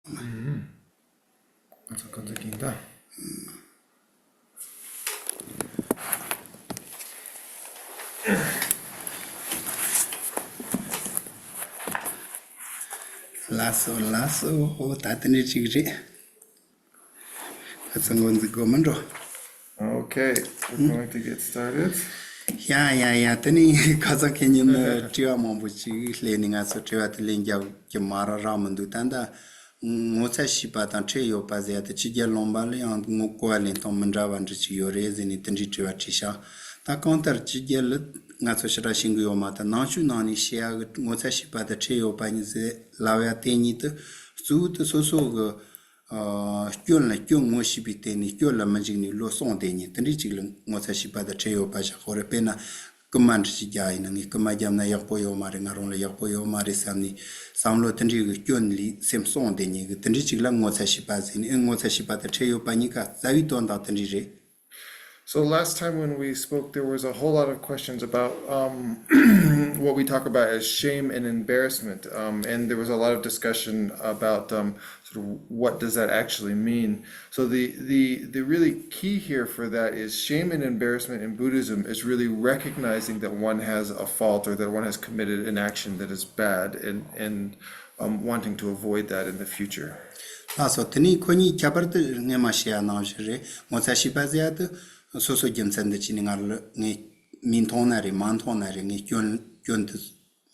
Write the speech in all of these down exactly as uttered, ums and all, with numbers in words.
ང་ཚོ་ཁོ་ཚོ་གིན་ད། ལགས་སོ་ལགས་སོ། ད་དེ་འདྲ་ཅིག་རེད། ཁ་ཚང་འགོ་འཛུགས་དགོས་མིན་འགྲོ། Okay, we're going to get started. ཡ་ཡ་ཡ། དེ་ནི་ཁ་ཚང་ཁེ་ཉིན་ནི་དྲི་བ་མང་པོ་ཅིག་སླེབས་ནི། ང་ཚོ་དྲི་བ་དེ་ལན་རྒྱག་གི་མ་རག་རག་མི་འདུག་ད་ལྟ་ངོ་ཚ་ཤེས་པ་དང་ཁྲེལ་ཡོད་པ་ཟེར་ཡ་དེ་ཕྱི་རྒྱལ་ལུང་པ་ལ་ཡང་ངོ་གོ་བ་ལེན་སྟངས་མི་འདྲ་བ་འདྲ་ཅིག་ཡོད་རེད་ཟེར་ནས་དེ་འདྲའི་དྲི་བ་དྲིས་ཤག་ད་གང་ལྟར་ཕྱི་རྒྱལ་ལ་ང་ཚོ་ཞེ་དྲག་ཤེས་ཀྱི་ཡོད་མ་ཐག་ནང་ཆོས་ནང་ནས་བཤད་ཡ་གི་ངོ་ཚ་ཤེས་པ་དང་ཁྲེལ་ཡོད་པ་གཉིས་ཟེར་ལབ་ཡ་དེ་གཉིས་དེ་གཙོ་བོ་དེ་སོ་སོ་གི་ཨ། སྐྱོན་ལ་སྐྱོན་ངོ་ཤེས་པའི་སྟེང་ནས་སྐྱོན་ལ་མི་འཇིགས་ནས་བློ་སྲུང་བསྡད་མཁན་དེ་འདྲའི་ཅིག་ལ་ངོ་ཚ་ཤེས་པ་དང་ཁྲེལ་ཡོད་པ་བཞག་གོ་རེད། དཔེར་ན་རྐུན་མ་འདྲ་ཞིག་རྒྱག་ཡིན་ན། ངས་རྐུན་མ་བརྒྱབ་ན་ཡག་པོ་ཡོད་མ་རེད། ང་རང་ལ་ཡག་པོ་ཡོད་མ་རེད་བསམ་ནས་བསམ་བློ་དེ་འདྲའི་གི་སྐྱོན་ལས་སེམས་སྲུང་བསྡད་མཁན་གི་དེ་འདྲའི་ཅིག་ལ་ངོ་ཚ་ཤེས་པ་ཟེར་ནས། ཨེ། ངོ་ཚ་ཤེས་པ་དང་ཁྲེལ་ཡོད་པ་གཉིས་ཀ་རྩ་བའི་དོན་དག་དེ་འདྲའི་རེད། So last time when we spoke, there was a whole lot of questions about, um, what we talk about as shame and embarrassment, um, and there was a lot of discussion about, um, sort of what does that actually mean. So the, the the really key here for that is shame and embarrassment in Buddhism is really recognizing that one has a fault or that one has committed an action that is bad and and um, wanting to avoid that in the future. ལགས་སོ། དེ་ནི་ཁོ་གཉིས་ཁྱད་པར་དུ་སྔས་མ་བཤད་ཡ་ནང་བཞིན་རེད། ངོ་ཚ་ཤེས་པ་ཟེར་ཡ་དེ་སོ་སོ་རྒྱུ་མཚན་འདི་བྱས་ནས་ང་ལ་ངས་མི་མཐོང་ན་རེད། མ་མཐོང་ན་རེད། ངས་སྐྱོན་སྐྱོན་དེ་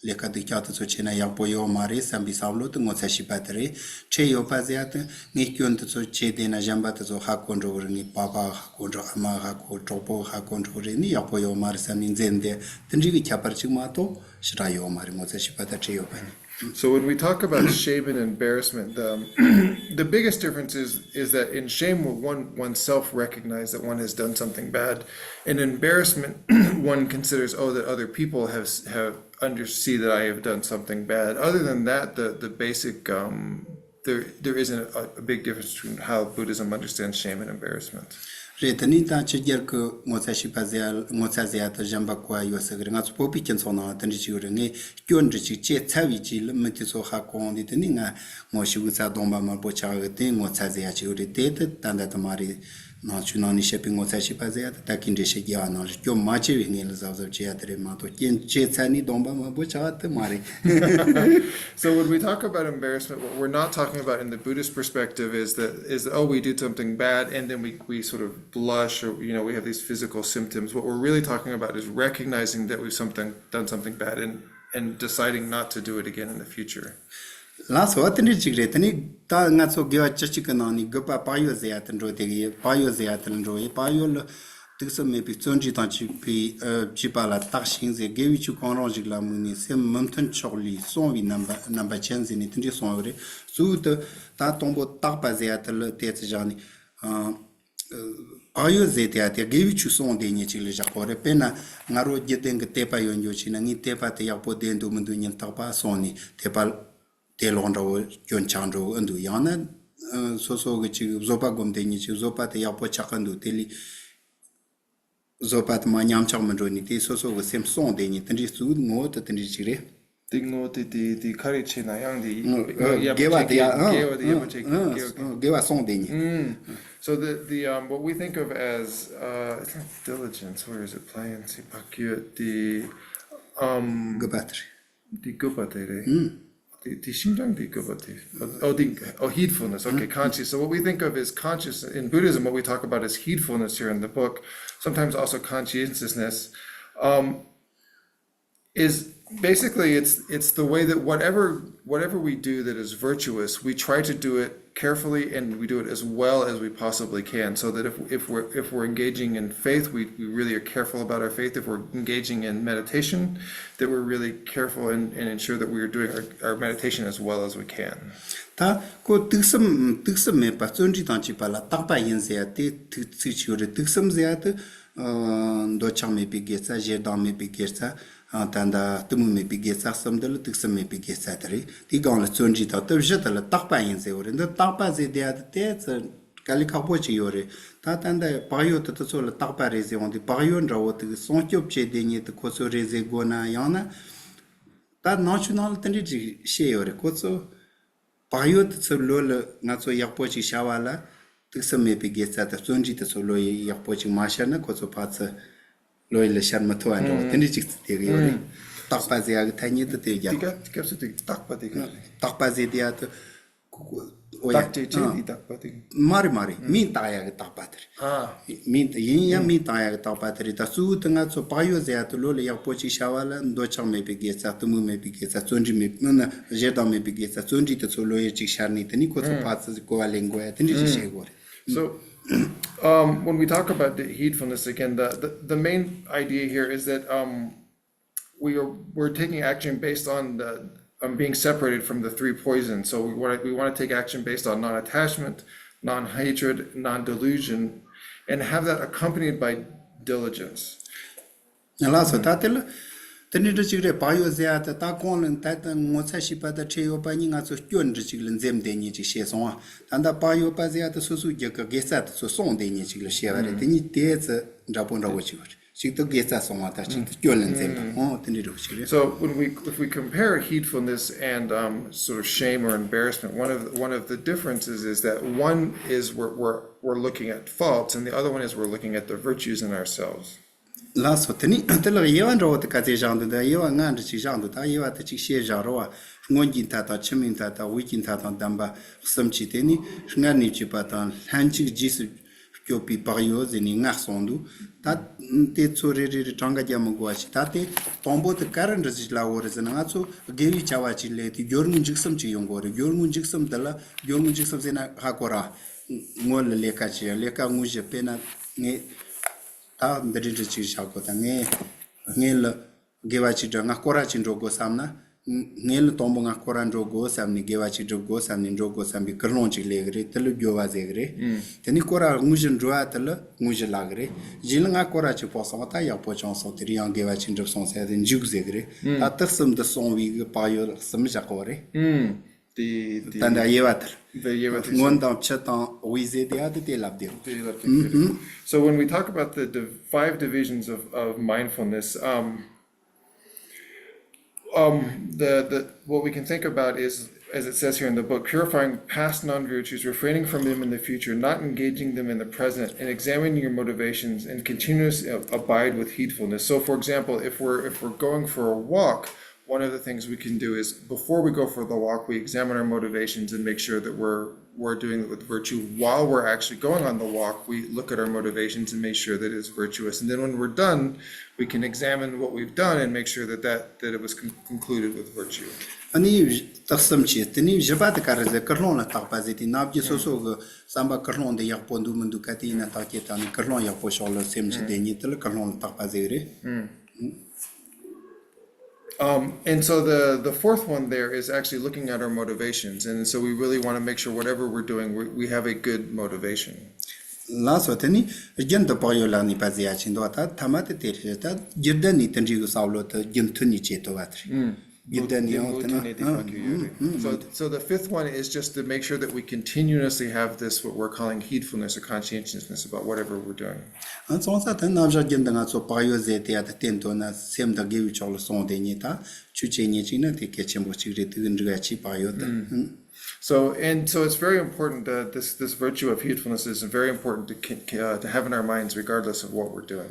ལས་ཀ་སྡུག་ཅག་དེ་ཚོ་བྱས་ན་ཡག་པོ་ཡོད་མ་རེད་བསམ་པའི་བསམ་བློ་དེ་ངོ་ཚ་ཤེས་པ་དེ་རེད། ཁྲེལ་ཡོད་པ་ཟེར་ཡ་དེ་ངས་སྐྱོན་དེ་ཚོ་བྱས་བསྡད་ན་གཞན་པ་དེ་ཚོ་ཧ་གོ་འགྲོ་གི་རེད། ངའི་པ་ཕ་ཧ་གོ་འགྲོ། ཨ་མ་ཧ་གོ། གྲོགས་པོ་ཧ་གོ་འགྲོ་གི་རེད། ནི་ཡག་པོ་ཡོད་མ་རེད་བསམ་ནས་འཛེམ་བསྡད། དེ་འདྲའི་གི་ཁྱད་པར་ཅིག་མ་གཏོགས་ཞེ་དྲག་ཡོད་མ་རེད། ངོ་ཚ་ཤེས་པ་དང་ཁྲེལ་ཡོད་པ་གཉིས། So when we talk about shame and embarrassment, the, the biggest difference is, is that in shame, one, one self recognize that one has done something bad. In embarrassment, one considers, oh, that other people have, have under, see that I have done something bad. Other than that, the, the basic, um, there, there isn't a, a big difference between how Buddhism understands shame and embarrassment. རེད། དེ་ནི་ད་ཕྱི་རྒྱལ་གི་ངོ་ཚ་ཤེས་པ་ཟེར་ཡ། ངོ་ཚ་ཟེར་ཡ་དེ་གཞན་པ་གོ་བ་ཡོད་ས་གི་རེད། ང་ཚོ་བོད་པའི་སྤྱི་ཚོགས་ནང་དེ་འདྲ་ཅིག་ཡོད་རེད། ངས་སྐྱོན་འདྲ་ཅིག་བྱས་ཚར་བའི་རྗེས་ལ་མི་དེ་ཚོ་ཧ་གོ་འོང་དུས། དེ་ནི་ང་ངོ་ཤེས་གི་ཚ་གདོང་པ་དམར་པོ་ཆགས་གི། དེ་ངོ་ཚ་ཟེར་ཡ་ཅིག་ཡོད་རེད། དེ་དེ་ད་ལྟ་དུ་མ་རེད། ནང་ཆོས་ནང་ནས་བཤད་པའི་ངོ་ཚ་ཤེས་པ་ཟེར་ཡ་དེ་ད་གིན་འགྲེལ་བཤད་རྒྱག་པ་ནང་བཞིན་སྐྱོན་མ་བྱས་པའི་སྔོན་ལ་གཟབ་གཟབ་བྱེད་ཡ་དེ་རེད་མ་གཏོགས། སྐྱོན་བྱས་ཚར་ནས་གདོང་པ་དམར་པོ་ཆགས་པ་དེ་མ་རེད། So when we talk about embarrassment, what we're not talking about in the Buddhist perspective is that, is that, oh, we do something bad and then we, we sort of blush, or, you know, we have these physical symptoms. What we're really talking about is recognizing that we've something done something bad and, and deciding not to do it again in the future. ལགས་སོ། དེ་འདྲ་ཅིག་རེད། དེ་ནི་ད་ང་ཚོ་དགེ་བ་བཅུ་གཅིག་གི་ནང་ནས་དགུ་པ་བག་ཡོད་ཟེར་ཡ་དེ་འགྲོ། དེ་གི་བག་ཡོད་ཟེར་ཡ་དེ་ལ་འགྲོ་ཡི། བག་ཡོད་ལ་དུག་གསུམ་མེད་པའི་བརྩོན་འགྲུས་དང་བཅས་པའི་ཨ་བྱས་པ་ལ་བརྟགས་ཤིང་ཟེར། དགེ་བའི་ཆོས་གང་རུང་ཞིག་ལ་དམིགས་ནས་སེམས་མི་མཐུན་ཕྱོགས་ལས་བསྲུང་བའི་རྣམ་པ་རྣམ་པ་ཅན་ཟེར་ནས་དེ་འདྲ་གསུངས་ཡོད་རེད། གཙོ་བོ་དེ་ད་དང་པོ་བརྟགས་པ་ཟེར་ཡ་དེ་ལ་ཏོག་ཙམ་བཞག་ནས། ཨ། བག་ཡོད་ཟེར་དེ་ཡ་དེ་དགེ་བའི་ཆོས་བསྲུང་བསྡད་མཁན་ཅིག་ལ་བཞག་གོ་རེད། དཔེར་ན་ང་རང་རྒྱུད་ལྡན་གྱི་དད་པ་ཡོད་འགྱོ་བྱས་ན། ངའི་དད་པ་དེ་ཡག་པོ་བསྡད་འདུག་མི་འདུག་ཉིན་རྟག་པར་བསྲུང་ནས་དད་པ་དེ་ལོག་འདྲ་བོ་སྐྱོན་ཆགས་འགྲོ་གི་འདུག་ཡང་ན་ཨ་སོ་སོ་གི་ཅིག་བཟོད་པ་སྒོམ་བསྡད་མཁན་ཅིག་བཟོད་པ་དེ་ཡག་པོ་ཆགས་གི་འདུག་དེ་ལས་བཟོད་པ་དེ་མར་ཉམས་ཆག་མི་འགྲོ་ནས་དེ་སོ་སོ་གི་སེམས་བསྲུང་བསྡད་མཁན་དེ་འདྲའི་གཙོ་བོ་ངོ་བོ་དེ་དེ་འདྲའི་ཅིག་རེད། དེ་ངོ་དེ་དེ་དེ་ག་རེ་བྱས་ན་ཡང་དེ་ཨ་ཡག་དགེ་པོ་བ་དེ་ཡ་བྱེད་ཨ་དགེ་བ་དེ་ཡག་པོ་བྱེད་ཨ་དགེ་བ་དགེ་བ་སོང་དེ་ཉིད། Mm. So the the um, what we think of as uh, it's not diligence. Where is it playing? See, pakyo the um དགེ་བ་དེ་རེད། the gopa te re. Mm. The the shinjang the gopa te. Oh, the oh heedfulness. Okay, conscious. So what we think of as conscious in Buddhism, what we talk about is heedfulness here in the book. Sometimes also conscientiousness. Um, is basically it's it's the way that whatever whatever we do that is virtuous, we try to do it carefully and we do it as well as we possibly can, so that if if we're if we're engaging in faith, we, we really are careful about our faith. If we're engaging in meditation, that we're really careful and, and ensure that we are doing our, our meditation as well as we can. ད་ཁོ་དུག་གསུམ་དུག་གསུམ་མེད་པ་བརྩོན་འགྲུས་དང་བཅས་པ་ལ་བརྟག་པ་ཡིན་ཟེར་ཡ་དེ་ཐུག་ཚིག་ཆོད་རེད། དུག་གསུམ་ཟེར་ཡ་དེ། ཨ། འདོད་ཆགས་མེད་པའི་དགེ་རྩ། ཞེ་སྡང་མེད་པའི་དགེ་རྩ། ཨ། ད་ལྟ་གཏི་མུག་མེད་པའི་དགེ་རྩ་གསུམ་འདི་ལ་དུག་གསུམ་མེད་པའི་དགེ་རྩ་དེ་རེད། དེའི་སྒང་ལ་བརྩོན་འགྲུས་དང་དེ་བཞི་དེ་ལ་བརྟག་པ་ཡིན་ཟེར་བ་རེད། འདི་བརྟག་པ་ཟེར་དེ་ཡ་དེ་ཏོག་ཙམ་དཀའ་ལས་ཁག་པོ་ཅིག་ཡོད་རེད། ད་ད་ལྟ་བག་ཡོད་དེ་དེ་ཚོ་ལ་བརྟག་པ་རེད་ཟེར་འོང་དུས། བག་ཡོད་འདྲ་བོ་དེ་སྲུང་སྐྱོབ་བྱེད་དེ་ཉིད་དེ་ཁོ་ཚོ་རེད་ཟེར་དགོས་ན། ཡང་ན་ད་ནང་ཆོས་ནང་ལ་དེ་འདྲས་ཅིག་བཤད་ཡོད་རེད། ཁོ་ཚོ། བག་ཡོད་དེ་ཚོ་བློ་ལ་ང་ཚོ་ཡག་པོ་ཅིག་ཤར་བ་ལ། དུག་གསུམ་མེད་པའི་དགེ་རྩ་དང་བརྩོན་འགྲུས་དེ་ཚོ་བློ་ཡི་ཡག་པོ་ཅིག་མ་ཤར་ན། ཁོ་ཚོ་ཕར་ཚུར་བློ་ཡི་ལ་ཤར་མི་ཐུབ་པ་འདྲ་བོ་དེ་འདྲའི་ཅིག་ཚིག་དེ་གི་ཡོད་རེད། རྟག་པ་ཟེར་ཡག་གི་ཐ་སྙད་དེ་དེ་རྒྱག་དེ་ག་སྐབས་སུ་དེ་རྟག་པ་དེ་ག་རེད། རྟག་པ་ཟེར་དེ་ཡག་དེ། ཨོ་ཡ། བརྟག་དཔྱད་བྱས་ཨ། དེ་རྟག་པ་དེ། མ་རེད་མ་རེད། མིང་བཏགས་ཡག་གི་རྟག་པ་དེ་རེད། ཨ། མིང་དེ་ཡིན་ཡང་མིང་བཏགས་ཡག་གི་རྟག་པ་དེ་རེད། ད་གཙོ་བོ་དེ་ང་ཚོ་བག་ཡོད་ཟེར་ཡག་དེ་བློ་ལ་ཡག་པོ་ཅིག་ཤར་བ་ལ་འདོད་ཆགས་མེད་པའི་དགེ་རྩ། གཏི་མུག་མེད་པའི་དགེ་རྩ། བརྩོན་འགྲུས་མེད་ན་ཞེ་སྡང་མེད་པའི་དགེ་རྩ། བརྩོན་འགྲུས་དེ་ཚོ་བློ་ཡི་ཅིག་ཤར་ནས། དེ་ནས་ཁོ་ཚོ་ཕར་ཚུར་གོ་བ་ལེན་དགོས་ཡ་དེ་འདྲ་ཞིག་བྱེད་དགོས་རེད། So, um, when we talk about the heedfulness again, the, the, the main idea here is that, um, we are, we're taking action based on the, on being separated from the three poisons. So we want to, we want to take action based on non-attachment, non-hatred, non-delusion, and have that accompanied by diligence. ལགས་སོ། ད་དེ་ལ་དེ་འདྲ་འདྲ་ཅིག་རེད། བག་ཡོད་ཟེར་ཡ་ད་ད་གོང་ལ་ད་ད་ངོ་ཚ་ཤེས་པ་དང་ཁྲེལ་ཡོད་པ་གཉིས་ང་ཚོ་སྐྱོན་འདྲ་ཅིག་ལ་འཛེམ་བསྡད་མཁན་ཅིག་བཤད་སོང་བ། ད་ད་བག་ཡོད་པ་ཟེར་ཡ་ད་སོ་སོའི་རྒྱུད་ཀྱི་དགེ་རྩ་དེ་ཚོ་སྲུང་བསྡད་མཁན་ཅིག་ལ་བཤད་པ་རེད། དེ་གཉིས་དེ་ཚོ་འདྲ་པོ་འདྲ་པོ་ཅིག་ཡོད་རེད། གཅིག་ཏུ་དགེ་རྩ་སྲུང་བ་དང་གཅིག་ཏུ་སྐྱོན་ལ་འཛེམ་པ། ཨོ་དེ་འདྲ་འདྲ་པོ་ཅིག་རེད། So when we, if we compare heedfulness and, um, sort of shame or embarrassment, one of, one of the differences is that one is we're, we're, we're looking at faults, and the other one is we're looking at the virtues in ourselves. ལགས་སོ། དེ་ནི་དེ་ལ་དབྱེ་བ་འདྲ་བོ་དེ་ག་ཚོད་བཞག་འདུག་ད་དབྱེ་བ་ལྔ་འདྲ་ཅིག་བཞག་འདུག་ད་དབྱེ་བ་དེ་གཅིག་བཤད་བཞག་རོགས། སྔོན་གྱི་མཐའ་དག། ཕྱི་མའི་མཐའ་དག། དབུས་ཀྱི་མཐའ་དག་ལྡན་པ་གསུམ་གྱིས། དེ་ནི་སྔར་ནས་བྱས་པ་དང་ལྷན་ཅིག་རྗེས་སུ་སྐྱོབ་པའི་བག་ཡོད་ཟེར་ནས་ལྔ་གསུངས་འདུག་ད་དེ་ཚོ་རེ་རེ་རེ་གྲངས་ཀ་རྒྱག་མི་དགོས་པ་ཞིག་ད་དེ་དང་པོ་དེ་ག་རེ་འདྲ་ཞིག་ལབ་དགོས་རེད་ཟེར་ན། ང་ཚོ་དགེ་བའི་བྱ་བ་ཅིག་ལས་དེ་སྦྱོར་དངོས་འཇུག་གསུམ་ཅིག་ཡོང་དགོས་རེད། སྦྱོར་དངོས་འཇུག་གསུམ་དེ་ལ་སྦྱོར་དངོས་འཇུག་གསུམ་ཟེར་ན་ཧ་གོ་ར། སྔོན་ལ་ལས་ཀ་བྱེད་ཡ། ལས་ཀ་དངོས་གཞི་དཔེར་ན་ངས། ད་འདི་འདྲ་འདྲ་ཅིག་བྱ་དགོས། ད་ངས་སྔོན་ལ་དགེ་བ་ཅིག་སྒྲུབ། ང་སྐོར་ར་ཅིག་འགྲོ་དགོས་བསམ་ན། སྔོན་ལ་དང་པོ་ང་སྐོར་ར་འགྲོ་དགོས་བསམ་ནས་དགེ་བ་ཅིག་སྒྲུབ་དགོས་བསམ་ནས་འགྲོ་དགོས་བསམ་པའི་ཀུན་སློང་ཅིག་སླེབས་ཀྱི་རེད། དེ་ལ་སྦྱོར་བ་ཟེར་གྱི་རེད། དེ་ནས་སྐོར་ར་དངོས་གཞི་འགྲོ་བ་དེ་ལ་དངོས་གཞི་ལབ་ཀྱི་རེད། རྗེས་ལ་ང་སྐོར་ར་ཅིག་ཕོག་སོང་བ། ད་ཡག་པོ་བྱུང་སོང་། དེ་རིང་ཡང་དགེ་བ་ཅིག་འགྲུབ་སོང་ཟེར་ཏེ་འཇུག་ཟེར་གྱི་རེད། ད་དེ་གསུམ་དུ་སོང་བའི་གི་བག་ཡོད་གསུམ་བཞག་གོ་རེད། དེ་དེ་ད་ལྟ་དབྱེ་བ་དེར། དེ་དབྱེ་བ་དེ་སྔོན་དང་ཕྱི་དང་དབུས་ཟེར་དེ་ཡ་དེ་དེ་ལབ་དེ། དེ་ལབ་དེ་རེད། So when we talk about the div- five divisions of, of mindfulness, um, um, the, the, what we can think about is, as it says here in the book, purifying past non-virtues, refraining from them in the future, not engaging them in the present, and examining your motivations, and continuously a- abide with heedfulness. So, for example, if we're if we're going for a walk, one of the things we can do is before we go for the walk, we examine our motivations and make sure that we're we're doing it with virtue. While we're actually going on the walk, we look at our motivations and make sure that it's virtuous. And then when we're done, we can examine what we've done and make sure that that, that it was con- concluded with virtue. ཨ་ནི་དག་གསུམ་བྱས། དེ་ནས་བཞི་པ་དེ་ག་རེ་ཟེར། ཀུན་སློང་ལ་བརྟག་པ་ཟེར་དེ། ནམ་རྒྱུན་སོ་སོ་གི་བསམ་པ་ཀུན་སློང་འདི་ཡག་པོ་འདུག་མི་འདུག་ག་དེ་ཡིན་ན་བརྟག་དཔྱད་བཏང་ནས། ཀུན་སློང་ཡག་པོ་ཕྱོགས་ལ་སེམས་ཤིག་བསྡད་མཁན་དེ་ལ་ཀུན་སློང་ལ་བརྟག་པ་ཟེར་གི་རེད། Um, and so the, the fourth one there is actually looking at our motivations. And so we really want to make sure whatever we're doing, we, we have a good motivation. ལགས་སོ། དེ་ནི་རྒྱུན་དུ་བག་ཡོད་ལ་གནས་པ་ཟེར་ཡ་ཅིག་འདུག་ད་ཐ་མ་དེ་དེ་རེད། ད་རྒྱུན་ལྡན་ནས་དེ་འདྲའི་གི་བསམ་བློ་དེ་རྒྱུན་མཐུད་ནས་བྱེད་ཐུབ་པ་དེ་རེད། རྒྱུན་ལྡན་ནས་ཡང་དེ་ན། So, so the fifth one is just to make sure that we continuously have this, what we're calling heedfulness or conscientiousness about whatever we're doing. ཨ་ཙང་ས་དེ་ནམ་ཞག་རྒྱུན་དུ་ང་ཚོ་བག་ཡོད་ཟེར་དེ་ཡ་དེ་བསྟེན་ཐུབ་ན། སེམས་དང་དགེ་བའི་ཕྱོགས་ལ་སོང་བསྡད་མཁན་དང་ཆོས་བྱེད་མཁན་ཅིག་ན་དེ་གལ་ཆེན་པོ་ཅིག་རེད། དེ་གི་འགྲིག་ཡ་ཅིག་བག་ཡོད་དེ། So, and so it's very important that this, this virtue of heedfulness is very important to, ki- ki- uh, to have in our minds regardless of what we're doing.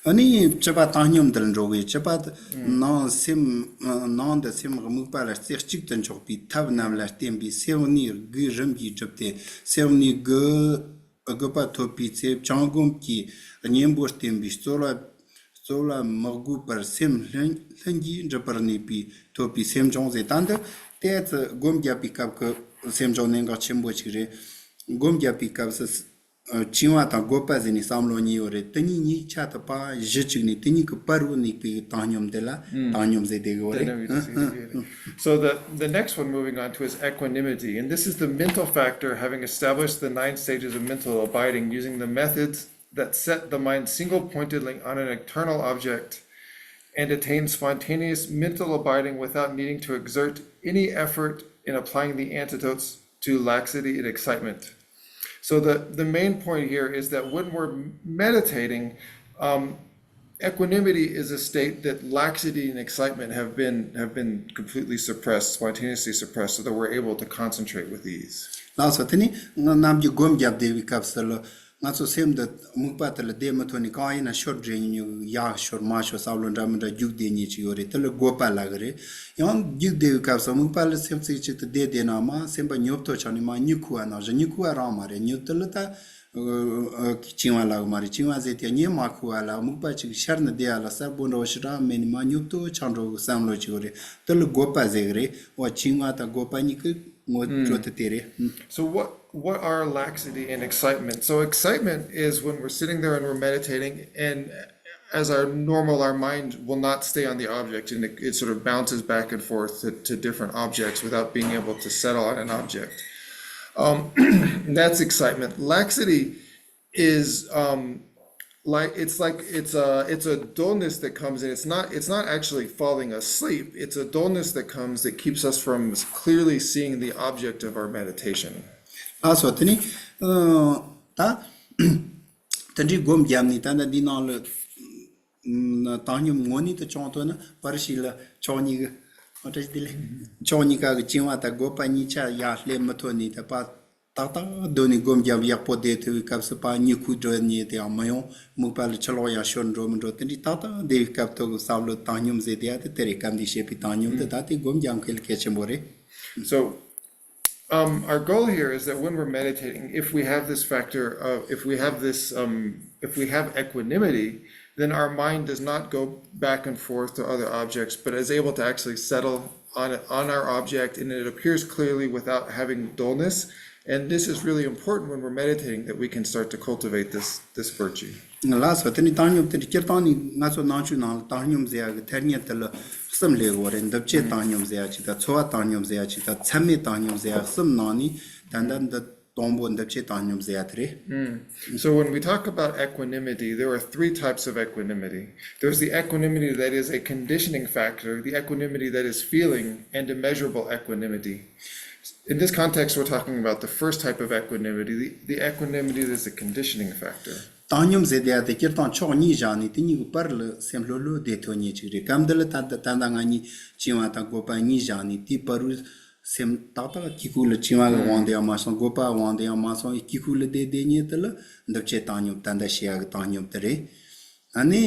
ཨ་ནི་བཅུ་པ་བཏང་སྙོམས་འདིར་འགྲོ་བའི་བཅུ་པ་དེ། ནང་སེམས་ནང་དུ་སེམས་དམིགས་པ་ལ་རྩེ་གཅིག་ཏུ་འཇོག་པའི་ཐབས་རྣམས་ལ་བརྟེན་པའི་སེམས་གནས་དགུའི་རིམ་གྱིས་བསྒྲུབས་ཏེ། སེམས་གནས་དགུ་དགུ་པ་ཐོབ་པའི་ཚེ་བྱང་སྒོམ་གྱི་གཉེན་པོ་བསྟེན་པའི་རྩོལ་བ་རྩོལ་བ་མི་དགོས་པར་སེམས་ལྷུན་ལྷུན་གྱིས་གྲུབ་པར་གནས་པའི་ཐོབ་པའི་སེམས་བྱུང་ཟེར། ད་འདི་ཏོག་ཙམ་སྒོམ་རྒྱབ་པའི་སྐབས་ཀྱི་སེམས་བྱུང་གནད་འགག་ཆེན་པོ་ཞིག་རེད། སྒོམ་རྒྱབ་པའི་སྐབས་སུ་བཅིང་བ་དང་བསྒོམ་པ་ཟེར་ནས་བསམ་བློ་གཉིས་ཡོད་རེད། དེ་གཉིས་གཉིས་ཆ་དུ་ཕར་གཞི་བཅུག་ནས་དེ་གཉིས་ཀྱི་བར་དུ་གནས་པའི་བཏང་སྙོམས་དེ་ལ་བཏང་སྙོམས་ཟེར་བསྡད་ཀྱི་ཡོད་རེད། So the, the next one moving on to is equanimity, and this is the mental factor, having established the nine stages of mental abiding using the methods that set the mind single pointedly on an eternal object and attain spontaneous mental abiding without needing to exert any effort in applying the antidotes to laxity and excitement. So the, the main point here is that when we're meditating, um, equanimity is a state that laxity and excitement have been have been completely suppressed, spontaneously suppressed, so that we're able to concentrate with ease. ལགས་སོ། དེ་ནི་ང་ནམ་རྒྱུན་སྒོམ་བརྒྱབ་བསྡད་པའི་སྐབས་སུ་ལ་ང་ཚོ་སེམས་འདི་དམིགས་པ་དེ་ལ་བསྡད་མི་ཐུབ་ནས་གང་ཡིན་ན་ཤོར་འདྲེ་ཉུག་ཉུག་ཡར་ཤོར་མར་ཤོར་བསམ་བློ་འདྲ་མི་འདྲ་རྒྱུག་བསྡད་ཉེན་ཅིག་ཡོད་རེད། དེ་ལ་དགོད་པ་ལབ་གི་རེད། ཡང་རྒྱུག་བསྡད་པའི་སྐབས་སུ་དམིགས་པ་ལ་སེམས་རྩེ་གཅིག་ཏུ་བསྡད་བསྡད་ན་མ་སེམས་པ་ཉོབ་ཏོ་ཆགས་ནས་མ་མྱི་ཁུ་བ་ནང་བཞིན། མྱི་ཁུ་བ་རང་མ་རེད། མྱི་དེ་ལ་ད་ཨ་ཨ་བཅིང་བ་ལབ་གི་མ་རེད། བཅིང་བ་ཟེར་དེ་ཉེན་མ་ཁུ་བ་ལ་དམིགས་པ་ཅིག་ཤར་ནས་བསྡད་ཡ་ལ་གསལ་པོ་འདྲ་བོ་ཞེ་དྲག་མེད་ནས་མ་ཉོབ་ཏོ་ཆགས་འགྲོ་གི་བསམ་བློ་ཅིག་ཡོད་རེད། དེ་ལ་དགོད་པ་ཟེར་གི་རེད། འོ་བཅིང་བ་དང་དགོད་པ་གཉིས་ཀྱི་ངོ་སྤྲོད་དེ་དེ་རེད། ཨུམ། So what what are laxity and excitement? So excitement is when we're sitting there and we're meditating, and as our normal, our mind will not stay on the object, and it, it sort of bounces back and forth to, to different objects without being able to settle on an object. Um, that's excitement. Laxity is um, like it's like it's a it's a dullness that comes in. It's not it's not actually falling asleep. It's a dullness that comes that keeps us from clearly seeing the object of our meditation. ལགས་སོ། དེ་ནི་ཨ་ད་དེ་འདྲའི་སྒོམ་བརྒྱབ་ནས་ད་ལྟ་འདི་ནང་ལ་ཨ་བཏང་སྙོམས་ངོ་ནས་དུ་བྱུང་ཐུབ་ན་བར་ཞིག་ལ་ཕྱོགས་གཉིས་ཀྱི་ཨ་བཀྲ་ཤིས་བདེ་ལེགས། ཕྱོགས་གཉིས་ཀ་གི་བཅིང་བ་དང་དགོད་པ་གཉིས་ཆ་ཡར་སླེབས་མི་ཐུབ་ནས་ད་པ། ཏག་ཏག་སྡོད་ནས་སྒོམ་རྒྱབ་ཡག་པོ་བསྡད་ཐུབ་པའི་སྐབས་སུ་ཕར་མྱི་ཁུག་འགྲོ་ཉེན་དེ་ཡང་མི་ཡོང་། དམིགས་པ་ལ་ཕྱི་ལོགས་ཡང་ཤོར་འགྲོ་མི་འགྲོ། དེ་འདྲའི་ཏག་ཏག་བསྡད་པའི་སྐབས་ཐོག་གི་བསམ་བློ་བཏང་སྙོམས་ཟེར་དེ་ཡང་དེ་དེ་རེད། སྐབས་འདིའི་བཤད་པའི་བཏང་སྙོམས་དེ་ད་དེ་སྒོམ་རྒྱབ་མཁན་ལ་གལ་ཆེན་པོ་རེད། So, um, our goal here is that when we're meditating, if we have this factor of, if we have this, um, if we have equanimity, then our mind does not go back and forth to other objects, but is able to actually settle on on our object, and it appears clearly without having dullness. And this is really important when we're meditating, that we can start to cultivate this this virtue. ལགས་སོ། དེ་ནི་བཏང་སྙོམས་དེ་ནི་སྤྱིར་བཏང་ནི་ང་ཚོ་ནང་ཆོས་ནང་ལ་བཏང་སྙོམས་ཟེར་ཡག་གི་ཐ་སྙད་དེ་ལ་གསུམ་སླེབས་ཡོད་རེད། འདུ་བྱེད་བཏང་སྙོམས་ཟེར་ཡག་ཅིག་དང་། ཚོར་བ་བཏང་སྙོམས་ཟེར་ཡག་ཅིག་དང་། མཚམས་མེད་བཏང་སྙོམས་ཟེར་ཡག་གསུམ་ནང་ནས་ད་ལྟ་འདི་དང་པོ་འདུ་བྱེད་བཏང་སྙོམས་ཟེར་ཡག་དེ་རེད། Mm. So when we talk about equanimity, there are three types of equanimity. There's the equanimity that is a conditioning factor, the equanimity that is feeling, and immeasurable equanimity. In this context, we're talking about the first type of equanimity, the, the equanimity that's a conditioning factor. བཏང་སྙོམས་ཟེར་དེ་ཡ་དེ་སྤྱིར་བཏང་ཕྱོགས་གཉིས་བཞག་ནས་དེ་གཉིས་ཀྱི་བར་ལ་སེམས་ལྷོད་ལྷོད་བསྡད་ཐུབ་ཉེན་ཅིག་རེད། སྐབས་འདི་ལ་ད་ལྟ་ད་ལྟ་ང་གཉིས་བཅིང་བ་དང་དགོད་པ་གཉིས་བཞག་ནས་དེའི་བར་རུ་སེམས་ཏག་ཏག་དཀྱིལ་ཁུག་ལ་བཅིང་བ་གི་དབང་དུ་ཡང་མ་སོང་། དགོད་པ་དབང་དུ་ཡང་མ་སོང་བའི་དཀྱིལ་ཁུག་ལ་བསྡད་བསྡད་ཉེན་དེ་ལ་འདུ་བྱེད་བཏང་སྙོམས། ད་ལྟ་བཤད་ཡག་གི་བཏང་སྙོམས་དེ་རེད། ཨ་ནི་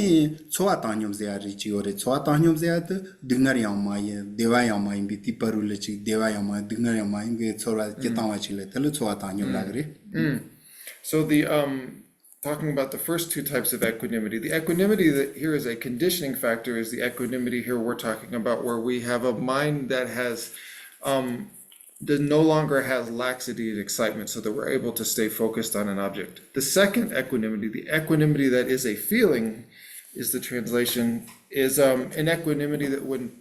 ཚོར་བ་བཏང་སྙོམས་ཟེར་ཡ་རེ་ཅིག་ཡོད་རེད། ཚོར་བ་བཏང་སྙོམས་ཟེར་ཡ་དེ་སྡུག་བསྔལ་ཡང་མ་ཡིན། བདེ་བ་ཡང་མ་ཡིན་པའི་དེའི་བར་རུ་ལ་ཅིག་བདེ་བ་ཡང་མ་ཡིན། སྡུག་བསྔལ་ཡང་མ་ཡིན་པའི་ཚོར་བ་སྐྱིད་བཏང་བ་ཅིག་ལ་དེ་ལ་ཚོར་བ་བཏང་སྙོམས་ལབ་གི་རེད། Mm. So the um talking about the first two types of equanimity, the equanimity that here is a conditioning factor is the equanimity here we're talking about, where we have a mind that has um that no longer has laxity and excitement, so that we're able to stay focused on an object. The second equanimity, the equanimity that is a feeling, is the translation, is um, an equanimity that when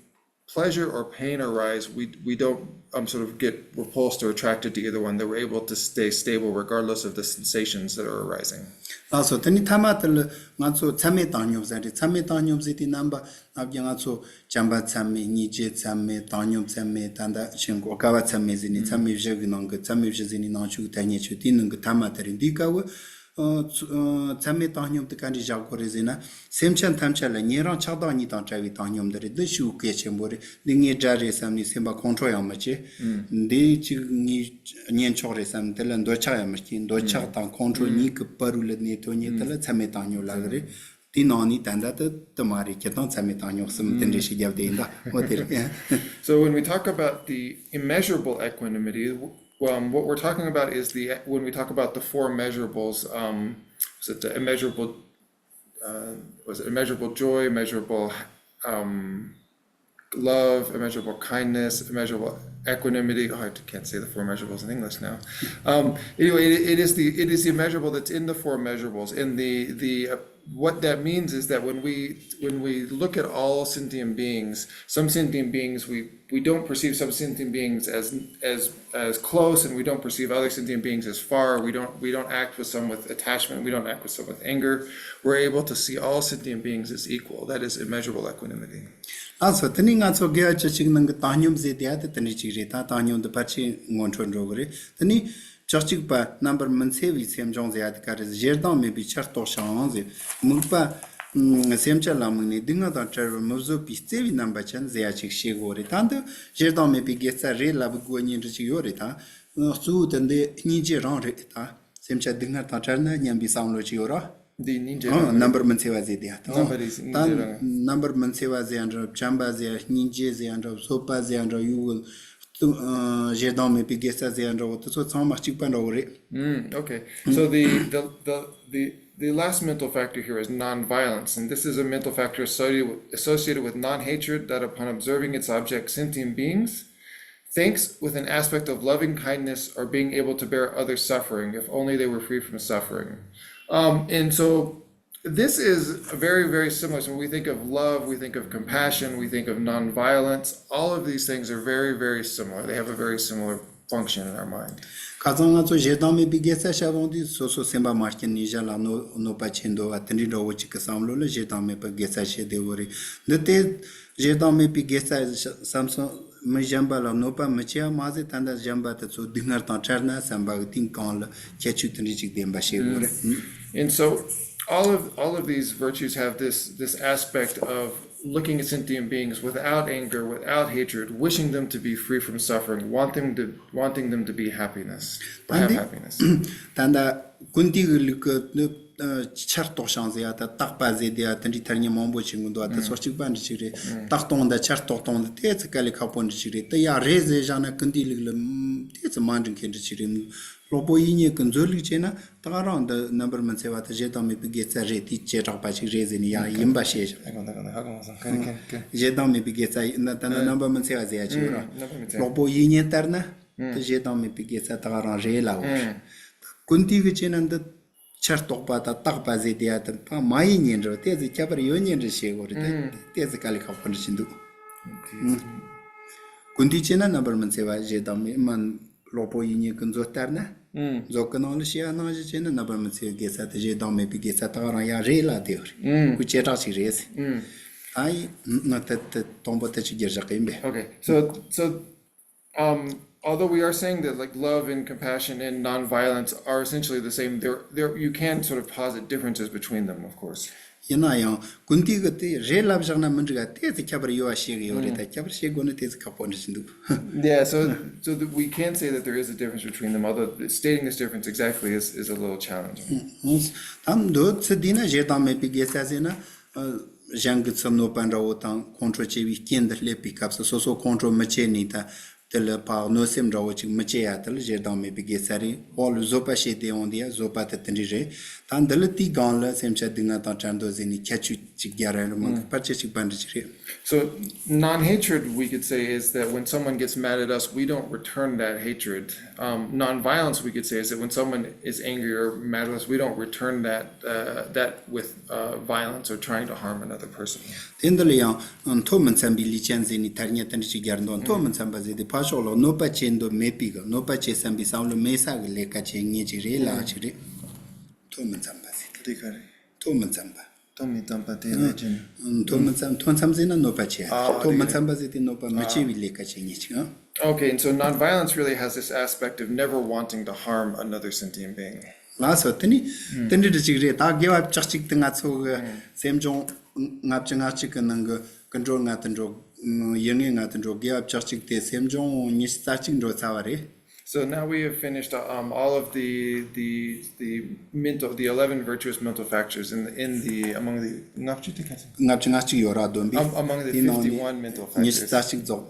pleasure or pain arise, we, we don't um, sort of get repulsed or attracted to either one, that we're able to stay stable regardless of the sensations that are arising. ལགས་སོ། དེ་ནི་ཐ་མ་དེ་ལ་ང་ཚོ་མཚམས་མེད་བཏང་སྙོམས་ཟེར་རེད། མཚམས་མེད་བཏང་སྙོམས་ཟེར་དེ་རྣམ་པ་ནམ་རྒྱུན་ང་ཚོ་བྱམས་པ་མཚམས་མེད། སྙིང་རྗེ་མཚམས་མེད། བཏང་སྙོམས་མཚམས་མེད། ད་ལྟ་ཞིང་གོ་དཀའ་བ་མཚམས་མེད་ཟེར་ནས་མཚམས་མེད་བཞི་གི་ནང་གི་མཚམས་མེད་བཞི་ཟེར་ནས་ནང་ཆོས་ཀྱི་ཐ་སྙད་ཆོས་དེའི་ནང་གི་ཐ་མ་དེ་རེད། འདིའི་སྐབས་ཨ་ཚུ་ཨ་མཚམས་མེད་བཏང་སྙོམས་དེ་ག་འདྲས་བཞག་དགོས་རེད་ཟེར་ན། སེམས་ཅན་ཐམས་ཅད་ལ་ཉན་རང་ཆགས་སྡང་གཉིས་དང་བྲལ་བའི་བཏང་སྙོམས་དེ་རེད། འདི་ཤུགས་གལ་ཆེན་པོ་རེད། འདི་ངའི་དགྲ་རེད་བསམ་ནས་སེམས་པ་ཁོང་ཁྲོ་ཡང་མི་སྐྱེ། འདི་གཅིག་ངའི་གཉེན་ཕྱོགས་རེད་བསམ་ནས་དེ་ལ་འདོད་ཆགས་ཡང་མི་སྐྱེ། འདོད་ཆགས་དང་ཁོང་ཁྲོ་གཉིས་ཀྱི་བར་རུ་ལ་གནས་ཐུབ་ཉེན་དེ་ལ་མཚམས་མེད་བཏང་སྙོམས་ལབ་གི་རེད། དེའི་ནང་ནས་ད་ལྟ་དེ་དེ་མ་རེད། སྤྱིར་བཏང་མཚམས་མེད་བཏང་སྙོམས་གསུམ་དེ་འདྲ་ཞིག་བརྒྱབ་བསྡད་ཡིན་ད། འོ་དེ་རེད། So when we talk about the immeasurable equanimity, um, what we're talking about is the when we talk about the four measurables, um, is it the immeasurable, uh, was it immeasurable joy, immeasurable um, love, immeasurable kindness, immeasurable equanimity. Oh, I can't say the four measurables in English now. Um, anyway, it, it is the it is the immeasurable that's in the four measurables. In the the uh, what that means is that when we when we look at all sentient beings, some sentient beings we we don't perceive some sentient beings as as as close, and we don't perceive other sentient beings as far. We don't we don't act with some with attachment. We don't act with some with anger. We're able to see all sentient beings as equal. That is immeasurable equanimity. ལགས་སོ། དེ་ནི་ང་ཚོ་དགེ་བ་བཅུ་གཅིག་ནང་གི་བཏང་སྙོམས་ཟེར་དེ་ཡ་དེ་དེ་འདྲ་ཅིག་རེད། ད་བཏང་སྙོམས་དེ་ཕལ་ཆེར་ངོ་འཕྲོད་འགྲོ་གི་རེད། དེ་ནི་བཅུ་གཅིག་པ་རྣམ་པར་མི་འཚེ་བའི་སེམས་སྦྱོང་ཟེར་ཡ་དེ་ག་རེ། ཞེ་སྡང་མེད་པའི་ཆར་གཏོགས་ཤིང་ཟེར། དམིགས་པ་ སེམས་ཅན་ལ་དམིགས་ནས་སྡུག་བསྔལ་དང་བྲལ་བར་མི་བཟོད་པའི་བརྩེ་བའི་རྣམ་པ་ཅན་ཟེར་ཡ་ཅིག་བཤད་དགོས་རེད། ད་འདི་ཞེ་སྡང་མེད་པའི་དགེ་རྩ་རེད་ལབ་དགོས་ཉེན་འདྲ་ཅིག་ཡོད་རེད། ད་གཙོ་བོ་དེ་འདི་སྙིང་རྗེ་རང་རེད། ད་སེམས་ཅན་སྡུག་བསྔལ་དང་བྲལ་ན་སྙམ་པའི་བསམ་བློ་ཅིག་ཡོད་ར། འདི་སྙིང་རྗེ་ཨང་། རང་རེད། རྣམ་པར་མི་འཚེ་བ་ཟེར་དེ་ཡ། ད་རྣམ་པར་རེད། སྙིང་ད་རྗེ་རང་རེད། རྣམ་པར་མི་འཚེ་བ་ཟེར་ཡ་འདྲ། བྱམས་པ་ཟེར་ཡ། སྙིང་རྗེ་ཟེར་ཡ་འདྲ། བཟོད་པ་ཟེར་ཡ་འདྲ། ཡུལ་ཨ་ཞེ་སྡང་མེད་པའི་དགེ་རྩ་ཟེར་ཡ་འདྲ་བོ་དེ་ཚོ་ཚང་མ་གཅིག་པ་འདྲ་བོ་རེད། Mm, okay. So the, the, the, the, the last mental factor here is non-violence, and this is a mental factor associated with, associated with non-hatred that, upon observing its object, sentient beings, thinks with an aspect of loving kindness or being able to bear others' suffering, if only they were free from suffering. Um, and so this is very, very similar. So when we think of love, we think of compassion, we think of non-violence. All of these things are very, very similar. They have a very similar function in our mind. ཁ་སང་ང་ཚོ་ཞེ་སྡང་མེད་པའི་དགེ་རྩ་བཤད་ཡོང་དུས་སོ་སོ་སེམས་པ་མ་སྐྱིད་ནས་གཞན་ལ་གནོད་གནོད་པ་བྱེད་འདོད་པ་དེ་འདྲའི་འདྲ་བོ་ཅིག་གི་བསམ་བློ་ལ་ཞེ་སྡང་མེད་པའི་དགེ་རྩ་བཤད་བསྡད་ཡོད་རེད། འདི་ལྟའི་ཞེ་སྡང་མེད་པའི་དགེ་རྩ་བསམ་སོང་མི་གཞན་པ་ལ་གནོད་པ་མི་བྱེད་པ་མ་ཟད། ད་ལྟ་གཞན་པ་དེ་ཚོ་སྡུག་བསྔལ་དང་བྲལ་ན་བསམ་པ་གི་སྟེང་གང་ལ་ཁྱད་ཆོས་དེ་འདྲ་ཅིག་ལྡན་པ་བཤད་དགོས་རེད། And so all of all of these virtues have this this aspect of looking at sentient beings without anger, without hatred, wishing them to be free from suffering, wanting to wanting them to be happiness, to have happiness. ད་ལྟ་ཀུན་ཏི་གི་ལུགས་ཀྱི་ནི་ཨ་ཆར་གཏོགས་ཤིང་ཟེར་ཡ་ད་རྟག་པ་ཟེར་དེ་ཡ་དེ་འདྲའི་ཐ་སྙད་མང་པོ་ཞིག་གི་འདུག་ཨ། དེ་ཚོ་གཅིག་པ་འདྲ་ཅིག་རེད། རྟག་སྟོང་དང་ཆར་གཏོགས་སྟོང་དེ་ཏོག་ཙམ་དཀའ་ལས་ཁག་པོ་འདྲ་ཅིག་རེད། དེ་ཡ་རེད་ཟེར་བཞག་ན་ཀུན་ཏིའི་ལུགས་ལ་ཏོག་ཙམ་མ་འགྲིག་མཁན་འདྲ་ཅིག་རེད། གློ་བུར་ཡིད་གཉིས་ཀྱི་མཛོད་ལུགས་བྱས་ན་ད་ག་རང་འདི་རྣམ་པར་མི་འཚེ་བ་དེ་ཞེ་སྡང་མེད་པའི་དགེ་རྩ་རེད། དེའི་བྱེ་བྲག་པ་ཞིག་རེད་ཟེར་ནས་ཡང་ཡིན་པ་བཤད་བཞག་ད་གང་ད་གང་ད་ཧ་གོ་མ་སོང་། ཀ་རེ་ཀ་རེ་ཀ་རེ། ཞེ་སྡང་མེད་པའི་དགེ་རྩ་ཡིན་ན་ད་ནི་ཨ། རྣམ་པར་མི་འཚེ་བ་ཟེར་ཡ་ཅིག་ཡོད་ར། རྣམ་པར་མི་འཚེ་བ། གློ་བུར་ཡིད་གཉིས་ལྟར་ན་དེ་ཞེ་སྡང་མེད་པའི་དགེ་རྩ་ད་ག་རང་རེད་ལབ་འོ། ཀུན་ཏི་གི་བྱས་ན་འདི་ཆར་གཏོགས་པ་དང་རྟག་པ་ཟེར་དེ་ཡ་དེ་ཕ་མ་ཡིན་ཉེན་འདྲ་ཏོག་ཙམ་ཁྱད་པར་ཡོད་ཉེན་འདྲ་བཤད་དགོས་རེད། ད་ཏོག་ཙམ་དཀའ་ལས་ཁག་པོ་འདྲ་ཞིག་འདུག་ཀུན་ཏི་བྱས་ན་རྣམ་པར་མི་འཚེ་བ་ཞེ་སྡང་མེད་མ། གློ་བུར་ཡིད་གཉིས་ཀྱི་མཛོད་ལྟར་ན། མཛོད་ཀྱི་ནང་ལ་ཞེས་པ་ནང་བཞིན་བྱས་ན་རྣམ་པར་མི་འཚེ་བའི་དགེ་རྩ་དེ་ཞེ་སྡང་མེད་པའི་དགེ་རྩ་ད་ག་རང་ཡང་རེད་ལ་དེ་ཡོད་རེད། ཁོའི་བྱེ་བྲག་ཅིག་རེད། ད་ཡིན་ན་དེ་དེ་དང་པོ་དེ་ཅིག་སྒྱུར་བཞག་གི་ཡིན་པས། Okay, so so um, although we are saying that like love and compassion and non-violence are essentially the same, there there you can sort of posit differences between them, of course. ཡིན་ན་ཡང་ཀུན་ཏི་གི་དེ་རེད་ལབ་བཞག་ན་མི་འགྲིག་ག་ཏོག་ཙམ་ཁྱད་པར་ཡོད་པ་ཤེས་གི་ཡོད་རེད། ད་ཁྱད་པར་ཤེས་དགོས་ན་ཏོག་ཙམ་ཁག་པོ་འདྲ་ཞིག་འདུག Yeah, so so that we can say that there is a difference between them, although stating this difference exactly is is a little challenging. ད་འདོད་ཚུལ་འདི་ན་ཞེ་སྡང་མེད་པའི་དགེ་རྩ་ཟེར་ན་གཞན་གྱི་ཚུལ་གནོད་པ་འདྲ་བོ་དང་ཁོང་ཁྲོ་ཆེ་བའི་རྐྱེན་དུ་སླེབས་པའི་སྐབས་སུ་སོ་སོ་ཁོང་ཁྲོ་མི་ཆེ་ནས་ད། དེ་ལ་ཕར་གནོད་སེམས་འདྲ་བོ་ཅིག་མི་སྐྱེ་ཡ་དེ་ལ་ཞེ་སྡང་མེད་པའི་དགེ་རྩ་རེད། འོག་ལ་བཟོད་པ་བྱེད་དེ་འོང་དེ་ཡ་བཟོད་པ་དེ་དེ་འདྲ་རེད། ད་འདི་ལ་དེའི་སྒང་ལ་སེམས་ཅན་སྡུག་བསྔལ་དང་བྲལ་འདོད་ཟེར་ནས་ཁྱད་ཆོས་ཅིག་རྒྱག་ར་རེད་མང་གི་ཕལ་ཆེར་གཅིག་པ་འདྲ་ཅིག་རེད། So non-hatred, we could say, is that when someone gets mad at us, we don't return that hatred. Um, non-violence, we could say, is that when someone is angry or mad at us, we don't return that uh, that with uh, violence or trying to harm another person. དེ་འདི་ལ་ཡང་མཐོ་མི་འཚམ་པའི་ལས་ཅན་ཟེར་ནས་ཐ་སྙད་དེ་འདྲ་ཅིག་རྒྱག་འདུག་མཐོ་མི་འཚམ་པ་ཟེར་དེ་ཕར་ཕྱོགས་ལ་གནོད་པ་བྱེད་འདོད་མེད་པའི་གི་གནོད་པ་བྱེད་བསམ་པའི་བསམ་བློ་མེད་ས་གི་ལས་ཀ་བྱེད་ངེས་ཅིག་རེད་ལ་ཅིག་རེད། མཐོ་མི་འཚམ་པ་ཟེར་དེ། དེ་ག་རེད། མཐོ་མི་འཚམ་པ། མཐོ་མི་འཚམ་པ་དེ་ལ་ཅན། མཐོ་མི་འཚམ་མཐོ་འཚམ་ཟེར་ན་གནོད་པ་བྱེད། ཨ། མཐོ་མི་འཚམ་པ་ཟེར་དེ་གནོད་པ་མི་བྱེད་པའི་ལས་ཀ་བྱེད་ངེས་ཅིག Okay, and so nonviolence really has this aspect of never wanting to harm another sentient being. ལགས་སོ། དེ་ནི་དེ་འདྲ་ཅིག་རེད། ད་དགེ་བ་བཅུ་གཅིག་དེ་ང་ཚོ་གི་སེམས་བྱུང་ལྔ་བཅུ་ང་གཅིག་གི་ནང་གི་ཀུན་འགྲོ་ལྔ་དེ་འགྲོ། ཡིད་ངེས་ལྔ་དེ་འགྲོ། དགེ་བ་བཅུ་གཅིག་དེ་སེམས་བྱུང་ཉི་ཤུ་རྩ་གཅིག་འགྲོ་ཚར་བ་རེད། So now we have finished um, all of the the the mental the eleven virtuous mental factors in the in the among the ལྔ་བཅུ་དེ་ག་ཚོད། ལྔ་བཅུ་ང་གཅིག་ཡོད་ར་བསྡོམས་པས། um, among the དེའི་ནང་ནས་fifty-one mental ཉི་ཤུ་རྩ་factors. གཅིག་རྫོགས་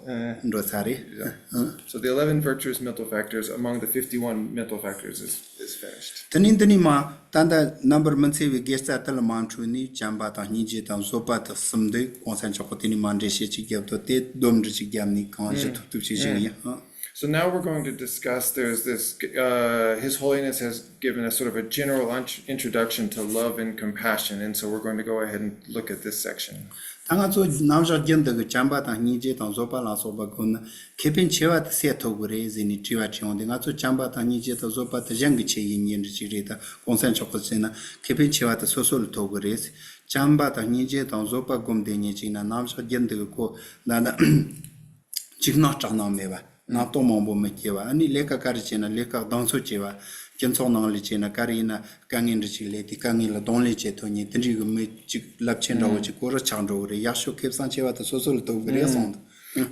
འགྲོ་ཚར་རེད། So the eleven virtuous mental factors among the fifty-one mental factors is is finished. དེ་ནས་འདི་ནས་མ་ད་ལྟ་རྣམ་པར་མི་འཚེ་བའི་དགེ་རྩ་དེ་ལ་མ་འཕྲོས་ནས་བྱམས་པ་དང་སྙིང་རྗེ་དང་བཟོད་པ་དེ་གསུམ་འདི་གོང་ས་མཆོག་གིས་དེ་ནས་མ་འགྲེལ་བཤད་ཅིག་བརྒྱབ་འདུག་དེ་སྡོམ་འདྲ་ཅིག་བརྒྱབ་ནས་གང་ཞུ་ཐུབ་ཐུབ་ཅིག་ཞུ་གི་ཡིན། So now we're going to discuss, there's this, uh, His Holiness has given a sort of a general int- introduction to love and compassion, and so we're going to go ahead and look at this section. ད་ང་ཚོ་རྣམ་གཞག་རྒྱུན་དུ་གི་བྱམས་པ་དང་སྙིང་རྗེ་དང་བཟོད་པ་ལ་སོགས་པ་སྒོམ་ན་ཁེ་ཕན་ཆེ་བ་དེ་སེལ་ཐུབ་གི་རེད་ཟེར་ནས་དྲི་བ་དྲིས་ཡོང་དུས། ང་ཚོ་བྱམས་པ་དང་སྙིང་རྗེ་དང་བཟོད་པ་དེ་གཞན་གྱི་ཆེད་ཡིན་ཉེན་འདྲ་ཅིག་རེད། ད་གོང་ས་མཆོག་གིས་བྱས་ན་ཁེ་ཕན་ཆེ་བ་དེ་སོ་སོ་ལ་ཐུག་གི་རེད། བྱམས་པ་དང་སྙིང་རྗེ་དང་བཟོད་པ་སྒོམ་བསྡད་ཉེན་ཅིག་ན་རྣམ་གཞག་རྒྱུན་དུ་གི་ཁོ་ད་ད། འཇིགས་སྣང་སྐྲག་སྣང་མེད་པ། སྣང་སྟོང་མང་པོ་མི་སྐྱེ་བ། ཨ་ནི་ལས་ཀ་ག་རེ་བྱས་ན་ལས་ཀ་གདེང་ཚོད་ཆེ་བ། སྤྱི་ཚོགས་ནང་ལ་བྱས་ན་ག་རེ་ཡིན་ན་དཀའ་ངལ་འདྲ་ཅིག་སླེབས་དུས་དཀའ་ངལ་ལ་གདོང་ལེན་བྱེད་ཐུབ་མཁན་དེ་འདྲའི་གི་མི་གཅིག་རླབས་ཆེན་འདྲ་བོ་ཅིག་སྐོར་ར་ཆགས་འགྲོ་གི་རེད། ཡག་ཤོས་ཁེ་བཟང་ཆེ་བ་དེ་སོ་སོ་ལ་ཐུག་གི་རེད་གསུངས་འདུག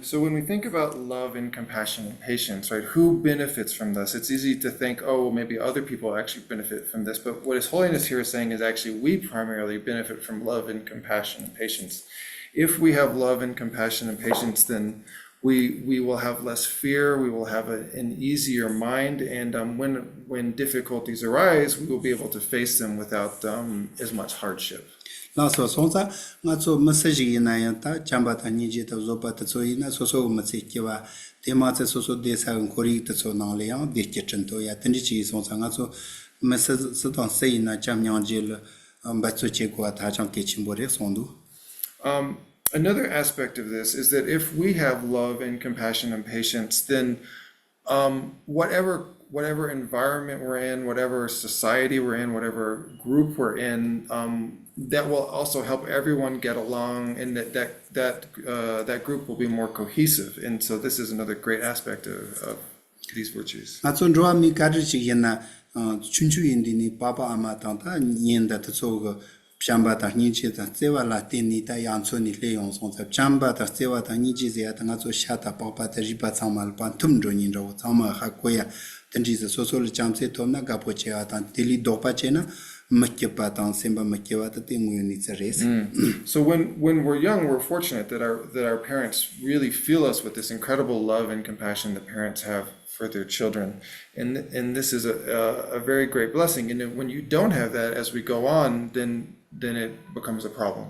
So when we think about love and compassion and patience, right, who benefits from this? It's easy to think, oh, well, maybe other people actually benefit from this. But what His Holiness here is saying is actually we primarily benefit from love and compassion and patience. If we have love and compassion and patience, then we we will have less fear. We will have a, an easier mind, and um, when when difficulties arise, we will be able to face them without um, as much hardship. ལགས་སོ། སོང་ཙང་ང་ཚོ་མི་སུ་ཞིག་ཡིན་ན་ཡང་ད་བྱམས་པ་དང་སྙིང་རྗེ་དང་བཟོད་པ་དེ་ཚོ་ཡིན་ན་སོ་སོ་གི་མི་ཚེ་སྐྱེལ་བ། དེ་མ་ཚད་སོ་སོ་བསྡད་ས་གི་ཁོར་ཡུག་དེ་ཚོ་ནང་ལ་ཡང་བདེ་སྐྱིད་བསྐྲུན་ཐུབ་ཡ་དེ་འདྲ་ཅིག་ཡིན་སོང་ཙང་ང་ཚོ་མི་སུ་སུ་དང་སུ་ཡིན་ན་བྱམས་སྙིང་རྗེ་ལ་འབད་རྩོལ་བྱེད་དགོས་པ་ཧ་ཅང་གལ་ཆེན་པོ་རེད་གསུངས་འདུག Um, another aspect of this is that if we have love and compassion and patience, then um, whatever whatever environment we're in, whatever society we're in, whatever group we're in, um, that will also help everyone get along, and that that that uh, that group will be more cohesive. And so this is another great aspect of, of these virtues. ང་ཚོ་འགྲོ་བ་མི་ག་འདྲ་ཞིག་ཡིན་ན་ཆུང་ཆུང་ཡིན་དུས་ནས་པ་ཕ་ཨ་མ་དང་ད་གཉེན་དང་དེ་ཚོ་གི་བྱམས་པ་དང་སྙིང་རྗེ་དང་བརྩེ་བ་ལ་བརྟེན་ནས་ད་ཡང་འཚོ་ནས་སླེབས་ཡོང་སོང་ཙང་བྱམས་པ་དང་བརྩེ་བ་དང་སྙིང་རྗེ་ཟེར་ཡ་ད་ང་ཚོ་ཤ་དང་པགས་པ་དང་རུས་པ་ཚང་མ་ལ་བ་འཐུམ་འགྲོ་ཉིན་འདྲ་བོ་ཚང་མ་ཧ་གོ་ཡ་དེ་འདྲ་ཟེར། སོ་སོ་ལ་བྱམས་བརྩེ་ཐོབ་ན་དགའ་པོ་བྱེད་ཡ་དང་དེ་ལས་ལྡོག་པ་བྱས་ན་མི་སྐྱིད་པ་དང་སེམས་པ་མི་སྐྱིད་པ་དེ་དེ་དངོས་ཡོད་གནས་ཚུལ་རེད། So when when we're young, we're fortunate that our that our parents really fill us with this incredible love and compassion that parents have for their children. And, and this is a, a, a very great blessing. And when you don't have that as we go on, then, then it becomes a problem.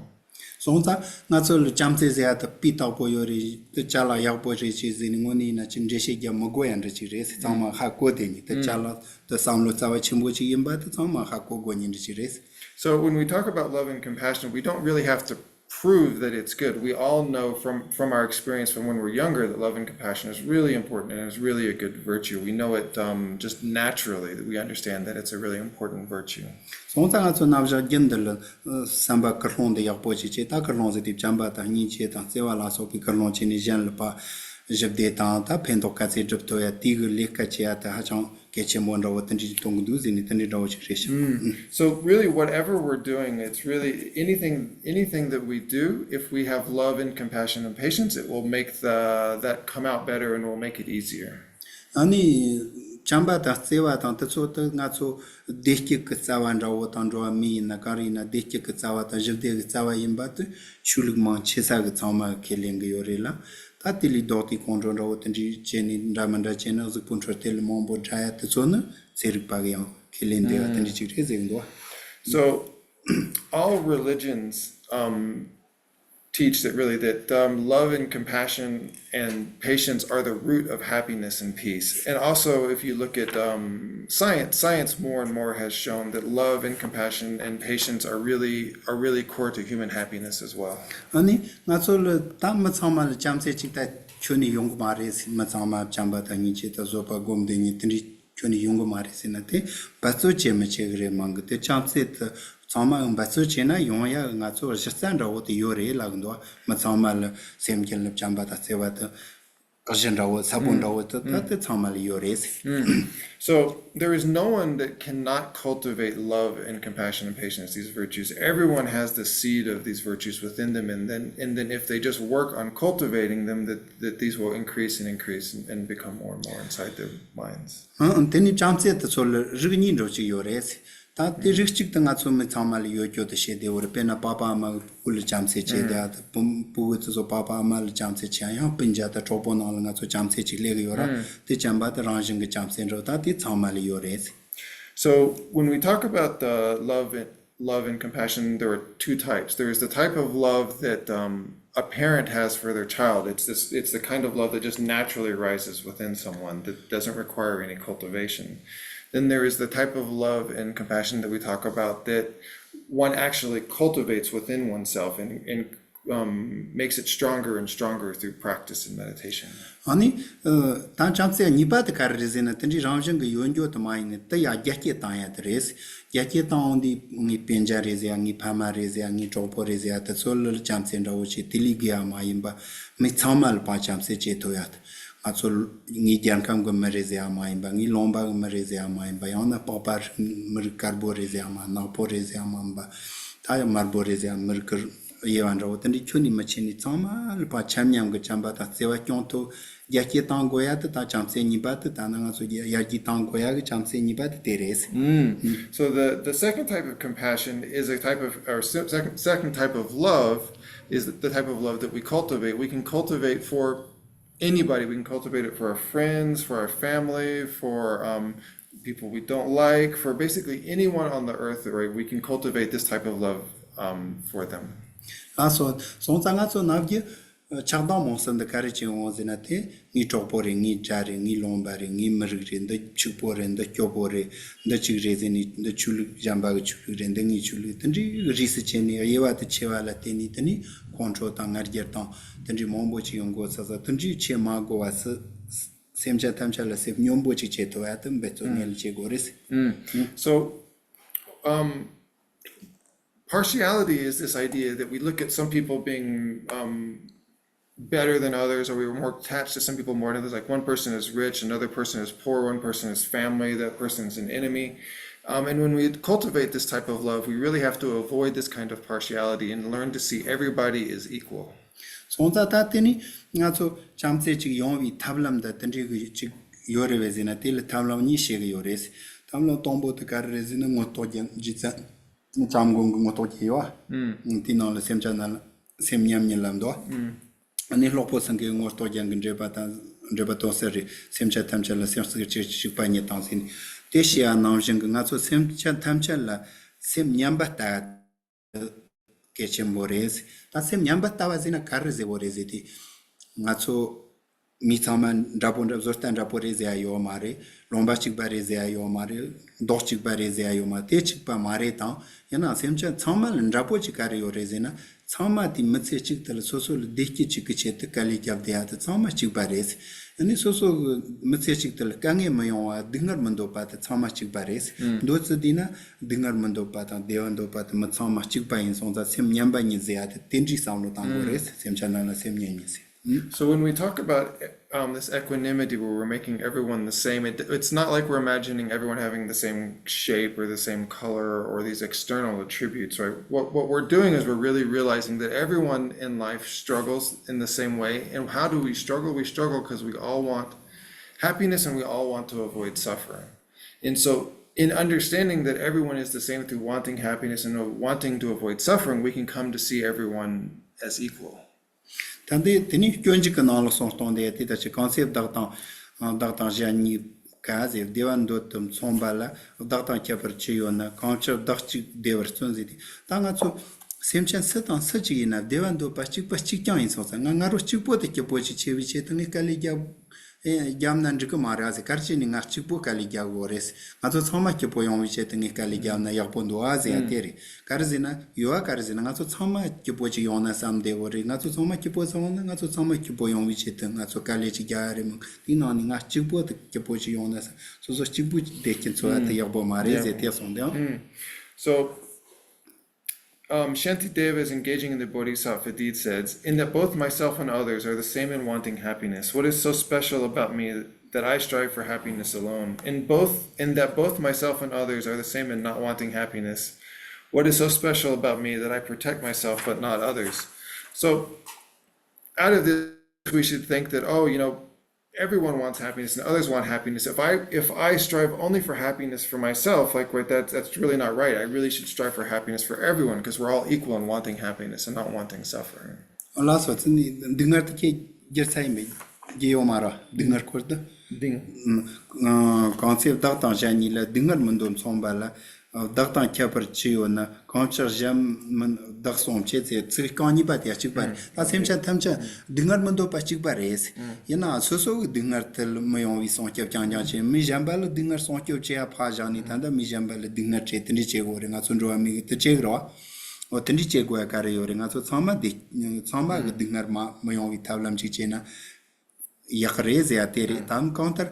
སོང་ཙང་ང་ཚོ་ལ་བྱམས་བརྩེ་ཟེར་ཡ་དེ་སྤུས་དག་པོ་ཡོད་རེད། དེ་ཅ་ལག་ཡག་པོ་རེད་ཅེས་ཟེར་ནས་དངོས་གནས་ཡིན་ན་ཅིག་འགྲེལ་བཤད་རྒྱག་མི་དགོས་ཡ་འདྲ་ཅིག་རེད། ཚང་མ་ཧ་གོ་བསྡད་ནས་དེ་ཅ་ལག་དེ་བསམ་བློ་རྩ་བ་ཆེན་པོ་ཅིག་ཡིན་པ་དེ་ཚང་མ་ཧ་གོ་དགོས་ཉིན་འདྲ་ཅིག་རེད། So when we talk about love and compassion, we don't really have to prove that it's good. We all know from, from our experience from when we're younger that love and compassion is really important and is really a good virtue. We know it um, just naturally, that we understand that it's a really important virtue. སོང་ཙང་ང་ཚོ་ནམ་ཞག་རྒྱུན་འདི་ལ་བསམ་པ་ཀུན་སློང་འདི་ཡག་པོ་ཅིག་བྱེད། ད་ཀུན་སློང་ཟེར་དུས་བྱམས་པ་དང་སྙིང་རྗེ་དང་བརྩེ་བ་ལ་སོགས་པའི་ཀུན་སློང་བྱས་ནས་གཞན་ལ་ཕར་ཞི་བདེ་དང་ད་ཕན་ཐོགས་ག་ཚད་སྒྲུབ་ཐུབ་ཡ་དེའི་གི་ལས་ཀ་བྱེད་ཡ་དེ་ཧ་ཅང་གལ་ཆེན་པོ་འདྲ་བོ་དེ་འདྲ་ཞིག་མཐོང་གི་འདུག་ཟེར་ནས་དེ་འདྲའི་འདྲ་བོ་ཞིག་རེད་ཤག So really, whatever we're doing, it's really anything anything that we do, if we have love and compassion and patience, it will make the that come out better and will make it easier. ཨ་ནི་བྱམས་པ་དང་བརྩེ་བ་དང་དེ་ཚོ་དེ་ང་ཚོ་བདེ་སྐྱིད་ཀྱི་རྩ་བ་འདྲ་བོ་དང་འགྲོ་བ་མི་ཡིན་ན་ག་རེ་ཡིན་ན་བདེ་སྐྱིད་ཀྱི་རྩ་བ་དང་ཞི་བདེ་གི་རྩ་བ་ཡིན་པ་དེ་ཆོས་ལུགས་མང་ཆེ་ས་གི་ཚང་མ་ཁས་ལེན་གི་ཡོད་རེད་ལ། ད་དེ་ལས་ལྡོག་སྟེ་ཁོང་ཁྲོ་འདྲ་བོ་དེ་འདྲའི་བྱས་ནས་འདྲ་མི་འདྲ་བྱས་ན་གཟུགས་པོ་འཕྲོད་བསྟེན་ལ་མང་པོ་དྲག་ཡ་དེ་ཚོ་ནི་ཚན་རིག་པ་གི་ཡང་ཁས་ལེན་བསྡད་ཡ་དེ་འདྲ་ཅིག་རེད་ཟེར་གི་འདུག So all religions um, teach that really that um, love and compassion and patience are the root of happiness and peace. And also, if you look at um, science, science more and more has shown that love and compassion and patience are really are really core to human happiness as well. ཨ་ནི་ང་ཚོ་ལ་ད་མི་ཚང་མ་ལ་བྱམས་བརྩེ་གཅིག་ད་ཁྱོན་ནས་ཡོང་གི་མ་རེད། མི་ཚང་མ་བྱམས་པ་དང་སྙིང་རྗེ་དང་བཟོད་པ་སྒོམ་བདེ་གཉིས་དེ་འདྲའི་ཁྱོན་ནས་ཡོང་གི་མ་རེད་ཟེར་ན་དེ་འབད་རྩོལ་བྱེད་མི་བྱེད་གི་རེད་མང་གི། དེ་བྱམས་བརྩེ་དེ་ཚང་མ་འབད་རྩོལ་བྱས་ན་ཡོང་ཡ་ང་ཚོ་གཞི་རྩ་འདྲ་བོ་དེ་ཡོད་རེད་ལབ་གི་འདུག་མི་ཚང་མ་ལ་སེམས་ཅན་ལ་བྱམས་པ་དང་བརྩེ་བ་དང་གཞི་འདྲ་བོ་ས་བོན་འདྲ་བོ་དེ་ད་དེ་ཚང་མ་ལ་ཡོད་རེད། So there is no one that cannot cultivate love and compassion and patience, these virtues. Everyone has the seed of these virtues within them, and then and then if they just work on cultivating them, that, that these will increase and increase and, and become more and more inside their minds. ཨང་། དེ་ནི་བྱམས་བརྩེ་དེ་ཚོ་ལ་རིགས་གཉིས་འདྲ་ཅིག་ཡོད་རེད། ད་དེ་རིགས་གཅིག་དེ་ང་ཚོ་མི་ཚང་མ་ལ་ཡོད་རྒྱུ་དེ་བཤད་བདེ་བོ་རེད། དཔེར་ན་པ་ཕ་ཨ་མ་གི་ཕྲུ་གུ་ལ་བྱམས་བརྩེ་བྱས་ཏེ་ཨ་ད་ཕྲུ་གུ་དེ་ཚོ་པ་ཕ་ཨ་མ་ལ་བྱམས་བརྩེ་བྱས་ཡང་སྤུན་ཀྱག་དང་གྲོགས་པོ་ནང་ལ་ང་ཚོ་བྱམས་བརྩེ་ཅིག་སླེབས་ཀྱི་ཡོད་ར། དེ་བྱམས་པ་དེ་རང་བཞིན་གྱི་བྱམས་བརྩེ་འདྲ་ད་དེ་ཚང་མ་ལ་ཡོད་རེད། So when we talk about the love and love and compassion, there are two types. There is the type of love that um, a parent has for their child. It's this. It's the kind of love that just naturally rises within someone that doesn't require any cultivation. Then there is the type of love and compassion that we talk about that one actually cultivates within oneself and, and um, makes it stronger and stronger through practice and meditation. ཨ་ནི། ད་བྱམས་བརྩེ་གཉིས་པ་དེ་ག་རེ་རེད་ཟེར་ན་དེ་འདྲའི་རང་བཞིན་གྱི་ཡོད་རྒྱུ་དེ་མ་ཡིན་ནས་དེ་ཡང་རྒྱ་སྐྱེད་བཏང་ཡ་དེ་རེད། རྒྱ་སྐྱེད་བཏང་འོང་དུས་ངའི་སྤུན་ཀྱག་རེད་ཟེར་ཡ་ངའི་ཕ་མ་རེད་ཟེར་ཡ་ངའི་གྲོགས་པོ་རེད་ཟེར་ཡ་དེ་ཚོ་ལ་བྱམས་བརྩེ་འདྲ་བོ་བྱེད་དེ་ལས་དགོས་ཡ་མ་ཡིན་པ་མི་ཚང་མ་ལ་ཕར་བྱམས་བརྩེ་བྱེད་ཐུབ་ཡ་དེ། ང་ཚོ་ངའི་རྒྱལ་ཁམས་ཀྱི་མི་རེད་ཟེར་ཡ་མ་ཡིན་པ། ངའི་ལུང་པ་གི་མི་རེད་ཟེར་ཡ་མ་ཡིན་པ། ཡང་ན་པགས་པ་རིགས་མི་རིགས་དཀར་པོ་རེད་ཟེར་ཡ་མ། ནག་པོ་རེད་ཟེར་ཡ་མ་ཡིན་པ། ད་ཡང་དམར་པོ་རེད་ཟེར་ཡ། མི་རིགས་ཀྱི་དབྱེ་བ་འདྲ་བོ་དེ་འདྲའི་ཁྱོན་ནས་མི་ཕྱེ་ནས། ཚང་མ་ལ་ཕར་ཆ་མཉམ་གྱི་བྱམས་པ་དང་བརྩེ་བ་སྐྱོང་ཐུབ། རྒྱ་སྐྱེད་གཏོང་དགོས་ཡ་དེ་ད་བྱམས་བརྩེ་གཉིས་པ་དེ། ད་ནི་ང་ཚོ་ཡར་རྒྱས་གཏོང་དགོས་ཡ་གི་བྱམས་བརྩེ་གཉིས་པ་དེ་དེ་རེད། So the, the second type of compassion is a type of, or se- second, second type of love is the type of love that we cultivate. We can cultivate for anybody. We can cultivate it for our friends, for our family, for um, people we don't like, for basically anyone on the earth, right? We can cultivate this type of love um, for them. ལགས་སོ། སོང་ཙང་ང་ཚོ་ནམ་རྒྱུན་ཆགས་སྡང་རྨོངས་གསུམ་འདི་ག་རེ་བྱེད་འོང་ཟེར་ན། དེ་ངའི་གྲོགས་པོ་རེད། ངའི་དགྲ་རེད། ངའི་ལུང་པ་རེད། ངའི་མི་རིགས་རེད། འདི་ཕྱུག་པོ་རེད། འདི་སྐྱོ་པོ་རེད། འདི་གཅིག་རེད་ཟེར་ནས། འདི་ཆོས་ལུགས་གཞན་པ་གི་ཆོས་ལུགས་རེད། འདི་ངའི་ཆོས་ལུགས། དེ་འདྲའི་རིས་སུ་ཕྱེ་ནས། དབྱེ་བ་དེ་ཕྱེ་བ་ལ་བརྟེན་ནས། དེ་ནས་ཁོང་ཁྲོ་དང་ང་རྒྱལ་དང་དེ་འདྲའི་མང་པོ་ཅིག་ཡོང་གི་ཡོད་ས་ས། དེ་འདྲའི་བྱེད་མ་དགོས་པ་སི། སེམས་ཅན་ཐམས་ཅད་ལ་སེམས་སྙོམས་པོ་ཅིག་བྱེད་ཐུབ་ཡ་དེ་འབད་བརྩོན་ངེས་ལ་བྱེད་དགོས་རེད། So, um, partiality is this idea that we look at some people being um, better than others, or we were more attached to some people more than others. Like one person is rich, another person is poor, one person is family, that person is an enemy. Um, and when we cultivate this type of love, we really have to avoid this kind of partiality and learn to see everybody is equal. སོང་ཙང་ད་དེ་ནི་ང་ཚོ་བྱམས་བརྩེ་ཅིག་ཡོང་བའི་ཐབས་ལམ་དང་དེ་འདྲའི་གི་ཅིག་ཡོད་རེད་པས་ཟེར་ན། དེ་ལ་ཐབས་ལམ་གཉིས་བཤད་གི་ཡོད་རེད། ཐབས་ལམ་དང་པོ་དེ་ག་རེ་རེད་ཟེར་ན། མངོན་རྟོགས་རྒྱན། རྗེ་བཙུན་བྱམས་མགོན་གྱི་མངོན་རྟོགས་རྒྱན་ཡོད་པ། དེའི་ནང་ལ་སེམས་ཅན་རྣམས་ལ་སེམས་མཉམ་ཉིད་ལབ་འདུག་ཨ་ནི་སློབ་དཔོན་ཚང་གི་མངོན་རྟོགས་རྒྱན་གྱི་འགྲེལ་པ་དང་། འགྲེལ་པ་དོན་གསལ་རེད། སེམས་ཅན་ཐམས་ཅད་ལ་སེམས་གཅིག་གཅིག་གཅིག་པ་ཉིད་དང་ཟེར་ནས། དེ་བཤད་ཡ་ནང་བཞིན་གྱི་ང་ཚོ་སེམས་ཅན་ཐམས་ཅད་ལ་སེམས་མཉམ་པ་ལྟ་གལ་ཆེན་པོ་རེད། ད་སེམས་མཉམ་པ་ལྟ་བ་ཟེར་ན་ག་རེ་ཟེར་བོ་རེད་ཟེར་དུས། ང་ཚོ་མི་ཚང་མ་འདྲ་པོ་འདྲ། བཟོ་ལྟ་འདྲ་པོ་རེད་ཟེར་ཡ་ཡོད་མ་རེད། ལུང་པ་གཅིག་པ་རེད་ཟེར་ཡ་ཡོད་མ་རེད། མདོག་གཅིག་པ་རེད་ཟེར་ཡ་ཡོད་མ་རེད། དེ་གཅིག་པ་མ་རེད་དང་། ཡིན་ནའང་སེམས་ཅན་ཚང་མ་ལ་འདྲ་པོ་ཅིག་ག་རེ་ཡོད་རེད་ཟེར་ན། ཚང་མ་དེ་མི་ཚེ་གཅིག་དེ་ལ་སོ་སོ་ལ་བདེ་སྐྱིད་ཅིག་གི་ཆེད་དུ་དཀའ་ལས་བརྒྱབ་བསྡད་ཡ་དེ་ཚང་མ་གཅིག་པ་རེད། ཨ་ནི་སོ་སོ་གི་མི་ཚེ་གཅིག་དེ་ལ་དཀའ་ངལ་མི་ཡོང་བ། སྡུག་བསྔལ་མི་འདོད་པ་དེ་ཚང་མ་གཅིག་པ་རེད། མདོར་བསྡུས་བསྡུས་ན། སྡུག་བསྔལ་མི་འདོད་པ་དང་བདེ་བ་འདོད་པ་དེ་མི་ཚང་མ་གཅིག་པ་ཡིན་སོང་ཙང་། སེམས་མཉམ་པ་ཉིད་ཟེར་ཡ་དེ་དེ་འདྲའི་བསམ་བློ་བཏང་དགོས་རེད། སེམས་ཅན་རྣམས་ལ་སེམས་མཉམ་ཉིད་ཟེར། So when we talk about um, this equanimity where we're making everyone the same, it, it's not like we're imagining everyone having the same shape or the same color or these external attributes, right? What, what we're doing is we're really realizing that everyone in life struggles in the same way. And how do we struggle? We struggle because we all want happiness and we all want to avoid suffering. And so, in understanding that everyone is the same through wanting happiness and wanting to avoid suffering, we can come to see everyone as equal. ད་འདི་དེ་ནི་སྐྱོན་འཇུག་གི་ནང་ལ་སོང་གཏོང་དེ། དེ་ལྟ་ཅི། གང་ཚེ་བདག་དང་བདག་དང་གཞན་གཉིས་ཀ་ཟེར། བདེ་བ་འདོད་དུ་མཚུངས་པ་ལ། བདག་དང་ཁྱད་པར་ཅི་ཡོད་ན། གང་ཕྱིར་བདག་གཅིག་བདེ་བར་བརྩོན་ཟེར་དུས། ད་ང་ཚོ་སེམས་ཅན་སུ་དང་སུ་གཅིག་ཡིན་ན་བདེ་བ་འདོད་པ་གཅིག་པ་གཅིག་རྐྱང་ཡིན་སོང་ཙང་། ང་ང་རང་གཅིག་པོ་དེ་སྐྱིད་པོ་ཅིག་ཆགས་པའི་ཆེད་དུ་ངས་དཀའ་ལས་བརྒྱབ། ཨེ། བརྒྱབ་ན་འགྲིག་གི་མ་རེད་ཟེར། ག་རེ་བྱས་ནས་ང་གཅིག་པོ་དཀའ་ལས་རྒྱག་དགོས་རེད། ང་ཚོ་ཚང་མ་སྐྱིད་པོ་ཡོང་བའི་ཆེད་དུ་ངས་དཀའ་ལས་བརྒྱབ་ན་ཡག་པོ་འདུག་ཨ་ཟེར་ཡ་དེ་རེད། ག་རེ་ཟེར་ན། ཡོད་ཨ། ག་རེ་ཟེར་ན། ང་ཚོ་ཚང་མ་སྐྱིད་པོ་ཅིག་ཡོང་ན་བསམ་བསྡད་དགོས་རེད། ང་ཚོ་ཚང་མ་སྐྱིད་པོ་བསམ་ན། ང་ཚོ་ཚང་མ་སྐྱིད་པོ་ཡོང་བའི་ཆེད་དུ་ང་ཚོ་དཀའ་ལས་ཅིག་རྒྱག་ཡ་རེད་མོད། དེའི་ནང་ནས་ང་གཅིག་པོ་དེ་སྐྱིད་པོ་ཅིག་ཡོང་ན་བསམ། སོ་སོ་གཅིག་པུ་བསྡད་ཀྱི་འཚོ་བ་དེ་ཡག་པོ་མ་རེད་ཟེར་དེ་གསུངས་དེ། So, Um, Shantideva is engaging in the Bodhisattva deed, says, "In that both myself and others are the same in wanting happiness, what is so special about me that I strive for happiness alone? In both, in that both myself and others are the same in not wanting happiness, what is so special about me that I protect myself but not others?" So, out of this, we should think that, oh, you know, everyone wants happiness and others want happiness. If I if I strive only for happiness for myself, like, right, that that's really not right. I really should strive for happiness for everyone because we're all equal in wanting happiness and not wanting suffering. ལགས་སོ། ཚེ་ནི་སྡུག་བསྔལ་དེ་ཁྱེད་རྒྱལ་ཚ་ཡིན་པས་རྒྱལ་ཡོད་མ་རེད། སྡུག་བསྔལ་སྐོར་དུ། གང་ཚེ་བདག་དང་གཞན་གཉིས་ལ། སྡུག་བསྔལ་མི་འདོད་མཚུངས་པ་ལ། བདག་དང་ཁྱད་པར་ཅི་ཡོད་ན། གང་ཕྱིར་གཞན་མིན་བདག་གསུམ་བྱེད་ཟེར། ཚིག་རྐང་གཉིས་པ་དེ་གཅིག་པ་རེད། ད་སེམས་ཅན་ཐམས་ཅད་སྡུག་བསྔལ་མི་འདོད་པ་གཅིག་པ་རེད། ཡིན་ནའང་སོ་སོ་གི་སྡུག་བསྔལ་དེ་མི་ཡོང་བའི་སྲུང་སྐྱོབ་རྐྱང་རྐྱང་བྱེད། མི་གཞན་པ་ལ་སྡུག་བསྔལ་སྲུང་སྐྱོབ་བྱེད་ཡ་ཕར་བཞག་ནས། ད་ལྟ་མི་གཞན་པ་ལ་སྡུག་བསྔལ་སྤྲད། དེ་འདྲ་བྱེད་དགོས་རེད། ང་ཚོ་འགྲོ་བ་མི་གི་དེ་བྱེད་གི་རེད་བ། འོ། དེ་འདྲ་བྱེད་དགོས་ཡ་ག་རེ་ཡོད་རེད། ང་ཚོ་ཚང་མ་དེ་ཚང་མ་གི་སྡུག་བསྔལ་མ་མི་ཡོང་བའི་ཐབས་ལམ་ཅིག་བྱས་ན། ཡག་རེད་ཟེར་ཡ་དེ་རེད། དམ་གང་ལྟར་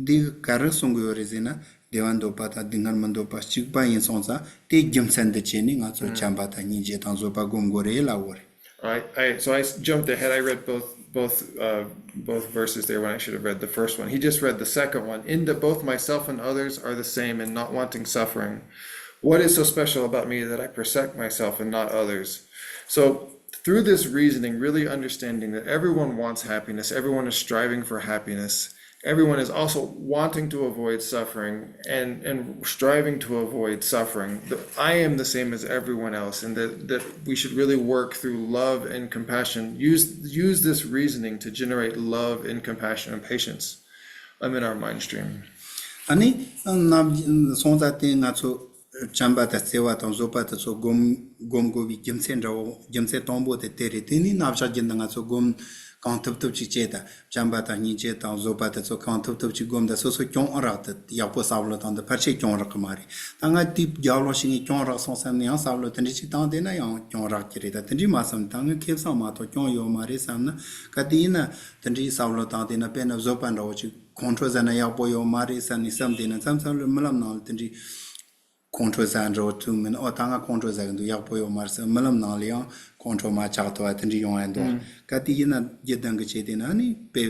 འདི་ག་རེ་གསུང་གི་ཡོད་རེད་ཟེར་ན། བདེ་བ་འདོད་པ་དང་སྡུག་བསྔལ་མི་འདོད་པ་གཅིག་པ་ཡིན་སོང་ཙང་། དེ་རྒྱུ་མཚན་དུ་བྱས་ནས་ང་ཚོ་བྱམས་པ་དང་སྙིང་རྗེ་དང་བཟོད་པ་སྒོམ་དགོས་རེད་ལབ་ཡོད་རེད། All right, I, so I s- jumped ahead. I read both both uh, both verses there when I should have read the first one. He just read the second one. In that both myself and others are the same and not wanting suffering. What is so special about me that I protect myself and not others? So through this reasoning, really understanding that everyone wants happiness, everyone is striving for happiness, everyone is also wanting to avoid suffering and, and striving to avoid suffering. The, I am the same as everyone else, and that, that we should really work through love and compassion. Use, use this reasoning to generate love and compassion and patience um, in our mind stream. ཨ་ནི་ནམ་སོང་ཙང་དེ་ང་ཚོ་བྱམས་པ་དང་བརྩེ་བ་དང་བཟོད་པ་དེ་ཚོ་སྒོམ་སྒོམ་དགོས་པའི་རྒྱུ་མཚན་འདྲ་བོ་རྒྱུ་མཚན་དང་པོ་དེ་དེ་རེད། དེ་ནི་ན་བཞག་རྒྱུ་འདི་ང་ཚོ་སྒོམ་གང་ཐུབ་ཐུབ་ཅིག་བྱེད་དང་། བྱམས་པ་དང་སྙིང་རྗེ་དང་བཟོད་པ་དེ་ཚོ་གང་ཐུབ་ཐུབ་ཅིག་སྒོམ་དང་། སོ་སོ་གྱོང་རག་དེ་ཡག་པོ་བསམ་བློ་བཏང་དང་ཕལ་ཆེར་གྱོང་རག་གི་མ་རེད། ད་ང་དེའི་རྒྱབ་ལོགས་ཤིག་ངས་གྱོང་རག་སོང་བསམ་ནས་ཡང་བསམ་བློ་དེ་འདྲ་ཅིག་བཏང་བསྡད་ན་ཡང་གྱོང་རག་གི་རེད། ད་དེ་འདྲ་མ་བསམ་ནས་ད་ངས་ཁེ་བཟང་མ་གཏོགས་གྱོང་ཡོད་མ་རེད་བསམ་ན། གལ་ཏེ་ཡིན་ན་དེ་འདྲའི་བསམ་བློ་བཏང་བསྡད་ན། དཔེར་ན་བཟོད་པ་འདྲ་བོ་ཅིག་ཁོང་ཁྲོ་ཟ་ན་ཡག་པོ་ཡོད་མ་རེད་བསམ་ནས་བསམ་བསྡད་ན། མཚམས་མཚམས་ལ་རྨི་ལམ་ནང་ལ་དེ་འདྲའི་ཁོང་ཁྲོ་ཟ་འདྲ་བོ་ཐུག་མིན། ཨོ་ད་ང་ཁོང་ཁྲོ་ཟ་གི་འདུག་ཡག་པོ་ཡོད་མ་རེད་བསམ། རྨི་ལམ་ནང་ལ་ཡང་ཁོང་ཁྲོ་མར་ཆགས་ཐུབ་པ་དེ་འདྲ་ཡོང་ཡ་འདུག་གལ་ཏེ་ཡིན་ན་རྒྱུ་ལྡན་གྱི་ཆེད་དེ་ན་ནི་དཔེ་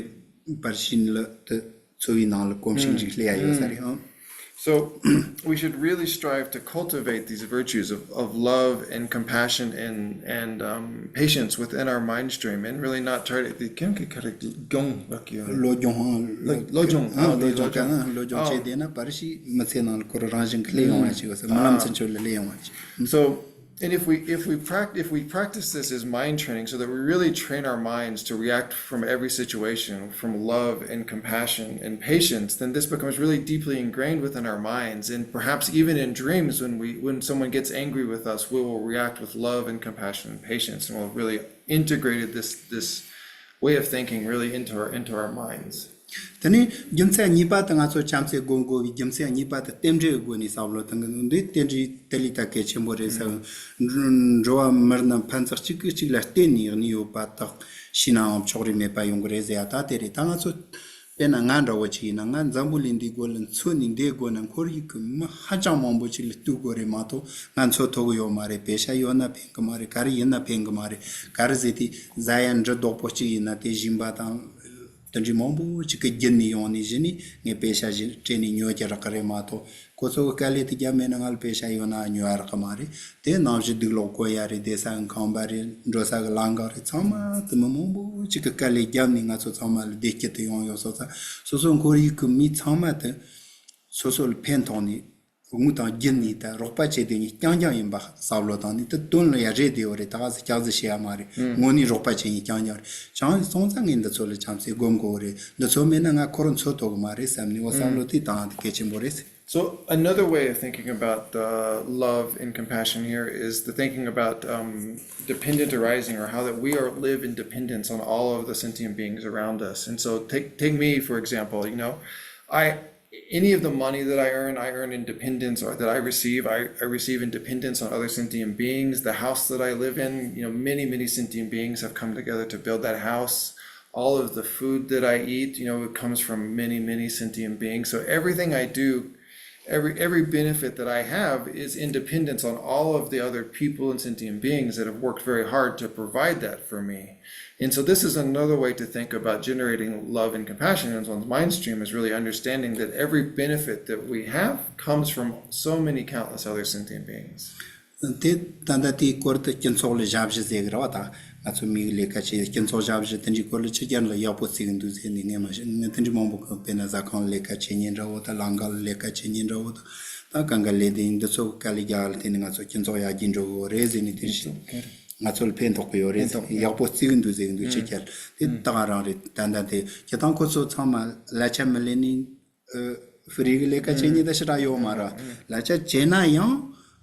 པར་ཤིན་ལ་དེ་འཚོ་བའི་ནང་ལ་གོམས་ཤིང་ཅིག་སླེབས་ཡ་ཡོད་ས་རེད། ཨང་། So we should really strive to cultivate these virtues of, of love and compassion and, and um, patience within our mind stream and really not try to. བློ་སྦྱོང་། ཨང་། བློ་སྦྱོང་། ཨང་། བློ་སྦྱོང་། ཨང་། བློ་སྦྱོང་བྱས་བསྡད་ན་པར་ཤིག་མི་ཚེ་ནང་ལ་ཁོ་རང་རང་བཞིན་གྱིས་སླེབས་ཡོང་བ་ཞིག་ཡོད་ས། རྨི་ལམ་ཚུན་ཆོད་ལ་སླེབས་ཡོང་བ་ཞིག So and if we if we practice if we practice this as mind training, so that we really train our minds to react from every situation from love and compassion and patience, then this becomes really deeply ingrained within our minds. And perhaps even in dreams, when we when someone gets angry with us, we will react with love and compassion and patience, and we'll really integrated this this way of thinking really into our into our minds. དེ་ནས་རྒྱུ་མཚན་གཉིས་པ་དེ། ང་ཚོ་བྱམས་བརྩེ་སྒོམ་དགོས་པའི་རྒྱུ་མཚན་གཉིས་པ་དེ་རྟེན་འབྲེལ་གྱི་སྒོ་ནས་བསམ་བློ་བཏང་གི་འདུག་འདི་རྟེན་འབྲེལ་དེ་ལས་ད་གལ་ཆེན་པོ་རེད་ཟེར། འགྲོ་བ་མི་རྣམས་ཕན་ཚུན་གཅིག་གིས་གཅིག་ལ་བརྟེན་ནས་གནས་ཡོད་པ་དག་ཤེས་ནའང་ཕྱོགས་རིས་མེད་པ་ཡོང་གི་རེད་ཟེར་ཡ་ད་དེ་རེད། ད་ང་ཚོ་དཔེར་ན་ང་འདྲ་བོ་ཅིག་ཡིན་ན། ང་འཛམ་བུ་གླིང་འདིའི་སྒོ་ལ་འཚོ་ནས་འདིའི་སྒོ་ན་ཁོར་ཡུག་གི་མི་ཧ་ཅང་མང་པོ་ཅིག་ལ་ལྟོས་དགོས་རེད་མ་གཏོགས་ང་འཚོ་ཐུབ་གི་ཡོད་མ་རེད། པེ་ཤ་ཡོད་ན་ཕན་གི་མ་རེད། ག་རེ་ཡིན་ན་ཕན་གི་མ་རེད། ག་རེ་ཟེར་དུས་ཟ་ཡ་འབྲུ་རྡོག་པོ་གཅིག་ཡིན་ན་དེ་སྦྱིན་པ་དང་། དེ་འདྲའི་མང་པོ་ཅིག་གི་བརྒྱུད་ནས་ཡོང་ནས་གཞི་ནས་ངས་པེ་ཤ་ཞིག་སྤྲད་ནས་ཉོ་རྒྱུ་རག་གི་རེད་མ་གཏོགས། ཁོ་ཚོ་གི་དཀའ་ལས་དེ་རྒྱབ་མེད་ན་ང་ལ་པེ་ཤ་ཡོད་ན་ཉོ་ཡ་རག་གི་མ་རེད། དེ་ནང་བཞིན་སྡུག་ལོག་གོན་ཡ་རེད། བསྡད་ས་གི་ཁང་པ་རེད། འགྲོ་ས་གི་ལམ་ཁ་རེད། ཚང་མ་དེ་མི་མང་པོ་ཅིག་གི་དཀའ་ལས་རྒྱབ་ནས་ང་ཚོ་ཚང་མ་ལ་བདེ་སྐྱིད་དེ་ཡོང་ཡོད་སོང་ཙང་། སོ་སོ་ཁོར་ཡུག་གི་མི་ཚང་མ་དེ་སོ་སོ་ལ་ཕན་ཐོགས་ནས། དངུལ་དང་རྒྱུ་ནི་ད་རོགས་པ་བྱེད་དེ་ནི་རྐྱང་རྐྱང་ཡིན་པ་བསམ་བློ་བཏང་ནས། དེ་དོན་ལ་ཡ་རེད་བདེ་བོ་རེད། ད་ག་ཟེ་སྐྱག་ཟེ་བྱེད་ཡ་མ་རེད། དངོས་གནས་རོགས་པ་བྱེད་ཡིན་རྐྱང་རྐྱང་རེད། བྱང་སོང་ཙང་ངས་འདི་ཚོ་ལ་བྱམས་བརྩེ་སྒོམ་དགོས་རེད། འདི་ཚོ་མེད་ན་ང་ཁོ་རང་འཚོ་ཐུབ་གི་མ་རེད་བསམ་ནས། འོ་བསམ་བློ་དེ་བཏང་ཡ་དེ་གལ་ཆེན་པོ་རེད། So another way of thinking about the love and compassion here is the thinking about um, dependent arising, or how that we are live in dependence on all of the sentient beings around us. And so take take me for example. You know, I any of the money that I earn, I earn in dependence, or that I receive, I, I receive in dependence on other sentient beings. The house that I live in, you know, many, many sentient beings have come together to build that house. All of the food that I eat, you know, it comes from many, many sentient beings. So everything I do, every every benefit that I have is in dependence on all of the other people and sentient beings that have worked very hard to provide that for me. And so this is another way to think about generating love and compassion in one's mind stream, is really understanding that every benefit that we have comes from so many countless other sentient beings. དེ་ད་ལྟ་དེའི་སྐོར་དུ་སྤྱི་ཚོགས་ལ་ཞབས་ཞུ་ཟེར་གི་རེད་བ། ད་ང་ཚོ་མིའི་ལས་ཀ་བྱེད། སྤྱི་ཚོགས་ཞབས་ཞུ་དེ་འདྲའི་སྐོར་ལ་ཕྱི་རྒྱལ་ལ་ཡག་པོ་བརྩི་གི་འདུག་ཟེར་ནས་ངས་མ་ཤེས། ངས་དེ་འདྲའི་མང་པོ་གི་དཔེར་ན་ཟ་ཁང་ལས་ཀ་བྱེད་མཁན་འདྲ་བོ་དང་། ལམ་ཁ་ལ་ལས་ཀ་བྱེད་མཁན་འདྲ་བོ་དང་། ད་གང་ག་ལས་དེ་འདི་ཚོ་གི་དཀའ་ལས་རྒྱག་ལ་བརྟེན་ནས་ང་ཚོ་སྤྱི་ཚོགས་ཡར་རྒྱས་འགྲོ་གི་ཡོད་རེད་ཟེར་ནས། དེ་བཞིན་ང་ཚོ་ལ་ཕན་ཐོགས་གི་ཡོད་རེད། ཡག་པོ་བརྩི་གི་འདུག་ཟེར་གི་འདུག་ཕྱི་རྒྱལ་དེ་ད་ག་རང་རེད། ད་ལྟ་དེ་སྤྱིར་བཏང་ཁོ་ཚོ་ཚང་མ་ལ་ཆ་མི་ལེན་ནི། ཧྥི་རི་གི་ལས་ཀ་བྱེད་མཁན་ད་ཞེ་དྲག་ཡོད་མ་རེད། ལ་ཆ་བྱས་ན་ཡང་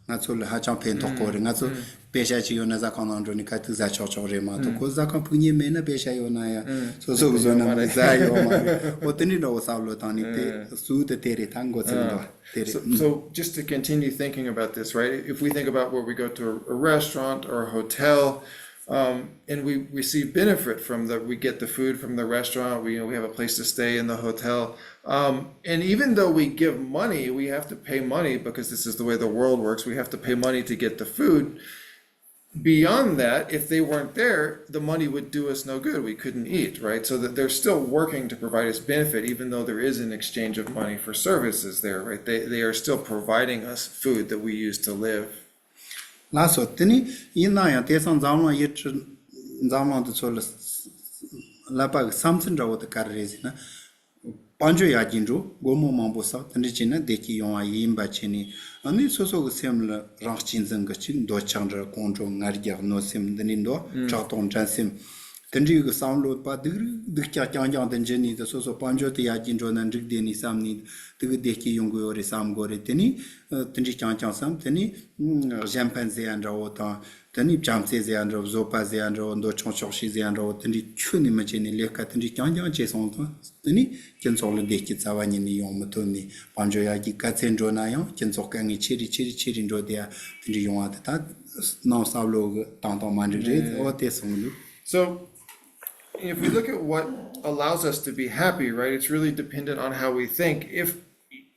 ང་ཚོ་ལ་ཧ་ཅང་ཕན་ཐོགས་གི་རེད། ང་ཚོ་པེ་ཤ་ཅིག་ཡོད་ན་ཟ་ཁང་ནང་འགྲོ་ནས་ག་དུས་ཟ་ཆོག་ཆོག་རེད་མ་གཏོགས། ཁོ་ཟ་ཁང་ཕུག་ཉེ་མེད་ན་པེ་ཤ་ཡོད་ན་ཡང་སོ་སོ་གི་བཟོས་ན་ཟ་ཡོད་མ་རེད། འོ་དེ་འདྲའི་འདྲ་བོ་བསམ་བློ་བཏང་ནས་དེ་གཙོ་བོ་དེ་དེ་རེད། ད་འགོ་ཚུགས་འདུག་དེ་So, རེད། So just to continue thinking about this, right? If we think about where we go to a restaurant or a hotel, um, and we receive benefit from the, we get the food from the restaurant, we, you know, we have a place to stay in the hotel. Um, and even though we give money, we have to pay money because this is the way the world works. We have to pay money to get the food. beyond that, if they weren't there, the money would do us no good. We couldn't eat, right? So that they're still working to provide us benefit, even though there is an exchange of money for services there, right? They, they are still providing us food that we use to live. ལགས་སོ། དེ་ནི་ཡིན་ན་ཡང་དེང་སང་འཛམ་གླིང་ཡུལ་གྲུ་འཛམ་གླིང་དེ་ཚོ་ལ་ཀླད་པ་གི་བསམ་ཚུལ་འདྲ་བོ་དེ་ག་རེ་རེད་ཟེར་ན། དཔལ་འབྱོར་ཡར་རྒྱས་འགྲོ། སྒོར་མོ་མང་པོ་བསགས། དེ་འདྲ་བྱས་ན་བདེ་སྐྱིད་ཡོང་བ་ཡིན་པ་བྱས་ནས། ཨ་ནི་སོ་སོ་གི་སེམས་ལ་རང་གཅེས་འཛིན་གི་ཅིག་འདོད་ཆགས་འདྲ། ཁོང་ཁྲོ། ང་རྒྱལ། གནོད་སེམས་འདི་འདྲའི་འདུག་ཕྲག་དོག་འགྲན་སེམས། དེ་འདྲའི་གི་བསམ་བློ་པ་སྡུག་རུ་སྡུག་ཀྱང་རྐྱང་རྐྱང་དེ་འཇི་ནས་དེ་སོ་སོ་དཔལ་འབྱོར་དེ་ཡར་རྒྱས་འགྲོ་ན་འགྲིག་བསྡད་ནས་བསམ་ནས། དེ་གི་བདེ་སྐྱིད་ཡོང་གི་ཡོད་རེད་བསམ་དགོས་རེད། དེ་ནས་དེ་འདྲའི་རྐྱང་རྐྱང་བསམ། དེ་ནས་གཞན་ཕན་ཟེར་ཡ་འདྲ་བོ་དང་། དེ་ནས་བྱམས་བརྩེ་ཟེར་ཡ་འདྲ་བོ། བཟོད་པ་ཟེར་ཡ་འདྲ་བོ། འདོད་ཆུང་ཆོག་ཤེས་ཟེར་ཡ་འདྲ་བོ། དེ་འདྲའི་ཁྱོན་ནས་མི་བྱེད་ནས་ལས་ཀ་དེ་འདྲའི་རྐྱང་རྐྱང་བྱས་སོང་ཙང་། དེ་ནས་སྤྱི་ཚོགས་ལ་བདེ་སྐྱིད་རྩ་བ་ཉིད་ནས་ཡོང་མི་ཐུབ་ནས། དཔལ་འབྱོར་ཡར་རྒྱས་ག་ཚད་འགྲོ་ན་ཡང་སྤྱི་ཚོགས་དཀའ་ངལ་ཆེ་རུ་ཆེ་རུ་ཆེ་རུ་འགྲོ་བསྡད་ཡ་དེ་འདྲ་ཡོང་བ་དེ་ད་ནང་བསམ་བློ་གི་བཏང་སྟངས་མ་འགྲིག་རེད། འོ་དེ་གསུངས་འདུག So, if we look at what allows us to be happy, right, it's really dependent on how we think. If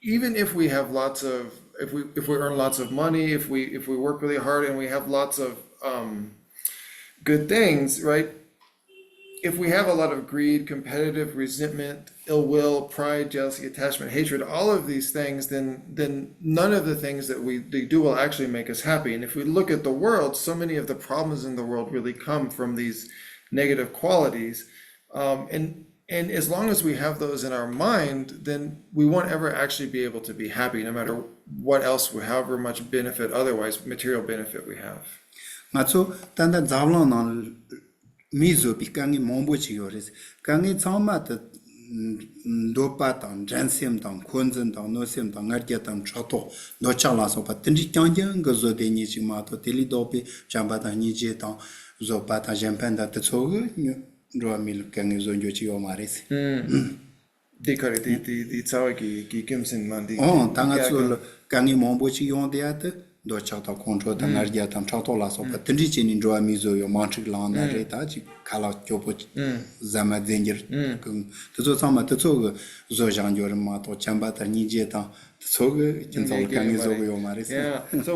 even if we have lots of if we if we earn lots of money, if we if we work really hard and we have lots of um, good things, right? If we have a lot of greed, competitive, resentment, ill will, pride, jealousy, attachment, hatred, all of these things, then then none of the things that we do will actually make us happy. And if we look at the world, so many of the problems in the world really come from these negative qualities. Um, and and as long as we have those in our mind, then we won't ever actually be able to be happy, no matter what else, we, however much benefit otherwise, material benefit we have. ང་ཚོ་ད་ལྟ་འཛམ་གླིང་ནང་མིས་བཟོས་པའི་དཀའ་ངལ་མང་པོ་ཅིག་ཡོད་རེད། དཀའ་ངལ་ཚང་མ་དེ་འདོད་པ་དང་འགྲན་སེམས་དང་འཁོན་འཛིན་དང་གནོད་སེམས་དང་ང་རྒྱལ་དང་ཕྲག་དོག་འདོད་ཆགས་ལ་སོགས་པ་དེ་འདྲའི་རྐྱང་རྐྱང་གི་བཟོ་ལྟ་ཉིད་ཅིག་མ་གཏོགས། དེ་ལས་ལྡོག་པའི་བྱམས་པ་དང་སྙིང་རྗེ་དང་བཟོད་པ་དང་གཞན་ཕན་དང་དེ་ཚོ་གི་འགྲོ་བ་མིའི་དཀའ་ངལ་བཟོ་རྒྱུ་ཅིག་ཡོད་མ་རེད། འདི་ག་རེ། དེ་དེ་དེ་རྩ་བ་གི་གི་རྒྱུ་མཚན་མ་འདི། ཨོ་ད་ང་ཚོ་ལ་དཀའ་ངལ་མང་པོ་ཅིག་ཡོང་བསྡད་ཡ་དེ་འདོད་ཆགས་དང་ཁོང་ཁྲོ་དང་ང་རྒྱལ་དང་ཕྲག་དོག་ལ་སོགས་པ་དེ་འདྲས་བྱས་ནས་འགྲོ་བ་མིས་བཟོས་ཡོད། དམག་འཁྲུག་ལངས་ན་རེད། ད་ཅིག་ཁ་ལག་སྐྱོ་པོ་ཟ་མ་རྫས་འགྱུར་གི་དེ་ཚོ་ཚང་མ་དེ་ཚོ་གི་བཟོ་བཞག་རྒྱུ་རེད་མ་གཏོགས། བྱམས་པ་དང་སྙིང་རྗེ་དང་དེ་ཚོ་གི་ཁྱེད་ཚོ་ལ་དཀའ་ངལ་བཟོ་གི་ཡོད་མ་རེད་ཟེར། Yeah. So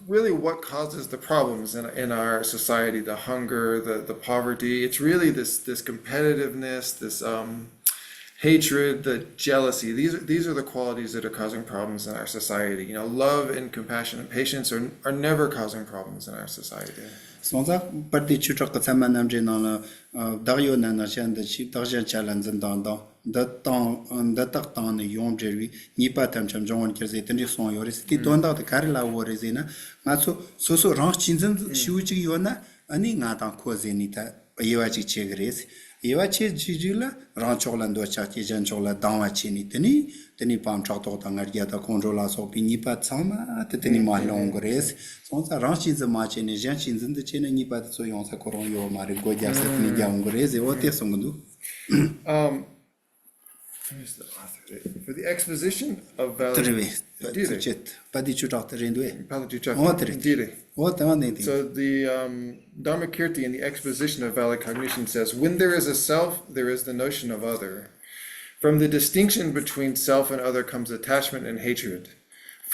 really what causes the problems in, in our society, the hunger, the, the poverty, it's really this this competitiveness, this um, hatred, the jealousy. These are, these are the qualities that are causing problems in our society. You know, love and compassion and patience are, are never causing problems in our society. སོང་ཙང་པར་དེ་ཆོས་གྲགས་ཀྱི་ཚད་མ་རྣམ་འགྲེལ་ནང་ལ། བདག་ཡོད་ན་ནི་གཞན་འདི་ཤེས། བདག་གཞན་བཅས་ལ་འཛིན་དང་སྡང་། འདི་དང་འདི་དག་དང་ནི་ཡོངས་འབྲེལ་བའི། ཉེས་པ་ཐམས་ཅད་འབྱུང་བར་འགྱུར་ཟེར་དེ་འདྲས་གསུངས་ཡོད་རེད་ཟེར། དེའི་དོན་དག་དེ་ག་རེ་ལབ་ཡོད་རེད་ཟེར་ན། ང་ཚོ་སོ་སོ་རང་གཅེས་འཛིན་ཞེ་པོ་ཅིག་ཡོད་ན། ཨ་ནི་ང་དང་ཁོ་ཟེར་ནས་ད་དབྱེ་བ་ཅིག་ཕྱེ་གི་རེད། དབྱེ་བ་ཕྱེ་རྗེས་རྗེས་ལ་རང་ཕྱོགས་ལ་འདོད་ཆགས་སྐྱེ། གཞན་ཕྱོགས་ལ་སྡང་བ་སྐྱེས་ནས། དེ་ནས་དེ་ནས་བྱམས་ཕྲག་དོག་དང་ང་རྒྱལ་དང་ཁོང་ཁྲོ་ལ་སོགས་པའི་ཉེས་པ་ཚང་མ་དེ་དེ་ནས་མར་སླེབས་འོང་གི་རེད། སོང་ཙང་རང་གཅེས་འཛིན་མ་བྱས་ནས་གཞན་གཅེས་འཛིན་དུ་བྱས་ན་ཉེས་པ་དེ་ཚོ་ཡོང་ས་ཁོ་རང་ཡོད་མ་རེད། སྒོ་རྒྱག་ས་དེ་ནས་རྒྱག་འོང་གི་རེད་ཟེར། འོ་དེ་གསུང་གི་འདུག Um, who is the author? For the exposition of valid. དེ་རེད་པས། འདི་རེད། ཚིགས་བཅད་པ་འདི་ཆོས་གྲགས་དེ་རེད་འདུག་པས། འོ་དེ་རེད། འདི་རེད། འོ་དེ་བ་འདི་འདི། So the um, Dharmakirti in the exposition of valid cognition says, when there is a self, there is the notion of other. From the distinction between self and other comes attachment and hatred.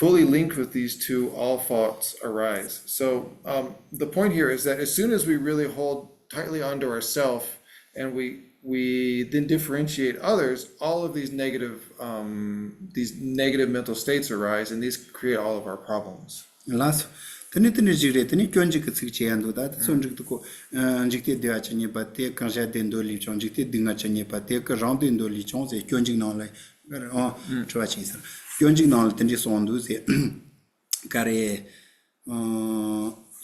Fully linked with these two, all faults arise. So um, the point here is that as soon as we really hold tightly onto ourself and we we then differentiate others, all of these negative um, these negative mental states arise, and these create all of our problems. ལགས་སོ། དེ་ནི་དེ་འདྲ་ཞིག་རེད། དེ་ནི་སྐྱོན་འཇུག་གི་ཚིག་བཅད་ཡ་འདུག་ད་དེ་ཚོ་འགྲིག་འདུག་གོ། འཇིག་རྟེན་བདེ་བ་ཅན་རྙེད་པ་དེ། གང་ཞིག་བདེ་འདོད་ལས་བྱུང་། འཇིག་རྟེན་སྡུག་བསྔལ་ཅན་རྙེད་པ་དེ། གང་རང་བདེ་འདོད་ལས་བྱུང་ཟེར། སྐྱོན་འཇུག་ནང་ལ། ཨོ། དྲི་བ་ཅིག་ཡིན་ས། སྐྱོན་འཇུག་ནང་ལ་དེ་འདྲས་གསུངས་འདུག་ཟེར། ག་རེ།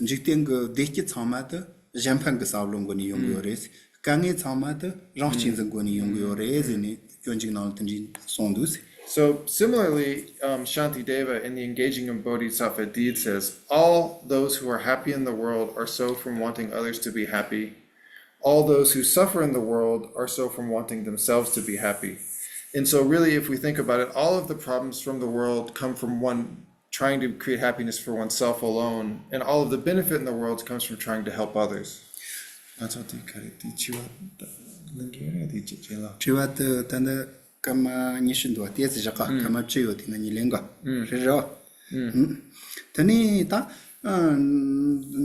འཇིག་རྟེན་གྱི་བདེ་སྐྱིད་ཚང་མ་དེ་གཞན་ཕན་གྱི་བསམ་བློ་འགོ་ནས་ཡོང་གི་ཡོད་རེད། དཀའ་ངལ་ཚང་མ་དེ་རང་གཅེས་འཛིན་སྒོ་ནས་ཡོང་གི་ཡོད་རེད་ཟེར་ནས་སྐྱོན་འཇུག་ནང་ལ་དེ་འདྲས་གསུངས་འདུག་ཟེར། So similarly, um, Shantideva in the Engaging in Bodhisattva Deed says, all those who are happy in the world are so from wanting others to be happy. All those who suffer in the world are so from wanting themselves to be happy. And so, really, if we think about it, all of the problems from the world come from one trying to create happiness for oneself alone, and all of the benefit in the world comes from trying to help others. ང་ཚོ་དེ་ག་རེ་དེ་འཆི་བ་ལ་འགྱུར་རེད་དེ་ཅི་ཅི་ལ། དྲི་བ་དེ་ད་ནི་སྐར་མ་ཉི་ཤུ་འདུག་བ། ཏོག་ཙམ་བཞག་ག་སྐར་མ་བཅུ་ཡོད་དེ་ང་གཉིས་ལེན་ག་རེད་རོ། དེ་ནས་ད་ ཨ།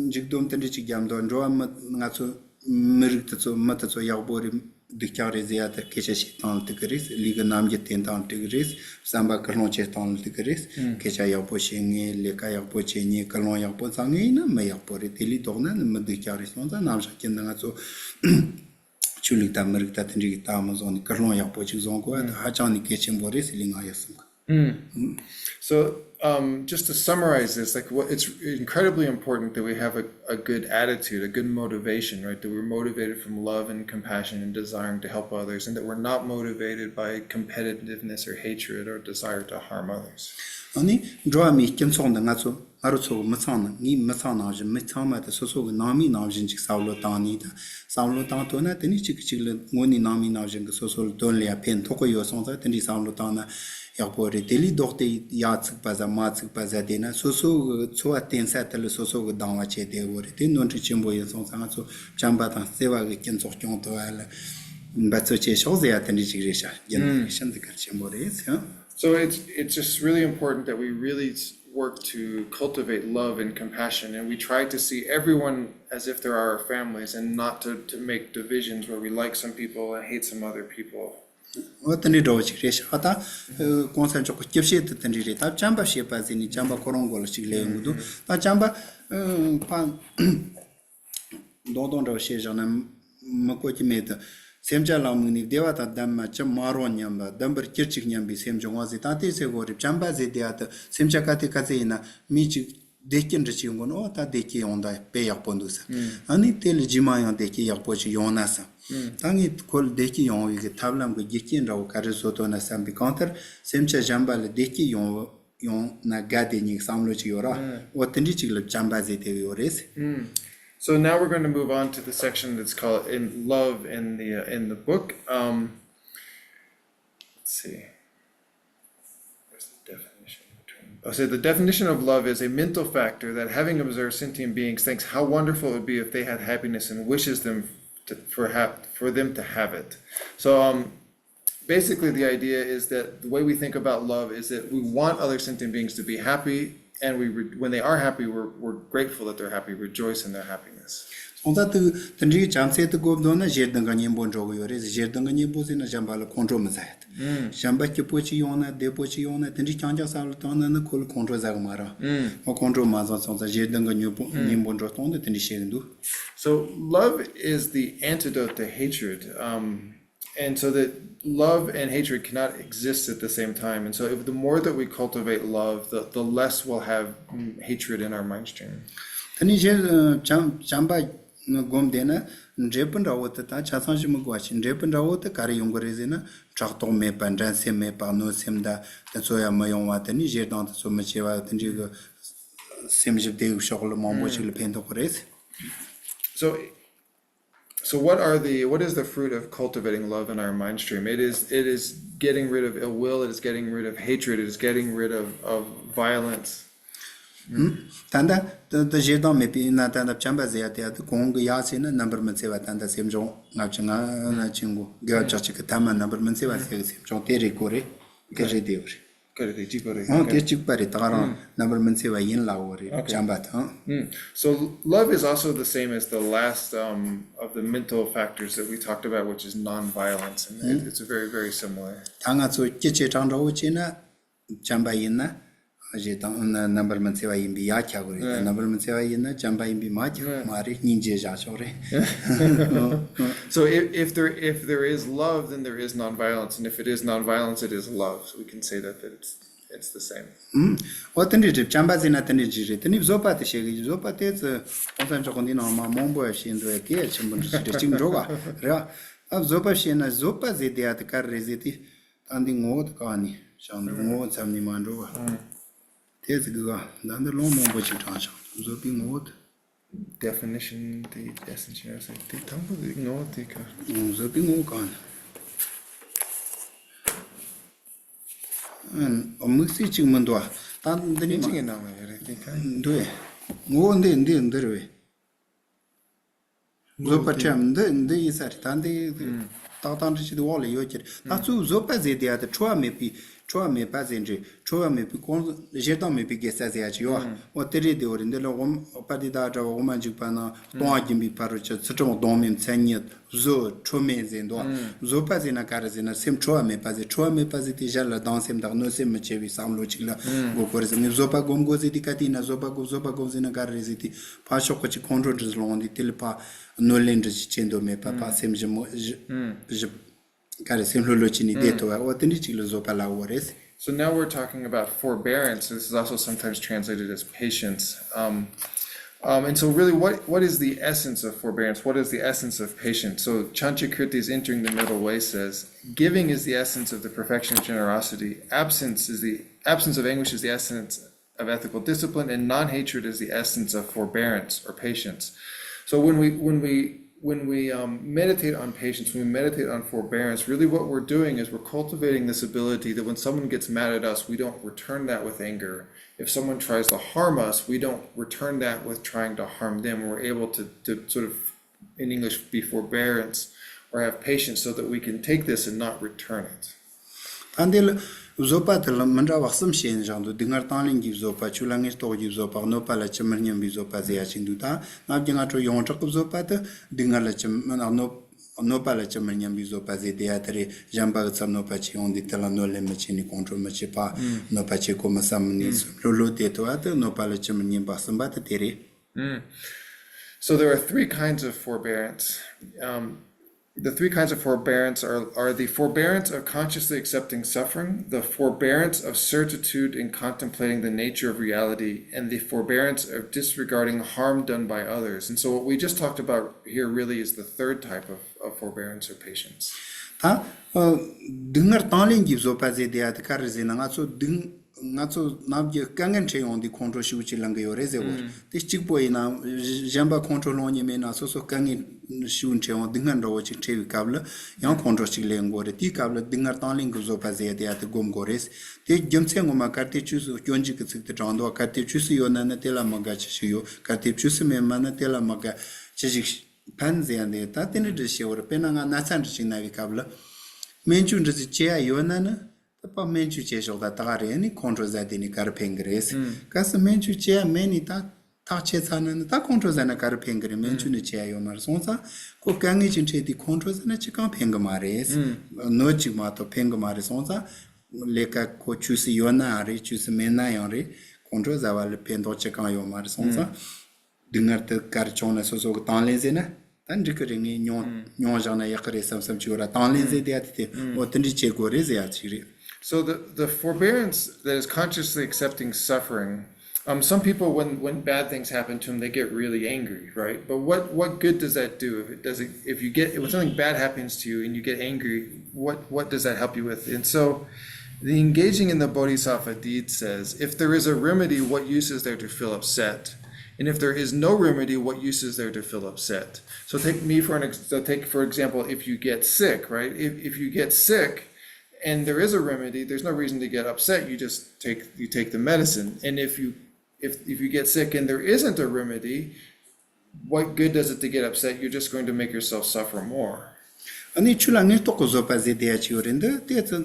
མཇུག་སྡོམ་དེ་འདྲ་ཅིག་རྒྱབ་འདུག་འགྲོ་བ་མི་ང་ཚོ་མི་རིགས་དེ་ཚོ་མི་དེ་ཚོ་ཡག་པོ་རེད། སྡུག་ཅག་རེད་ཟེར་ཡ་དེ་སྐད་ཆ་བཤད་སྟངས་ལ་ཐུག་གི་རེད། ལུས་ཀྱི་རྣམ་འགྱུར་བསྟན་སྟངས་ཐུག་གི་རེད། བསམ་པ་ཀུན་སློང་བྱེད་སྟངས་ལ་ཐུག་གི་རེད། སྐད་ཆ་ཡག་པོ་བཤད་ངེས། ལས་ཀ་ཡག་པོ་བྱེད་ངེས། ཀུན་སློང་ཡག་པོ་བཙལ་ངེས་ཡིན་ན་མི་ཡག་པོ་རེད། དེ་ལས་ལྡོག་ན་ནི་མི་སྡུག་ཅག་རེད། སོང་ཙང་ནམ་ཞག་རྒྱུན་དུ་ང་ཚོ་ཆོས་ལུགས་དང་མི་རིགས་དང་དེ་འདྲའི་གི་རྟགས་མི་བཟུང་ནས་ཀུན་སློང་ཡག་པོ་ཅིག་བཟུང་དགོས་པ་དེ་ཧ་ཅང་ནས་གལ་ཆེན་པོ་རེད་ཟེར་ལས་ང་ཡག་སེམས་གི So, um, just to summarize this, like, what, it's incredibly important that we have a, a good attitude, a good motivation, right? That we're motivated from love and compassion and desiring to help others, and that we're not motivated by competitiveness or hatred or desire to harm others. ཨ་ནི་འགྲོ་བ་མིའི་སྤྱི་ཚོགས་འདི་ང་ཚོ་ང་རང་ཚོ་མི་ཚང་ནང་ངའི་མི་ཚང་ནང་བཞིན་མི་ཚང་མ་དེ་སོ་སོ་གི་ནང་མི་ནང་བཞིན་ཅིག་བསམ་བློ་བཏང་ནས་དང་བསམ་བློ་བཏང་ཐུབ་ན་དེ་ནི་གཅིག་གིས་གཅིག་ལ་དངོས་གནས་ནང་མི་ནང་བཞིན་གི་སོ་སོ་ལ་དོན་ལ་ཡང་ཕན་ཐོགས་ཀྱི་ཡོད་སོང་ཙང་དེ་འདྲའི་བསམ་བློ་བཏང་ན་ཡག་པོ་རེད། དེ་ལས་ལྡོག་སྟེ་ཡ་ཚིག་པ་ཟ་མ་ཚིག་པ་ཟ་བསྡད་ན་སོ་སོ་གི་འཚོ་བ་བརྟེན་ས་དེ་ལ་སོ་སོ་གི་སྡང་བ་བྱས་བསྡད་དགོས་རེད། དེ་ནོར་འཁྲུལ་ཆེན་པོ་ཡིན་སོང་ཙང་ང་ཚོ་བྱམས་པ་དང་བརྩེ་བ་གི་སྤྱི་ཚོགས་སྐྱོང་ཐུབ་པ་ལ་འབད་རྩོལ་བྱེད་ཤོག་ཟེར་ཡ་དེ་འདྲ་ཅིག་རེད་ཤག་རྒྱུན་དུ་ཤིན་ཏུ་གལ་ཆེན་པོ་རེད་ཟེར། So it's it's just really important that we really s- work to cultivate love and compassion, and we try to see everyone as if they're our families, and not to, to make divisions where we like some people and hate some other people. འོ་དེ་འདྲའི་འདྲ་བོ་ཅིག་རེད་ཤག་ད་གོང་ས་མཆོག་གི་སྐྱབས་བཤད་དེ་དེ་འདྲའི་རེད། ད་བྱམས་པ་བཤད་པ་ཟེར་ནས་བྱམས་པ་ཁོ་རང་མགོ་ལ་ཅིག་སླེབས་ཡོང་གི་འདུག་ད་བྱམས་པ་ཕ། མདོག་མདོག་འདྲ་བོ་བཤད་བཞག་ན་མི་གོ་གི་མེད་དུ། སེམས་ཅན་ལ་དམིགས་ནས་བདེ་བ་དང་ལྡན་མ་ཅི་མ་རུང་སྙམ་པ་ལྡན་པར་གྱུར་ཅིག་སྙམ་པའི་སེམས་བྱུང་བ་ཟེར། ད་དེ་ཟེར་དགོས་རེད། བྱམས་པ་ཟེར་དེ་ཨ་ཏི་སེམས་ཅན་ག་དེ་ག་ཚད་ཡིན་ན་མི་ཅིག་བདེ་སྐྱིད་འདྲ་ཅིག་ཡོང་གི་ནོ། ད་བདེ་སྐྱིད་ཡོང་ད་དཔེ་ཡག་པོ་འདུག་ས། ཨ་ནི་དེ་ལ་རྗེས་མ་ཡང་བདེ་སྐྱིད་ཡག་པོ་ཅིག་ཡོང་ན་བསམ། ད་ངས་ཁོ་ལ་བདེ་སྐྱིད་ཡོང་བའི་གི་ཐབས་ལམ་གི་རྒྱུ་རྐྱེན་འདྲ་བོ་ག་རེ་བཟོ་ཐུབ་ན་བསམ་པའི་གང་ལྟར་སེམས་ཅན་གཞན་པ་ལ་བདེ་སྐྱིད་ཡོང་བ། ཡོང་ན་དགའ་བདེ་གཉིས་བསམ་བློ་ཅིག་ཡོད་ར། འོ་དེ་འདྲའི་ཅིག་ལ་བྱམས་པ་ཟེར་དེ་ཡོད་རེད། So now we're going to move on to the section that's called in love in the uh, in the book. Um, let's see. Where's the definition? Between... Oh, so the definition of love is a mental factor that, having observed sentient beings, thinks how wonderful it would be if they had happiness and wishes them to, for hap- for them to have it. So um, basically, the idea is that the way we think about love is that we want other sentient beings to be happy, and we re- when they are happy, we're we're grateful that they're happy, rejoice in their happiness. སོང་ཙང་དུ་དེ་འདྲའི་བྱམས་བརྩེ་དུ་སྒོམ་འདོད་ན་ཞེ་སྡང་གི་གཉེན་པོ་འགྲོ་གི་ཡོད་རེད། ཞེ་སྡང་གི་གཉེན་པོ་ཟེར་ན་གཞན་པ་ལ་ཁོང་ཁྲོ་མི་ཟ་ཡ་དེ། གཞན་པ་སྐྱིད་པོ་ཅིག་ཡོང་ན་བདེ་པོ་ཅིག་ཡོང་ན་དེ་འདྲའི་རྐྱང་རྐྱང་བསམ་བློ་བཏང་ན་ནི་ཁོ་ལ་ཁོང་ཁྲོ་ཟ་གི་མ་རེད། ཁོ་ཁོང་ཁྲོ་མ་ཟ་སོང་ཙང་ཞེ་སྡང་གི་གཉེན་པོ་གཉེན་པོ་འགྲོ་སྟངས་དེ་དེ་འདྲའི་བཤད་གི་འདུག So love is the antidote to hatred. Um, and so that love and hatred cannot exist at the same time. And so if, the more that we cultivate love, the, the less we'll have mm, hatred in our mind stream. དེ་ནི་ཞེ་བྱམས་བྱམས་པ་སྒོམ་བསྡད་ན་འབྲས་བུ་འདྲ་བོ་དེ་དང་ཆ་ཚང་ཞིག་མི་དགོས་པ་ཞིག་འབྲས་བུ་འདྲ་བོ་དེ་ག་རེ་ཡོང་གི་རེད་ཟེར་ན་ཕྲག་དོག་མེད་པ་འགྲན་སེམས་མེད་པ་གནོད་སེམས་དང་དེ་ཚོ་ཡང་མི་ཡོང་བ་དེ་ནི་ཞེ་སྡང་དེ་ཚོ་མི་བྱེད་པ་དེ་འདྲའི་གི་སེམས་ཞི་བདེ་གི་ཕྱོགས་ལ་མང་པོ་ཞིག་ལ་ཕན་ཐོགས་ཀྱི་རེད། So, so what are the what is the fruit of cultivating love in our mind stream? It is it is getting rid of ill will. It is getting rid of hatred. It is getting rid of of violence. ད་ལྟ་ད་ལྟ་ཞེ་སྡང་མེད་པའི་ཡིན་ན་ད་ལྟ་བྱམས་པ་ཟེར་ཡ་དེ་ཡ་དེ་གོང་གི་ཡག་ཟེར་ན་རྣམ་པར་མི་འཚེ་བ་ད་ལྟ་སེམས་བྱུང་ལྔ་བཅུ་ང་ན་ཆེན་གོ་དགེ་བ་བཅུ་གཅིག་གི་ཐ་མ་རྣམ་པར་མི་འཚེ་བ་ཟེར་གི་སེམས་བྱུང་དེ་རེད་གོ་རེད། ག་རེད་དེ་ཡོད་རེད། ག་རེ་དེ་གཅིག་པ་རེད། ཨང་དེ་གཅིག་པ་རེད། ད་ག་རང་རྣམ་པར་མི་འཚེ་བ་ཡིན་ལ་འོ་རེད། བྱམས་པ་དང་། So love is also the same as the last um, of the mental factors that we talked about, which is non-violence, and it, it's very, very similar. ད་ང་ཚོ་སྐྱིད་ཆེ་དྲགས་འདྲ་བོ་བྱས་ན་བྱམས་པ་ཡིན་ན་ཞེ་སྡང་རྣམ་པར་མི་འཚེ་བ་ཡིན་པའི་ཡག་ཆགས་གི་རེད། ད་རྣམ་པར་མི་འཚེ་བ་ཡིན་ན་བྱམས་པ་ཡིན་པའི་མ་ཆགས་མ་རེད། སྙིང་རྗེ་བཞག་ཆོག་རེད། So if, if there if there is love, then there is non-violence, and if it is non-violence, it is love. So we can say that, that it's it's the same. འོ་དེ་འདྲའི་རེད། བྱམས་པ་ཟེར་ན་དེ་འདྲའི་ཅིག་རེད། དེ་ནི་བཟོད་པ་དེ་བཤད་གི་བཟོད་པ་དེ་ཚོ་གོང་ས་མཆོག་གི་འདི་ནང་མ་མང་པོ་ཡ་བཤད་འདུག་ཡ་གལ་ཆེན་པོ་འདྲ་ཅིག་རེད། གཅིག་འགྲོ་ག་རེད་བ། ཨ་བཟོད་པ་བཤད་ན་བཟོད་པ་ཟེར་དེ་ཡ་དེ་ག་རེ་རེད་ཟེར་དེ་ད་འདི་ངོ་བོ་དེ་ག་ནི་བྱང་འདུག་ངོ་བོ་མཚམས་ནས་མ་འགྲོ་བ། དེ་ཚོ་གི་ག་ད་འདི་ལུང་མང་པོ་ཅིག་དྲངས་ཤག་བཟོད་པའི་ངོ་བོ་དེ། Definition, the essence, you know, it's like the ཐང་པོ་དེ་ངོ་བོ་དེ་ག་བཟོད་པའི་ངོ་བོ་གང་ན། དམིགས་བསལ་གཅིག་མི་འདུག་ད་འདི་ནི་གཅིག་གི་ནང་ལ་ཡོད་རེད་དེ་ག་འདུག་ངོ་བོ་འདི་འདི་འདི་རེད་བས། བཟོད་པ་ཁྲིམས་འདི་འདི་ཡིན་ས་རེད། ད་འདི་ཏག་ཏག་འདྲི་ཅི་འདི་འོག་ལ་ཡོད་ཀྱི་རེད། ད་གཙོ་བོ་བཟོད་པ་ཟེར་དེ་ཡ་དེ་འཁྲུལ་བ་མེད་པའི་ འཁྲུལ་བ་མེད་པ་ཟེར་འདྲ། འཁྲུལ་བ་མེད་པའི་གང་ཟག་ཞེ་སྡང་མེད་པའི་དགེ་རྩ་ཟེར་ཡ་ཅིག་ཡོད། འོ་དེ་རེད། དེ་འོ་རེད། འདི་ལ་དབུ་མ་པ་ཏི་ཏ་འདྲ་བ། དབུ་མ་འཇུག་པ་ན་ལྟུང་བ་སྦྱིན་པའི་ཕ་རོལ་ཕྱིན། ཚུལ་ཁྲིམས་སྡོམ་མིན་མཚན་ཉིད། བཟོད། འཁྲུལ་མེད་ཟེར་འདུག། བཟོད་པ་ཟེར་ན་ག་རེ་ཟེར་ན། སེམས་འཁྲུལ་བ་མེད་པ་ཟེར། འཁྲུལ་བ་མེད་པ་ཟེར་དེ་གཞན་ལ་སྡང་སེམས་དང་གནོད་སེམས་མི་བྱེད་པའི་བསམ་བློ་ཅིག་ལ་གོ་དགོས་རེད་ཟེར། ངས་བཟོད་པ་སྒོམ་དགོས་ཟེར་དུས་ག་དུས་ན་བཟོད་པ་སྒོམ་བཟོད་པ་སྒོམ་ཟེར་ན་ག་རེ་རེད་ཟེར་དུས། ཕར་ཕྱོགས་ཀྱི་ཅིག་ཁོང་ཁྲོ་འདྲ་ཟེར་ལངས་དུས། དེ་ལ་ཕར་གནོད་ལན་འདྲ་ཞིག་བྱེད་འདོད་མེད་པ། ཕར་སེམས་ཞིབ་མོ་ཞིབ་ཞིབ། ག་རེ་སེམས་ལྷོད་ལྷོད་བྱས་ནས་བསྡད་ཐུབ་པ། འོ་དེ་འདྲ་ཅིག་ལ་བཟོད་པ་ལབ་ཀྱི་ཡོད་རེད། So now we're talking about forbearance. This is also sometimes translated as patience. Um, um, and so, really, what, what is the essence of forbearance? What is the essence of patience? So, Chan Chi Kirti is entering the middle way, says, "Giving is the essence of the perfection of generosity. Absence is the absence of anguish is the essence of ethical discipline, and non-hatred is the essence of forbearance or patience." So when we when we when we um, meditate on patience, when we meditate on forbearance, really what we're doing is we're cultivating this ability that when someone gets mad at us, we don't return that with anger. If someone tries to harm us, we don't return that with trying to harm them. We're able to, to sort of, in English, be forbearance or have patience so that we can take this and not return it. ད་འདི་ལ་བཟོད་པ་དེ་ལ་མི་འདྲ་བ་གསུམ་བཤད་ནས་བཞག་འདུག། སྡུག་བསྔལ་དང་ལེན་གྱི་བཟོད་པ། ཆོས་ལ་ངེས་རྟོགས་ཀྱི་བཟོད་པ། གནོད་པ་ལ་ཇི་མི་སྙམ་པའི་བཟོད་པ་ཟེར་ཡ་ཅིག་འདུག། ད་རྣམ་བསྒྱིངས་སྔགས་འཕྲོ་ཡོངས་གྲགས་ཀྱི་བཟོད་པ་དེ་སྡུག་བསྔལ་ལ་ཇི་མི་གནོད་གནོད་པ་ལ་ཇི་མི་སྙམ་པའི་བཟོད་པ་ཟེར་དེ་ཡ་དེ་རེད། གཞན་པ་གི་ཚབ་གནོད་པ་བྱས་ཡོང་དུས་དེ་ལ་གནོད་ལན་མི་བྱེད་ནས། ཁོང་ཁྲོ་མི་བྱེད་པ། གནོད་པ་བྱེད་དགོས་མི་བསམ་ནས་ལྷོད་ལྷོད་བསྡད་ཐུབ་པ་དེ། གནོད་པ་ལ་ཇི་མི་སྙམ་པ་གསུམ་པ་དེ་དེ་རེད། So there are three kinds of forbearance. Um, the three kinds of forbearance are, are the forbearance of consciously accepting suffering, the forbearance of certitude in contemplating the nature of reality, and the forbearance of disregarding harm done by others. And so what we just talked about here really is the third type of, of forbearance or patience. ད་སྡུག་བསྔལ་དང་ལེན་གྱི་བཟོད་པ་ཟེར་དེ་ཡ་དེ་ག་རེ་ཟེར་ན། ང་ཚོ་སྡུག་ང་ཚོ་ནམ་རྒྱུན་དཀའ་ངལ་འཕྲད་ཡོང་དུས་ཁོང་ཁྲོ་ཞེ་པོ་ཅིག་ལངས་ཀྱི་ཡོད་རེད་ཟེར་བ། དེ་གཅིག་པོ་ཡིན་ན། གཞན་པ་ཁོང་ཁྲོ་ལངས་ཉེན་མེད་ན། སོ་སོ་དཀའ་ངལ་ཞེ་པོ་འཕྲད་ཡོང་། སྡུག་བསྔལ་འདྲ་བོ་ཅིག་འཕྲད་པའི་སྐབས་ལ་ཡང་ཁོང་ཁྲོ་ཅིག་ལངས་དགོས་རེད། དེའི་སྐབས་ལ་སྡུག་བསྔལ་དང་ལེན་གྱི་བཟོད་པ་ཟེར་ཡ་དེ་ཡ་དེ་སྒོམ་དགོས་རེད། དེ་རྒྱུ་མཚན་ངོ་མ་གལ་ཏེ་ཆོས་སུ། སྤྱོད་འཇུག་གི་ཚིག་དེ་དྲངས་འདུག། གལ་ཏེ་ཆོས་སུ་ཡོད་ན་ནི། དེ་ལ་མི་དགའ་ཅི་ཞིག་ཡོད། གལ་ཏེ་ཆོས་སུ་མེད་མ་ནི། དེ་ལ་མི་དགའ་ཅི་ཞིག་ཕན་ཟེར་ཡ་དེ། ད་དེ་འདྲ་འདྲ་བཤད་པ་རེད། དཔེར་ན་ང་ན་ཚ་འདྲ་ཅིག་ན་བའི་སྐབས་ལ་སྨན་བཅོས་འདྲ་ཅིག་བྱེད་ཡ་ཡོད་ན་ནི། ད་ཕར་སྨན་བཅོས་བྱས་ཞོག། ད་ད་ག་རེ་ནི་ཁོང་ཁྲོ་ཟ་དེ་ནི་ག་རེ་ཕན་གི་རེད། གལ་སྲིད་སྨན་བཅོས་བྱེད་ཡ་མེད་ནི། ད་ཐག་ཆད་ཚར་ན་ནི། ད་ཁོང་ཁྲོ་ཟ་ན་ག་རེ་ཕན་གི་རེད། སྨན་བཅོས་ནི་བྱེད་ཡ་ཡོད་མ་རེད། སོང་ཙང་ཁོ་དཀའ་ངལ་ཅིག་འཕྲད་དུས་ཁོང་ཁྲོ་ཟ་ན་ཅི་གང་ཕན་གི་མ་རེད། གནོད་ཅིག་མ་གཏོགས་ཕན་གི་མ་རེད། སོང་ཙང་ལས་ཀ་ཁོ་ཆོས་སུ་ཡོད་ན་ཡང་རེད། ཆོས་སུ་མེད་ན་ཡང་རེད། ཁོང་ཁྲོ་ཟ་བ་ལ་ཕན་ཐོགས་ཅི་གང་ཡོད་མ་རེད། སོང་ཙང་སྡུག་བསྔལ་དེ་ག་རེ་བྱུང་ན་སོ་སོ་གི་དང་ལེན་ཟེར་ན། ད་འགྲིག་གི་རེད། ངས་མྱོང་མྱོང་བཞག་ན་ཡག་གི་རེད་བསམ་བསམ་བྱེད་དགོས་ར། དང་ལེན་ཟེར་དེ་ཡ་དེ་དེ། འོ་དེ་འདྲ་བྱེད་དགོས་རེད་ཟེར་ཡ་ཅིག་རེད། So the, the forbearance that is consciously accepting suffering. Um, some people, when, when bad things happen to them, they get really angry, right? But what, what good does that do? If it doesn't, if you get, when something bad happens to you and you get angry, what, what does that help you with? And so, the Engaging in the Bodhisattva Deed says, "If there is a remedy, what use is there to feel upset? And if there is no remedy, what use is there to feel upset?" So take me for an ex- so take, for example, if you get sick, right? If, if you get sick and there is a remedy, there's no reason to get upset. You just take you take the medicine. And if you if if you get sick and there isn't a remedy, what good does it to get upset? You're just going to make yourself suffer more. ཨ་ནི་ཆོས་ལ་ངེས་རྟོགས་ཀྱི་བཟོད་པ་ཟེར་དེ་ཡ་ཅིག་ཡོད་རེད། འདི་དེ་ཚོ་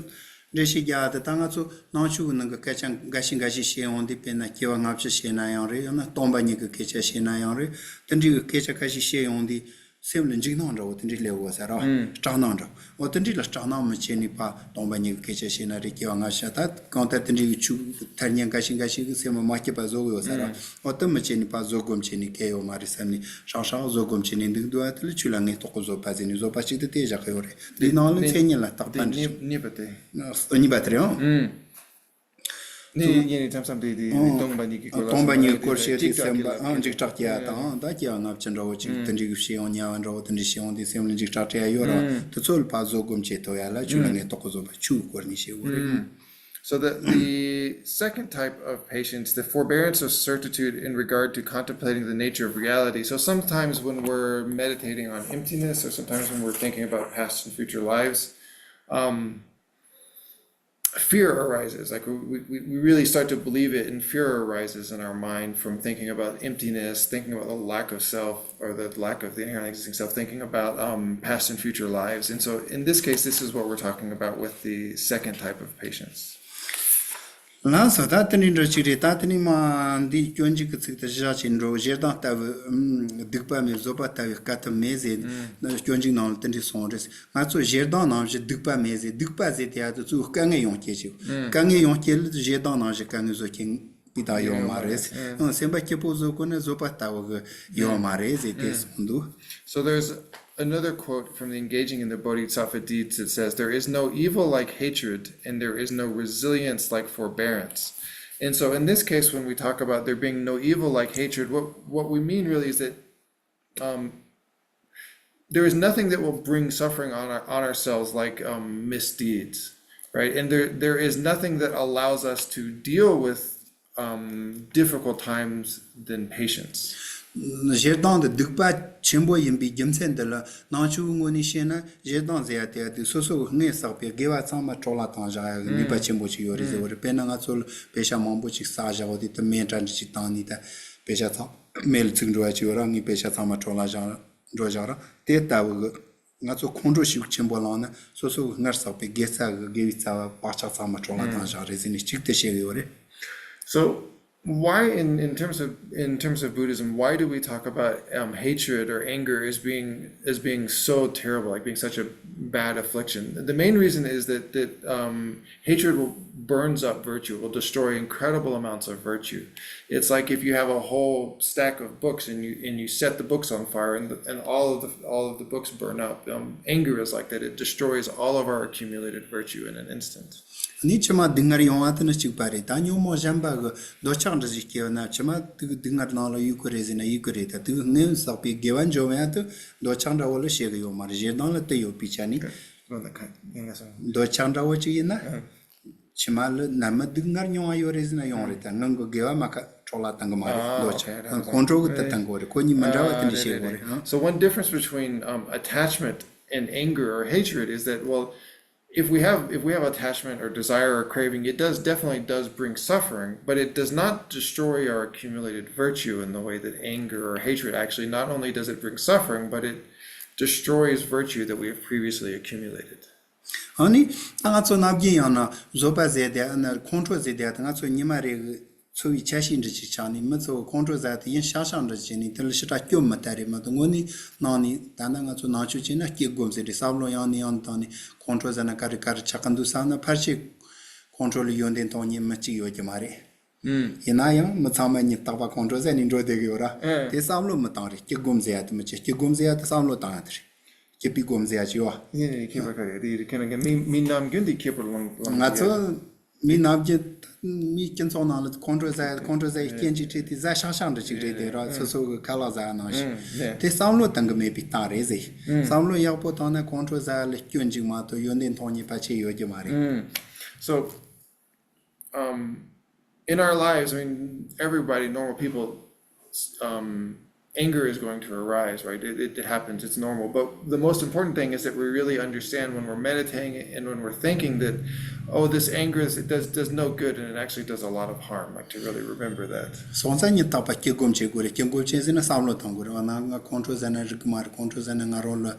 འགྲེལ་བཤད་རྒྱག་ཡ་དེ། ད་ང་ཚོ་ནང་ཆོས་ཀྱི་ནང་གི་སྐད་ཆ་འགའ་ཞིག་འགའ་ཞིག་བཤད་ཡོང་དུས། དཔེར་ན་སྐྱེ་བ་སྔ་ཕྱི་བཤད་ན་ཡང་རེད། ཡང་ན་སྟོང་པ་ཉིད་ཀྱི་སྐད་ཆ་བཤད་ན་ཡང་རེད། དེ་འདྲའི་གི་སྐད་ཆ་འགའ་ཞིག་བཤད་ཡོང་དུས་སེམས་ལ་འཇིགས་སྣང་འདྲ་བོ་དེ་འདྲའི་སླེབས་ཡོད་ས་རེད། སྐྲག་སྣང་འདྲ་བོ། འོ་དེ་འདྲའི་ལ་སྐྲག་སྣང་མི་བྱེད་ནས་ཕར་སྟོང་པ་ཉིད་ཀྱི་སྐད་ཆ་བཤད་ན་རེད། སྐྱེ་བ་སྔ་ཕྱི། ད་གང་ལྟར་དེ་འདྲའི་གི་ཆོས་ཐ་སྙད་འགའ་ཞིག་འགའ་ཞིག་གིས་སེམས་ལ་མ་སྐྱིད་པ་བཟོ་གི་ཡོད་ས་རེད། འོ་དེ་མི་བྱེད་ནས་ཕར་བཟོད་སྒོམ་བྱས་ནས་གལ་ཡོད་མ་རེད་བསམ་ནས་ཧྲག་ཧྲག་བཟོད་སྒོམ་བྱས་ནས་འདུག་འདུག་ཨ། དེ་ལ་ཆོས་ལ་ངེས་རྟོགས་ཀྱི་བཟོད་པ་ཟེར་ནས་བཟོད་པ་གཅིག་དེ་དེ་བཞག་གི་ཡོད་རེད། འདིའི་ནང་ལ་མཚན་ཉིད་ལ་བརྟག་པ་འདྲ་ཞིག་གཉིས་པ་དེ། གཉིས་པ་དེ་རེད་ཨང་། ནི་ཡིན་ནི་ཐམ་སམ་དེ་དེ་སྟོང་པ་ཉིད་ཀྱི་སྐོར་ལ། སྟོང་པ་ཉིད་ཀྱི་སྐོར་བཤད་དུས་སེམས་པ་ཨང་འཇིགས་སྐྲག་སྐྱེ་ཡ་དང་། ད་སྐྱེ་བ་སྔ་ཕྱི་འདྲ་བོ་ཅིག་དེ་འདྲའི་གི་བཤད་ཡོང་། དམྱལ་བ་འདྲ་བོ་དེ་འདྲའི་བཤད་ཡོང་དུས་སེམས་ལ་འཇིགས་སྐྲག་སྐྱེ་ཡ་ཡོད་ར། དེ་ཚོ་ལ་ཕར་བཟོད་སྒོམ་བྱེད་ཐུབ་ཡ་ལ་ཆོས་ལ་ངེས་རྟོགས་ཀྱི་བཟོད་པ་ཆོས་སྐོར་ནས་བཤད་དགོས་རེད། So the, the second type of patience, the forbearance of certitude in regard to contemplating the nature of reality. So sometimes when we're meditating on emptiness, or sometimes when we're thinking about past and future lives, um, fear arises. Like we, we, we really start to believe it, and fear arises in our mind from thinking about emptiness, thinking about the lack of self, or the lack of the inherently existing self, thinking about um, past and future lives. And so in this case, this is what we're talking about with the second type of patience. ལགས་སོ། ད་དེ་འདྲའི་འདྲ་ཅིག་རེད། ད་དེ་ནས་མ་འདི་སྐྱོན་འཇུག་གི་ཚིག་དེ་གཞི་བཞག་བྱས་འགྲོ། ཞེ་སྡང་ལྟ་བུ་ཨམ་སྡིག་པ་མེད། བཟོད་པ་ལྟ་བུའི་དཀའ་ཐུབ་མེད་ཟེར་ན། སྐྱོན་འཇུག་ནང་ལ་དེ་འདྲའི་གསུངས་རེད། ང་ཚོ་ཞེ་སྡང་ནང་བཞིན་སྡིག་པ་མེད་ཟེར། སྡིག་པ་ཟེར་དེ་ཡ་དེ་ཚོའི་དཀའ་ངལ་ཡོང་སྐྱེ་ཞིག་དཀའ་ངལ་ཡོང་སྐྱེ་ལ་ཞེ་སྡང་ནང་བཞིན་དཀའ་ངལ་བཟོ་མཁན་པའི་ད་ཡོད་མ་རེད། ཨང་། སེམས་པ་སྐྱིད་པོ་བཟོ་དགོས་ན་བཟོད་པ་ལྟ་བུ་གི་ཡོད་མ་རེད་ཟེར་དེ་གསུངས་འདུག So there's another quote from the Engaging in the Bodhisattva Deeds that says, "There is no evil like hatred, and there is no resilience like forbearance." And so, in this case, when we talk about there being no evil like hatred, what, what we mean really is that um, there is nothing that will bring suffering on, our, on ourselves like um, misdeeds, right? And there, there is nothing that allows us to deal with um, difficult times than patience. ཞེ་སྡང་དེ་སྡིག་པ་ཆེན་པོ་ཡིན་པའི་རྒྱུ་མཚན་འདི་ལ་ནང་ཆོས་ཀྱི་ངོས་ནས་བཤད་ན། ཞེ་སྡང་ཟེར་ཡ་དེ་ཡ་དེ་སོ་སོ་གི་སྔོན་བསགས་པའི་དགེ་བ་ཚང་མ་འཕྲོ་བརླག་བཏང་བཞག་ཡ་གི་ནུས་པ་ཆེན་པོ་ཞིག་ཡོད་རེད་ཟེར་བ་རེད། དཔེར་ན་ང་ཚོ་ལ་པེ་ཤ་མང་པོ་ཞིག་བསགས་བཞག་པ་དེ་དེ་མེ་འདྲ་འདྲ་ཞིག་བཏང་ནས་ད་པེ་ཤ་ཚང་མེ་ལ་ཚིག་འགྲོ་བ་ཅིག་ཡོད་ར། ངས་པེ་ཤ་ཚང་མ་འཕྲོ་བརླག་བཞག་འགྲོ་བཞག་ར། དེ་ལྟ་བུ་གི་ང་ཚོ་ཁོང་ཁྲོ་ཤུགས་ཆེན་པོ་ལངས་ན་སོ་སོ་གི་སྔར་བསགས་པའི་དགེ་རྩ་གི་དགེ་བའི་རྩ་བ་བག་ཆགས་ཚང་མ་འཕྲོ་བརླག་བཏང་བཞག་རེད་ཟེར་ནས་གཅིག་དེ་བཤད་གི་ཡོད་རེད། So why in, in terms of in terms of Buddhism, why do we talk about um, hatred or anger as being as being so terrible, like being such a bad affliction? The main reason is that that um, hatred will, burns up virtue, will destroy incredible amounts of virtue. It's like if you have a whole stack of books and you and you set the books on fire and the, and all of the all of the books burn up. Um, anger is like that. It destroys all of our accumulated virtue in an instant. ནི་ཕྱི་མ་སྡུག་བསྔལ་ཡོང་བ་དེ་ནི་གཅིག་པ་རེད། ད་ཉོན་མོངས་གཞན་པ་གི་འདོད་ཆགས་འདྲ་ཞིག་སྐྱེས་ན་ཕྱི་མ་དེ་གི་སྡུག་བསྔལ་ནང་ལ་ཡོད་གི་རེད་ཟེར་ན་ཡོད་གི་རེད། ད་དེ་གི་སྔོན་བསགས་པའི་དགེ་བ་འཇོམས་ཡ་དེ་འདོད་ཆགས་འདྲ་བོ་ལ་བཤད་གི་ཡོད་མ་རེད། ཞེ་སྡང་ལ་དེ་ཡོད་པའི་ཆ་ནས། འདོད་ཆགས་འདྲ་བོ་ཅིག་ཡིན་ན། ཕྱི་མ་ལ་ནར་མ་སྡུག་བསྔལ་མྱོང་བ་ཡོད་རེད་ཟེར་ན་ཡོང་རེད། ད་སྔོན་གྱི་དགེ་བ་མ་ཁ་འཕྲོ་བརླག་བཏང་གི་མ་རེད། འདོད་ཆགས་ཁོང་ཁྲོ་གི་དེ་བཏང་གི་ཡོད་རེད། ཁོ་གཉིས་མི་འདྲ་བ་དེ་འདྲ་བཤད་གི་ཡོད་རེད། So one difference between um, attachment and anger or hatred is that, well, if we have if we have attachment or desire or craving, it does definitely does bring suffering, but it does not destroy our accumulated virtue in the way that anger or hatred actually, not only does it bring suffering, but it destroys virtue that we have previously accumulated. ཨ་ནི་ད་ང་ཚོ་ནམ་རྒྱུན་ཡང་ན་བཟོད་པ་ཟེར་དེ་ཨ་ན་ཁོང་ཁྲོ་ཟེར་དེ་ད་ང་ཚོ་ཉི་མ་རེ་གི་འཚོ་བའི་ཆ་ཤས་འདྲ་ཅིག་ཆགས་ནས་མི་ཚོ་ཁོང་ཁྲོ་ཟ་དེ་ཡིན་ཤག་ཤག་འདྲ་བྱས་ནས་དེ་ལ་ཞེ་དྲག་སྐྱོ་མི་ལྟ་རེད་མ་གཏོགས། དངོས་གནས་ནང་ནས་ད་ལྟ་ང་ཚོ་ནང་ཆོས་བྱས་ན་སྐྱིད་སྒོམ་ཟེར་དེ་བསམ་བློ་ཡང་ནས་ཡང་ནས་བཏང་ནས་ཁོང་ཁྲོ་ཟ་ན་ག་རེ་ག་རེ་ཆགས་ཀྱི་འདུག་བསམ་ན་ཕལ་ཆེར་ཁོང་ཁྲོ་ལ་ཡོན་ཏན་མཐོང་མཁན་མི་གཅིག་ཡོད་ཀྱི་མ་རེད། ཡིན་ན་ཡང་མི་ཚང་མ་ཉིད་རྟག་པར་ཁོང་ཁྲོ་ཟ་ནས་འགྲོ་བསྡད་ཀྱི་ཡོད་ར། དེ་བསམ་བློ་མི་བཏང་རེད། སྐྱིད་སྒོམ་ཟེར་ཡ་དེ་མི་བྱེད། སྐྱིད་སྒོམ་ཟེར་ཡ་དེ་བསམ་བློ་བཏང་ཡ་དེ་རེད། སྐྱིད་པའི་སྒོམ་ཟེར་ཡ་ཅིག་ཡོད། ཡིན་ཡིན། ཁྱད་པར་ག་རེ་རེད་རེད། ཁྱེད་རང་གི་མི་མི་ནམ་རྒྱུན་དེ་ཁྱད་པར་ལངས་ལངས་ང་ཚོ་མི་ནམ་རྒྱུན་མིའི་སྤྱི་ཚོགས་ནང་ལ་ཁོང་ཁྲོ་ཟ་ཁོང་ཁྲོ་ཟ་ཡི་རྐྱེན་གཅིག་ཁྲིད་དེ་ཟ་ཤག་ཤག་འདྲ་ཅིག་རེད་དེ་ར། སོ་སོ་གི་ཁ་ལག་ཟ་ཡ་ནང་བཞིན་དེ་བསམ་བློ་བཏང་གི་མེད་པའི་རྟགས་རེད་ཟེར། བསམ་བློ་ཡག་པོ་བཏང་ན་ཁོང་ཁྲོ་ཟ་ཡ་ལ་སྐྱོན་གཅིག་མ་གཏོགས་ཡོན་ཏན་མཐོང་མཁན་ཕལ་ཆེར་ཡོད་ཀྱི་མ་རེད། So um, in our lives, I mean, everybody, normal people, um, anger is going to arise, right? It, it, it happens, it's normal. But the most important thing is that we really understand when we're meditating and when we're thinking that, oh, this anger is, it does, does no good and it actually does a lot of harm, like to really remember that. སོང་ཙང་ཉིད་རྟག་པར་སྐྱིད་སྒོམ་བྱེད་དགོས་རེད། སྐྱིད་སྒོམ་བྱེད་ཟེར་ན་བསམ་བློ་གཏོང་དགོས་རེད། འོ་ན་ང་ཁོང་ཁྲོ་ཟ་ན་འགྲིག་གི་མ་རེད། ཁོང་ཁྲོ་ཟ་ན་ང་རང་ལ་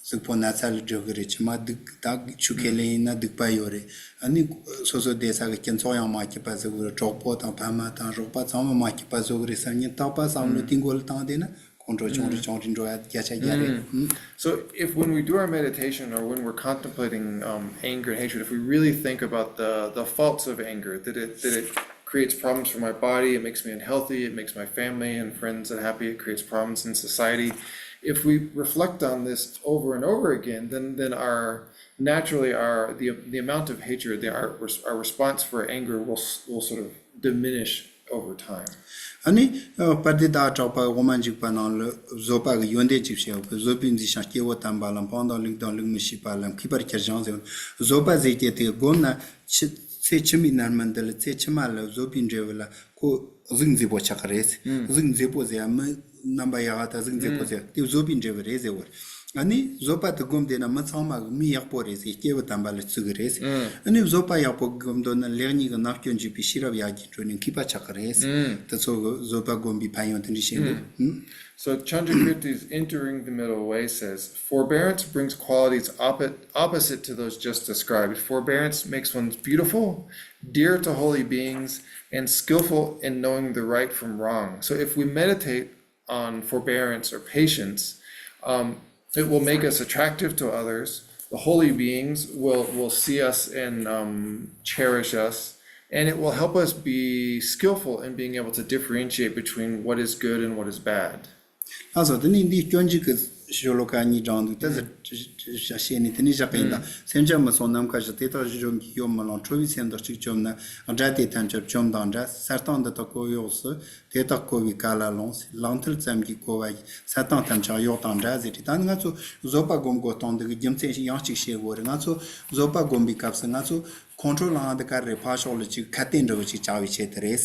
གཟུགས་པོ་ན་ཚ་ལ་འགྲོ་གི་རེད། ཕྱི་མ་སྡུག་ད་ཆུ་ཁས་ལེན་ཡིན་ན་སྡུག་པ་ཡོད་རེད། ཨ་ནི་སོ་སོ་བསྡད་ས་གི་སྤྱི་ཚོགས་ཡང་མ་སྐྱིད་པ་བཟོ་གི་རེད། གྲོགས་པོ་དང་ཕ་མ་དང་རོགས་པ་ཚང་མ་མ་སྐྱིད་པ་བཟོ་གི་རེད་བསམ་ཉིན་རྟག་པར་བསམ་བློ་དེ་མགོ་ལ་བཏང་བསྡད་ན་ཁོང་ཁྲོ་ཆུང་རེ་ཆུང་རེ་འགྲོ་ཡ་བརྒྱ་ཆ་བརྒྱ་རེད། So if when we do our meditation or when we're contemplating um, anger and hatred, if we really think about the, the faults of anger, that it, that it creates problems for my body, it makes me unhealthy, it makes my family and friends unhappy, it creates problems in society. If we reflect on this over and over again, then, then our naturally our the, the amount of hatred, the, our, our response for anger will, will sort of diminish over time. ཨ་ནི་པར་དེ་དག་གྲགས་པ་དབུ་མ་འཇུག་པ་ནང་ལ་བཟོད་པ་གི་ཡོན་ཏན་གཅིག་བཤད་ཡོད་པས། བཟོད་པས་འཛིན་ཞིང་སྐྱེ་བོ་དམ་པ་ལ། སྤངས་དང་ལུགས་དང་ལུགས་མི་ཤེས་པ་ལ། མཁས་པར་གྱུར་ཞིང་ཟེར། བཟོད་པ་ཟེར་གྱི་དེ་སྒོམ་ན་ཕྱི་ཚེ་ཕྱི་མའི་རྣམ་སྨིན་འདི་ལ་ཚེ་ཕྱི་མ་ལ་བཟོད་པའི་འབྲས་བུ་ལ་ཁོ་གཟུགས་མཛེས་པོ་ཆགས་ཀྱི་རེད། གཟུགས་མཛེས་པོ་ཟེར་ཡ་མི་རྣམ་པ་ཡག་ག་དང་གཟུགས་མཛེས་པོ་ཟེར་དེ་བཟོད་པའི་འབྲས་བུ་རེད་ཟེར་བར། ཨ་ནི་བཟོད་པ་དེ་སྒོམ་བསྡད་ན་མི་ཚང་མ་གི་མི་ཡག་པོ་རེད་ཟེར། སྐྱེས་བུ་དམ་པ་ལ་བརྩི་གི་རེད། ཨ་ནི་བཟོད་པ་ཡག་པོ་སྒོམ་འདོད་ན་ལེགས་ཉེས་ཀྱི་རྣམ་དཔྱོད་འཇུག་པའི་ཤེས་རབ་ཡར་རྒྱས་འགྲོ་ནས་མཁས་པ་ཆགས་གི་རེད། དེ་ཚོ་གི་བཟོད་པ་སྒོམ་པའི་ཕན་ཡོན་དེ་འདྲ་བཤད་འདུག So Chandrakirti's Entering the Middle Way says, Forbearance brings qualities oppo- opposite to those just described. Forbearance makes one beautiful, dear to holy beings, and skillful in knowing the right from wrong. So if we meditate on forbearance or patience, um, it will make us attractive to others. The holy beings will, will see us and um, cherish us, and it will help us be skillful in being able to differentiate between what is good and what is bad. ལགས་སོ། དེ་ནས་འདིའི་སྐྱོན་བརྗོད་ཀྱི་ཤོ་ལོ་ཀ་གཉིས་དྲངས་འདུག་དེ་ཚོ་བཤད་ནས་དེ་ནས་བཞག་གི་ཡིན་ད། སེམས་ཅན་མི་སྲུན་ནམ་མཁའ་བཞིན། དེ་དག་གཞི་བཅོམ་གྱིས་གཡོ་མི་ལང་། ཁྲོ་བའི་སེམས་དག་གཅིག་བཅོམ་ན། དགྲ་དེ་ཐམས་ཅད་བཅོམ་དང་འདྲ། ས་སྟེང་འདི་དག་གོ་གཡོགས་སུ། དེ་དག་གོ་བས་ག་ལ་ལོངས། ལག་མཐིལ་ཙམ་གྱིས་གོ་བ་ཡིས། ས་སྟེང་ཐམས་ཅད་གཡོགས་དང་འདྲ་ཟེར་ཏེ། ད་ནི་ང་ཚོ་བཟོད་པ་སྒོམ་དགོས་སྟངས་འདི་གི་རྒྱུ་མཚན་ཞིག་ཡང་གཅིག་བཤད་དགོས་རེད། ང་ཚོ་བཟོད་པ་སྒོམ་པའི་སྐབས་སུ་ང་ཚོ་ཁོང་ཁྲོ་ལངས་འདི་ག་རེ་ཕར་ཕྱོགས་ལ་ཅིག་ཁ་གཏད་འདྲ་བོ་ཅིག་བཅག་པའི་ཆེད་དུ་རེད།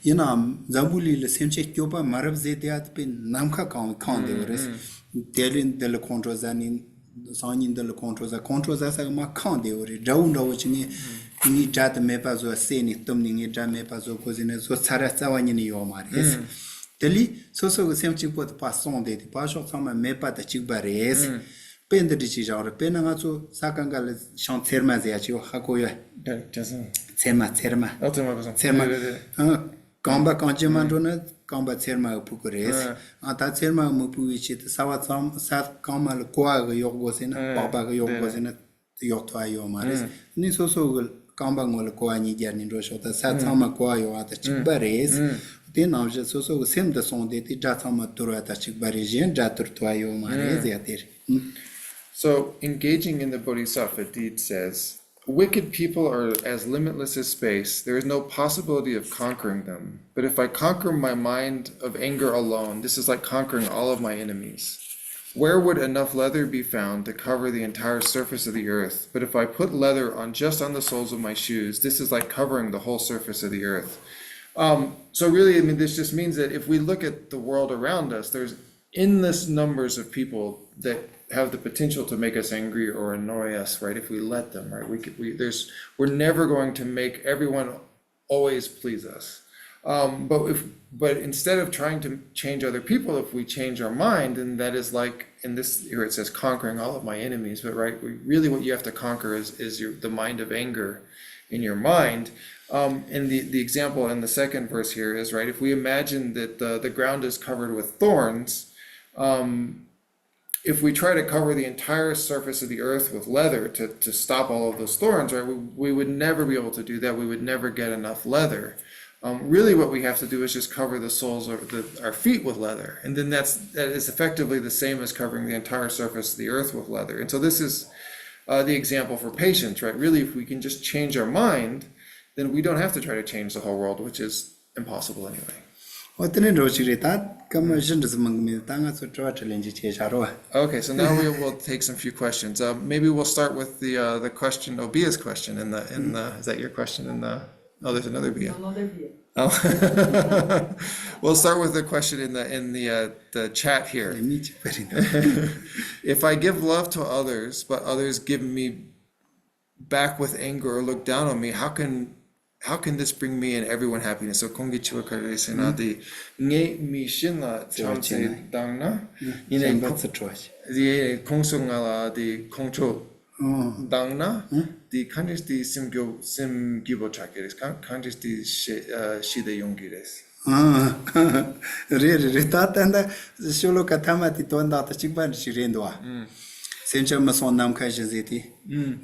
ཡིན་ནའང་འཛམ་བུ་གླིང་ལ་སེམས་ཅན་སྐྱོབ་པ་མ་རབས་ཟེར་དེ་ཡ་དེ་དཔེ་ནམ་མཁའ་གང་བའི་ཁེངས་བསྡད་པ་རེད། དེ་ལས་འདི་ལ་ཁོང་ཁྲོ་ཟ་ནི། སང་ཉིན་འདི་ལ་ཁོང་ཁྲོ་ཟ། ཁོང་ཁྲོ་ཟ་ས་གི་མ་ཁེངས་བསྡད་པ་རེད། དགྲ་བོ་འདྲ་བོ་ཅིག་ངས་ངའི་དགྲ་དེ་མེད་པ་བཟོ། བསད་ནས་གཏུབ་ནས་ངའི་དགྲ་མེད་པ་བཟོ་དགོས་ཟེར་ནས་བཟོ་ཚར་ར་རྩ་བ་ཉིད་ནས་ཡོད་མ་རེད། དེ་ལས་སོ་སོ་གི་སེམས་གཅིག་པོ་དེ་ཕར་སོང་བསྡད་དེ་ཕར་ཕྱོགས་ཚང་མ་མེད་པ་དང་གཅིག་པ་རེད། དཔེ་འདི་འདྲ་ཅིག་བཞག་རེད། དཔེར་ན་ང་ཚོ་ས་གང་ག་ལ་ཤང་ཚེར་མ་ཟེར་ཡ་ཅིག་ཡོད། ཧ་གོ་ཡོད། ད་ཅི་སོང་། ཚེར་མ་ཚེར་མ། ཨ་ཚེར་མ་གོ་སོང་། ཚེར་མ། རེད་རེད་རེད། ཨ། རྐང་པ་རྐང་རྗེས་མ་འགྲོ་ན་རྐང་པ་ཚེར་མ་གིས་ཕུག་གི་རེད། ཨ། ཨ་ད་ཚེར་མ་གིས་མི་ཕུག་པའི་ཆེད་དུ་ས་བ་ཚང་ས་རྐང་མ་ལ་ཀོ་བ་གིས་གཡོག་དགོས་ཟེར་ན། ཨ། པགས་པ་གིས་གཡོག་དགོས་ཟེར་ན་གཡོག་ཐུབ་པ་ཡོད་མ་རེད། ཨ་ནི་སོ་སོ་གི་རྐང་པ་ངོ་ལ་ཀོ་བ་གཉིས་སྦྱར་ནས་འགྲོ་ཤོག་ད་ས་ཚང་མ་ཀོ་བ་ཡོད་པ་དང་གཅིག་པ་རེད། ཨ། དེ་ནང་བཞིན་སོ་སོ་གི་སེམས་འདི་སོང་སྟེ་དེ་དགྲ་ཚང་མ་དུར་བ་དང་གཅིག་པ་རེད། གཞན་དགྲ་དུར་ཐུབ་པ་ཡོད་མ་རེད་ཟེར་ཡ་དེ་རེད། So, engaging in the Bodhisattva deed says, Wicked people are as limitless as space. There is no possibility of conquering them. But if I conquer my mind of anger alone, this is like conquering all of my enemies. Where would enough leather be found to cover the entire surface of the earth? But if I put leather on just on the soles of my shoes, this is like covering the whole surface of the earth. Um, so really, I mean, this just means that if we look at the world around us, there's endless numbers of people that have the potential to make us angry or annoy us, right? If we let them, right? We, could, we there's we're never going to make everyone always please us. Um, but if but instead of trying to change other people, if we change our mind, then that is like in this here it says conquering all of my enemies. But right, we, really what you have to conquer is is your the mind of anger in your mind. Um, and the, the example in the second verse here is, right, if we imagine that the, the ground is covered with thorns, um, if we try to cover the entire surface of the earth with leather to, to stop all of those thorns, right, we, we would never be able to do that. We would never get enough leather. Um, really, what we have to do is just cover the soles of the, our feet with leather, and then that's that is effectively the same as covering the entire surface of the earth with leather. And so this is uh, the example for patience, right? Really, if we can just change our mind, then we don't have to try to change the whole world, which is impossible anyway. ཨོ་དེ་ནས་འགྲོ་ཞིག་རེད། ད་སྐར་མ་བཞི་འདྲ་ཟིག་མང་གི་མེད། ད་ང་ཚོ་དྲི་བ་དྲིས་ལན་ཅིག་བྱས་བཞག་རོགས། Okay, so now we will take some few questions. Uh, maybe we'll start with the uh, the question, Obia's question in the in the. Is that your question in the? Oh, there's another Bia. Another Bia. Oh. We'll start with the question in the in the uh, the chat here. If I give love to others, but others give me back with anger or look down on me, how can how can this bring me and everyone happiness? So ཁོང་གི་དྲི་བ་ག་རེ་རེད་ཟེར་ན་དེ། ངས་མི་གཞན་ལ་བྱམས་བརྩེ་བཏང་ན། ཡིན་ནའི་ཁོ་དེ་ཁོང་ཚོ་ང་ལ་དེ་ཁོང་ཁྲོ་བཏང་ན། དེ་ག་འདྲས་དེ་སེམས་སྐྱོ་སེམས་སྐྱིད་པོ་ཆགས་ཀྱི་རེད། ག་ག་འདྲས་དེ་ཤེས་ཤེས་བདེ་ཡོང་གི་རེད། རེད་རེད་རེད། ད་ད་ད་ཤོ་ལོ་ཀ་ཐ་མ་དེ་དོན་དག་དང་གཅིག་པ་འདྲ་ཞིག་རེད་འདུག་བ། སེམས་ཅན་མི་སྲུན་ནམ་མཁའ་བཞིན་ཟེར་དེ།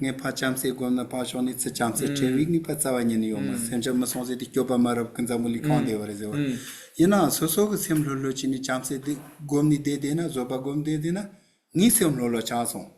ངས་ཕར་བྱམས་བརྩེ་སྒོམ་ན་ཕར་ཕྱོགས་ནས་ཚུར་བྱམས་བརྩེ་སྤྲད་པའི་ངེས་པ་རྩ་བ་ཉིད་ནས་ཡོད་མ་རེད། སེམས་ཅན་མི་སྲུན་ཟེར་དེ་སྐྱོབ་པ་མ་རབས་ཀྱི་འཛམ་བུ་གླིང་གང་བདེ་བ་རེད་ཟེར་བ། ཡིན་ནའང་སོ་སོ་གི་སེམས་ལྷོད་ལྷོད་བྱས་ནས་བྱམས་བརྩེ་དེ་སྒོམ་ནས་བསྡད་བསྡད་ན། བཟོད་པ་སྒོམ་བསྡད་བསྡད་ན། ངའི་སེམས་ལྷོད་ལྷོད་ཆགས་སོང་།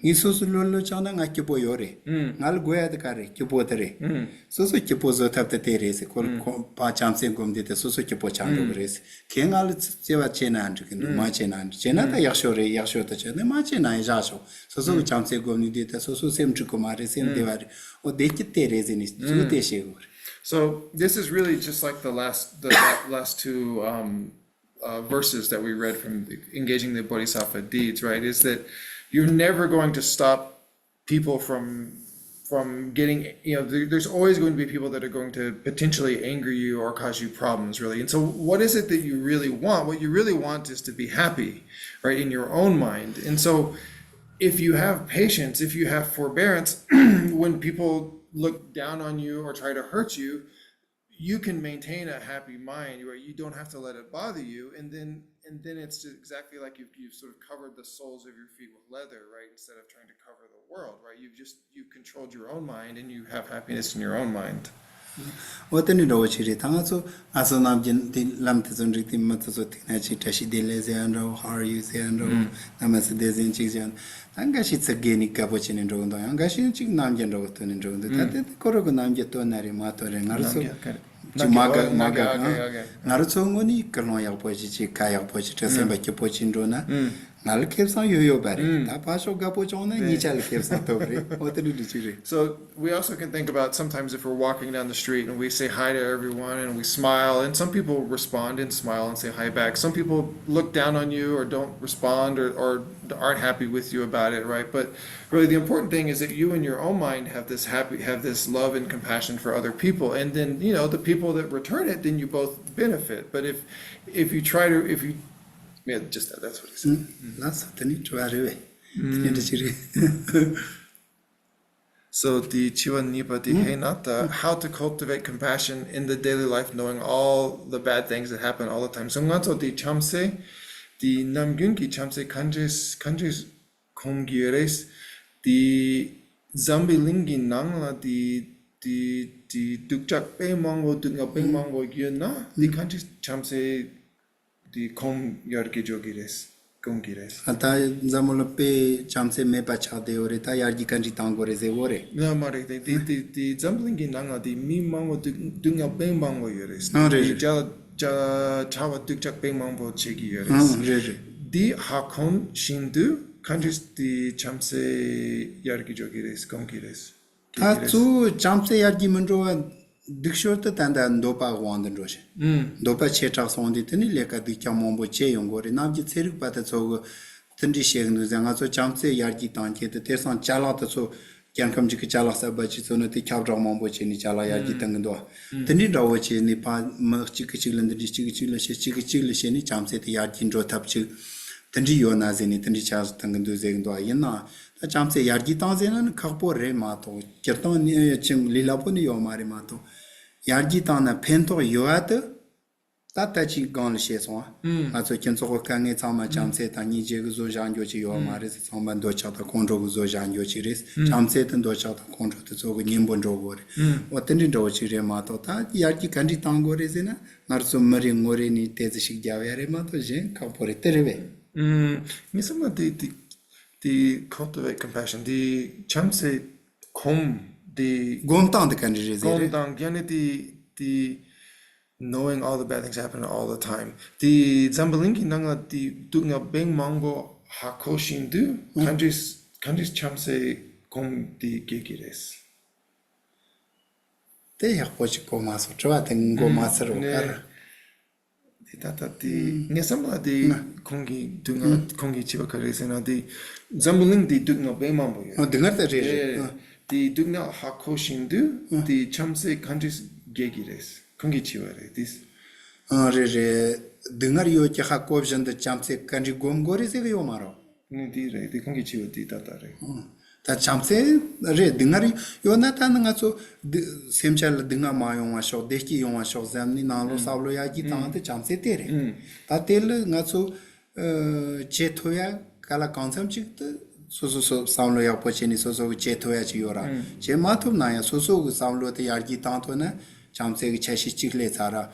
ངའི་སོ་སོ་ལྷོད་ལྷོད་ཆགས་ན་ང་སྐྱིད་པོ་ཡོད་རེད། ང་ལ་དགོས་ཡ་དེ་ག་རེད། སྐྱིད་པོ་དེ་རེད། སོ་སོ་སྐྱིད་པོ་བཟོ་ཐབས་དེ་དེ་རེད་ཟེར། ཁོ་ཁོ་ཕར་བྱམས་བརྩེ་སྒོམ་བསྡད་དེ་སོ་སོ་སྐྱིད་པོ་ཆགས་འགྲོ་གི་རེད་ཟེར། ཁྱེད་ང་ལ་བརྩེ་བ་བྱས་ན་འགྲིག་གི་འདུག་མ་བྱས་ན་འགྲིག་བྱས་ན་ད་ཡག་ཤོས་རེད། ཡག་ཤོས་དེ་བྱས་ན་མ་བྱས་ན་ཡང་བཞག་ཤོག་སོ་སོ་གི་བྱམས་བརྩེ་སྒོམ་ནས་བསྡད་དེ་སོ་སོ་སེམས་འཁྲུག་གི་མ་རེད། སེམས་བདེ་བ་རེད། འོ་བདེ་སྐྱིད་དེ་རེད་ཟེར་ནས་ཚུར་དེ་བཤད་དགོས་རེད། So this is really just like the last the la- last two um, uh, verses that we read from engaging the Bodhisattva deeds, right, is that you're never going to stop people from from getting, you know, there, there's always going to be people that are going to potentially anger you or cause you problems, really. And so what is it that you really want? What you really want is to be happy, right, in your own mind. And so if you have patience, if you have forbearance, when people look down on you or try to hurt you, you can maintain a happy mind where you don't have to let it bother you, and then and then it's just exactly like you've, you've sort of covered the soles of your feet with leather, right, instead of trying to cover the world, right? You've just, you've controlled your own mind and you have happiness in your own mind. འོ་དེ་ནི་འདྲ་བོ་ཅིག་རེད། ད་ང་ཚོ་ང་ཚོ་ནམ་རྒྱུན་དེ་ལམ་དེ་ཚོ་འགྲིག་དེ་མི་དེ་ཚོ་ཐུག་ན་ཅིག་བཀྲ་ཤིས་བདེ་ལེགས་ཟེར་ཡ་འདྲ་བོ། How are you ཟེར་ཡ་འདྲ་བོ། ནམ་ཡང་སྲིད་བདེ་ཟེར་ཅིག་ཟེར་ཡ། ད་འགའ་ཞིག་ཚིག་རྒས་ནས་དགའ་པོ་བྱས་ནས་འགྲོ་གི་འདུག་ཡང་འགའ་ཞིག་ཅིག་རྣམ་རྒྱལ་འདྲ་བོ་སྟོན་ནས་འགྲོ་གི་འདུག་ད་དེ་དེ་ཁོ་རང་གི་རྣམ་རྒྱལ་སྟོན་ན་རེད་མ་སྟོན་རེད། ང་རང་ཚོ་ཅིག་མ་དགའ་མ་དགའ་གང་། ང་རང་ཚོ་དངོས་གནས་ཀུན་སློང་ཡག་པོ་ཞིག་ཅིག་ཁ་ཡག་པོ་ཞིག་བྱས་སེམས་པ་སྐྱིད་པོ་ཅིག་འགྲོ་ན་ང་ལ་ཁེ་བཟང་ཡོད་ཡོད་པ་རེད། ད་ཕར་ཕྱོགས་དགའ་པོ་བྱུང་ན་གཉིས་ཆ་ལ་ཁེ་བཟང་ཐོབ་རེད། འོ་དེ་འདྲ་འདྲ་ཅིག་རེད། So we also can think about sometimes if we're walking down the street and we say hi to everyone and we smile, and some people respond and smile and say hi back. Some people look down on you or don't respond or, or aren't happy with you about it, right? But really, the important thing is that you in your own mind have this happy, have this love and compassion for other people, and then, you know, the people that return it, then you both benefit. But if if you try to, if you, yeah, just that, that's what he said. ལགས་སོ། དེ་ནི་དྲི་བ་རེད་བས། དེ་ནི་འདྲ་ཅིག་རེད། So དེའི་དྲི་བ་གཉིས་པ་དེ་ཧེ་ན་ད། How to cultivate compassion in the daily life, knowing all the bad things that happen all the time. So ང་ཚོ་དེ་བྱམས་བརྩེ་དེ་ནམ་རྒྱུན་གྱི་བྱམས་བརྩེ་ག་འདྲས་ག་འདྲས་གོམས་ཀྱི་ཡོད་རེད། དེ་འཛམ་བུ་གླིང་གི་ནང་ལ་དེ་དེ་དེ་སྡུག་ཅག་དཔེ་མང་པོ་སྡུག་བསྔལ་དཔེ་མང་པོ་ཡོད་ན་དེ་ག་འདྲས་བྱམས་བརྩེ་དེ་གོམས་ཡར་རྒྱས་འགྲོ་གི་རེད། གོམས་ཀྱི་རེད། ད་འཛམ་བུ་གླིང་དཔེ་བྱམས་བརྩེ་མེད་པ་ཆགས་བསྡད་ཡོད་རེད། ད་ཡར་རྒྱས་ག་འདྲས་གཏང་དགོས་རེད་ཟེར་བོ་རེད། ཡོད་མ་རེད། དེ་དེ་དེ་དེ་འཛམ་བུ་གླིང་གི་ནང་ང་དེ་མི་མང་པོ་སྡུག་སྡུག་བསྔལ་དཔེ་མང་པོ་ཡོད་རེད། ཨང་རེད་རེད། དེ་ཇ་ཇ་ཕྲ་བ་སྡུག་ཅག་དཔེ་མང་པོ་བྱེད་ཀྱི་ཡོད་རེད། ཨང་རེད་རེད། དེ་ཧ་གོ་བཞིན་དུ་ག་འདྲས་དེ་བྱམས་བརྩེ་ཡར་རྒྱས་འགྲོ་གི་རེད། གོམས་ཀྱི་རེད། ད་གཙོ་བོ་བྱམས་བརྩེ་ཡར་རྒྱས་མི་འགྲོ་བ་སྡུག་ཞོར་དུ་ད་ལྟ་འདོད་པ་དབང་དུ་འགྲོ་ཞིང་། འདོད་པ་ཆེ་དྲགས་སོང་དུས་དེ་ནི་ལས་ཀ་སྡུག་ཅག་མང་པོ་བྱས་ཡོང་གི་རེད། ནམ་རྒྱུན་ཚན་རིག་པ་དེ་ཚོ་གི་དེ་འདྲའི་བཤད་གི་འདུག་ཟེར། ང་ཚོ་བྱམས་བརྩེ་ཡར་རྒྱས་གཏང་ཆེད་དུ་དེང་སང་ཅ་ལག་དེ་ཚོ་རྒྱལ་ཁམས་གཅིག་གི་ཅ་ལག་གསར་པ་ཅིག་བཙོང་ན་དེ་ཁྱབ་བསྒྲགས་མང་པོ་བྱས་ནས་ཅ་ལག་ཡར་རྒྱས་གཏང་གི་འདུག་དེ་འདྲའི་འདྲ་བོ་བྱས་ནས་ཕ་མི་གཅིག་གིས་གཅིག་ལ་འདི་འདྲའི་གཅིག་གིས་གཅིག་ལ་བཤད། གཅིག་གིས་གཅིག་ལ་བཤད་ནས་བྱམས་བརྩེ་དེ་ཡར་རྒྱས་འགྲོ་ཐབས་ཅིག་དེ་འདྲའི་ཡོད་ན་ཟེར་ནས་དེ་འདྲའི་ཆ་གཏང་གི་འདུག་ཟེར་གི་འདུག་ཡིན་ནའང་། ད་བྱམས་བརྩེ་ཡར་རྒྱས་བཏང་ཟེར་ན་ནི་ཁག་པོ་རེད་མ་གཏོགས། སྤྱིར་བཏང་ནི་ཅིག་ལས་སླ་པོ་ནི་ཡོད་མ་རེད་མ་གཏོགས། ཡར་རྒྱས་བཏང་ན་ཕན་ཐོགས་ཡོད་ཨ་དུ། ད་ལྟ་ཅིག་སྒང་ལ་བཤད་སོང་ཨ། ང་ཚོ་སྤྱི་ཚོགས་ཀྱི་དཀའ་ངལ་ཚང་མ་བྱམས་བརྩེ་དང་སྙིང་རྗེ་གི་བཟོ་བཞག་འགྱོ་ཅིག་ཡོད་མ་རེད་ཟེར། ཚང་མ་འདོད་ཆགས་དང་ཁོང་ཁྲོ་གི་བཟོ་བཞག་འགྱོ་ཅིག་རེད། བྱམས་བརྩེ་དེ་འདོད་ཆགས་དང་ཁོང་ཁྲོ་དེ་ཚོ་གི་གཉེན་པོ་འགྲོ་དགོས་རེད། འོ་དེ་འདྲའི་འདྲ་བོ་ཅིག་རེད་མ་གཏོགས། ད་ཡར་རྒྱས་ག་འདྲས་བཏང་དགོས་རེད་ཟེར་ན། ང་ཚོ་མི་རེ་ངོ་རེ་ནས་ཏོག་ཙམ་ཞིག་རྒྱབ་ཡ་རེད་མ་གཏོགས་གཞན་ཁག་པོ་རེད། དེ་རེད་བས། ངའི་བསམ་ན་དེ་དེ་དེ་cultivate compassion དེ་བྱམས་བརྩེ་གོམས་དེ་སྒོམ་སྟངས་དེ་ག་འདྲ་རེད་ཟེར་རེད། སྒོམ་སྟངས་ཡང་ན་དེ་དེ་knowing all the bad things happen all the time དེ་འཛམ་བུ་གླིང་གི་ནང་ལ་དེ་སྡུག་བསྔལ་དཔེ་མང་པོ་ཧ་གོ་བཞིན་དུ་ག་འདྲས་ག་འདྲས་བྱམས་བརྩེ་གོམས་དེ་སྐྱེ་གི་རེད། དེ་ཡག་པོ་ཞིག་གོ་མ་སོང་། དྲི་བ་དེ་གོ་མ་ཚར་བ་ག་རེ། དེ་ད་ལྟ་དེ་ངའི་བསམ་པ་དེ་ཁོང་གིས་སྡུག་བསྔལ་ཁོང་གིས་བྱས་པ་ག་རེ་ཟེར་ན། དེ་འཛམ་བུ་གླིང་དེ་སྡུག་བསྔལ་དཔེ་མང་པོ་ཡོད། ཨ་སྡུག་བསྔལ་དེ་རེད་རེད། ཨ་དེ་སྡུག་བསྔལ་ཧ་གོ་བཞིན་དུ་དེ་བྱམས་བརྩེ་ག་འདྲས་སྐྱེ་གི་རེད། ཁོང་གིས་བྱས་པ་རེད་དེ། ཨ་རེད་རེད། སྡུག་བསྔལ་ཡོད་ཀྱི་ཧ་གོ་བཞིན་དུ་བྱམས་བརྩེ་ག་འདྲས་སྒོམ་དགོས་རེད་ཟེར་གི་ཡོད་མ་རེད། ནི་འདི་རེད། འདི་ཁོང་གིས་བྱས་པ་འདི་ཏག་ཏག་རེད། ད་བྱམས་བརྩེ་རེད། སྡུག་བསྔལ་ཡོད་ན་ད་ནི་ང་ཚོ་འདི་སེམས་ཅན་ལ་སྡུག་བསྔལ་མ་ཡོང་བ་ཤོག་བདེ་སྐྱིད་ཡོང་བ་ཤོག་བསམ་ནས་ནང་ལོགས་བསམ་བློ་ཡར་རྒྱས་བཏང་དེ་བྱམས་བརྩེ་དེ་རེད། ད་དེ་ལ་ང་ཚོ་བྱེད་ཐུབ་ཡ་ག་ལ་གང་འཚམ་ཅིག་ཏུ་སོ་སོ་སོ་བསམ་བློ་ཡག་པོ་བྱས་ནས་སོ་སོ་གི་བྱེད་ཐུབ་ཡ་ཅིག་ཡོད་ར། བྱེད་མ་ཐུབ་ན་ཡང་སོ་སོ་གི་བསམ་བློ་དེ་ཡར་རྒྱས་བཏང་ཐུབ་ན། བྱམས་བརྩེ་གི་ཆ་ཤས་གཅིག་སླེབས་ཚར་ར།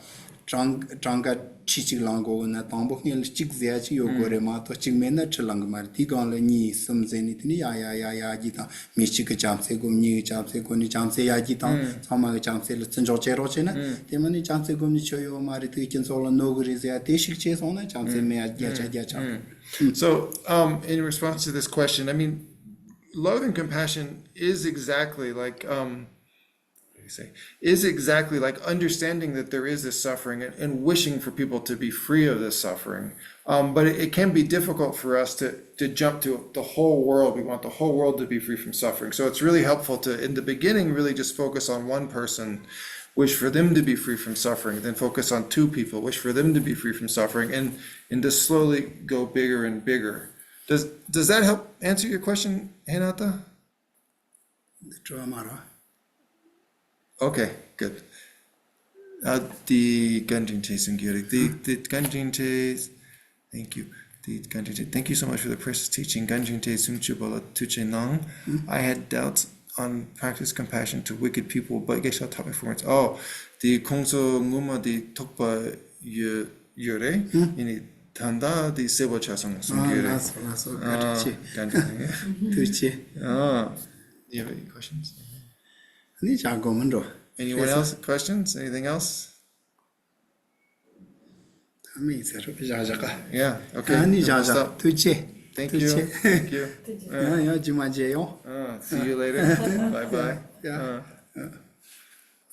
གྲངས་གྲངས་ཀ་ཁྲི་གཅིག་ལངས་དགོས་ན་དང་པོ་སྔོན་ལ་གཅིག་ཟེར་ཡ་གཅིག་ཡོད་དགོས་རེད་མ་གཏོགས། གཅིག་མེད་ན་ཁྲི་ལངས་གི་མ་རེད། དེའི་སྒང་ལ་གཉིས་གསུམ་ཟེར་ནས་དེ་ནས་ཡར་ཡར་ཡར་ཡར་རྒྱས་དང་། མི་གཅིག་གི་བྱམས་བརྩེ་སྒོམ། གཉིས་ཀྱི་བྱམས་བརྩེ་སྒོམ་ནས་བྱམས་བརྩེ་ཡར་རྒྱས་དང་། ཚང་མ་གི་བྱམས་བརྩེ་ལ་བརྩི་འཇོག་བྱེད་རོགས་བྱས་ན། དེ་མིན་ནས་བྱམས་བརྩེ་སྒོམ་ནས་ཆོ་ཡོད་མ་རེད། དེ་སྤྱི་ཚོགས་ལ་གནོད་གི་རེད་ཟེར་ཡ་དེ་ཞིག་བྱས་སོང་ན་བྱམས་བརྩེ་མེད་ཡ་བརྒྱ་ཆ་བརྒྱ་ཆགས། So, um, in response to this question, I mean, love and compassion is exactly like, um, say, is exactly like understanding that there is this suffering and, and wishing for people to be free of this suffering. Um, but it, it can be difficult for us to, to jump to the whole world. We want the whole world to be free from suffering. So it's really helpful to, in the beginning, really just focus on one person, wish for them to be free from suffering, then focus on two people, wish for them to be free from suffering, and, and just slowly go bigger and bigger. Does, does that help answer your question, Hinata? འདི་དྲི་བ་མ་རེད། Okay, good. ཨ་དེ་བཀའ་དྲིན་ཆེ་གསུང་གི་ཡོད་རེད། དེ་དེ་བཀའ་དྲིན་ཆེ། Thank you. དེ་བཀའ་དྲིན་ཆེ། Thank you so much for the precious teaching. བཀའ་དྲིན་ཆེ། གསུང་ཆོས་པ་ལ་ཐུགས་རྗེ་གནང་། I had doubts on practice compassion to wicked people, but geshe taught me for once. Oh, དེ་ཁོང་ཚོ་ངོ་མ་དེ་ཐོགས་པ་ཡོད་ཡོད་རེད། ཡིན་ནའི་ད་ལྟ་དེ་གསལ་པོ་ཆགས་སོང་གསུང་གི་ཡོད་རེད། ལགས་སོ་ལགས་སོ། བཀའ་དྲིན་ཆེ། ཨ་བཀའ་དྲིན་ཆེ། ཐུགས་རྗེ་ཆེ། ཨ། You have any questions? ཨ་ནི་བྱ་དགོས་མིན་འགྲོ། Anyone else? Questions? Anything else? ད་མི་ཟེར་རོ་བཞག་བཞག་ག Yeah, okay. ཨ་ནི་Then we'll བཞག་བཞག stop. ཐུགས་རྗེ་ཆེ། Thank ཐུགས་རྗེ་ཆེ། Thank you. ཡང་ཡང་རྗེས་མ་མཇལ་ཡོང་། Uh, see you later. Bye bye. Yeah. Uh.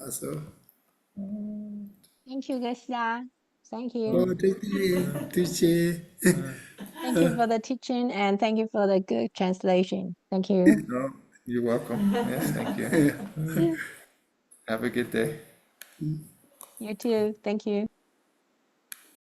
ལགས་སོ། Thank you, Geshe. Thank you. ཨོ་ཐུགས་རྗེ་ཆེ། ཐུགས་རྗེ་ཆེ། Thank you for the teaching and thank you for the good translation. Thank you. No, you're welcome. Yes, thank you. Have a good day. You too. Thank you.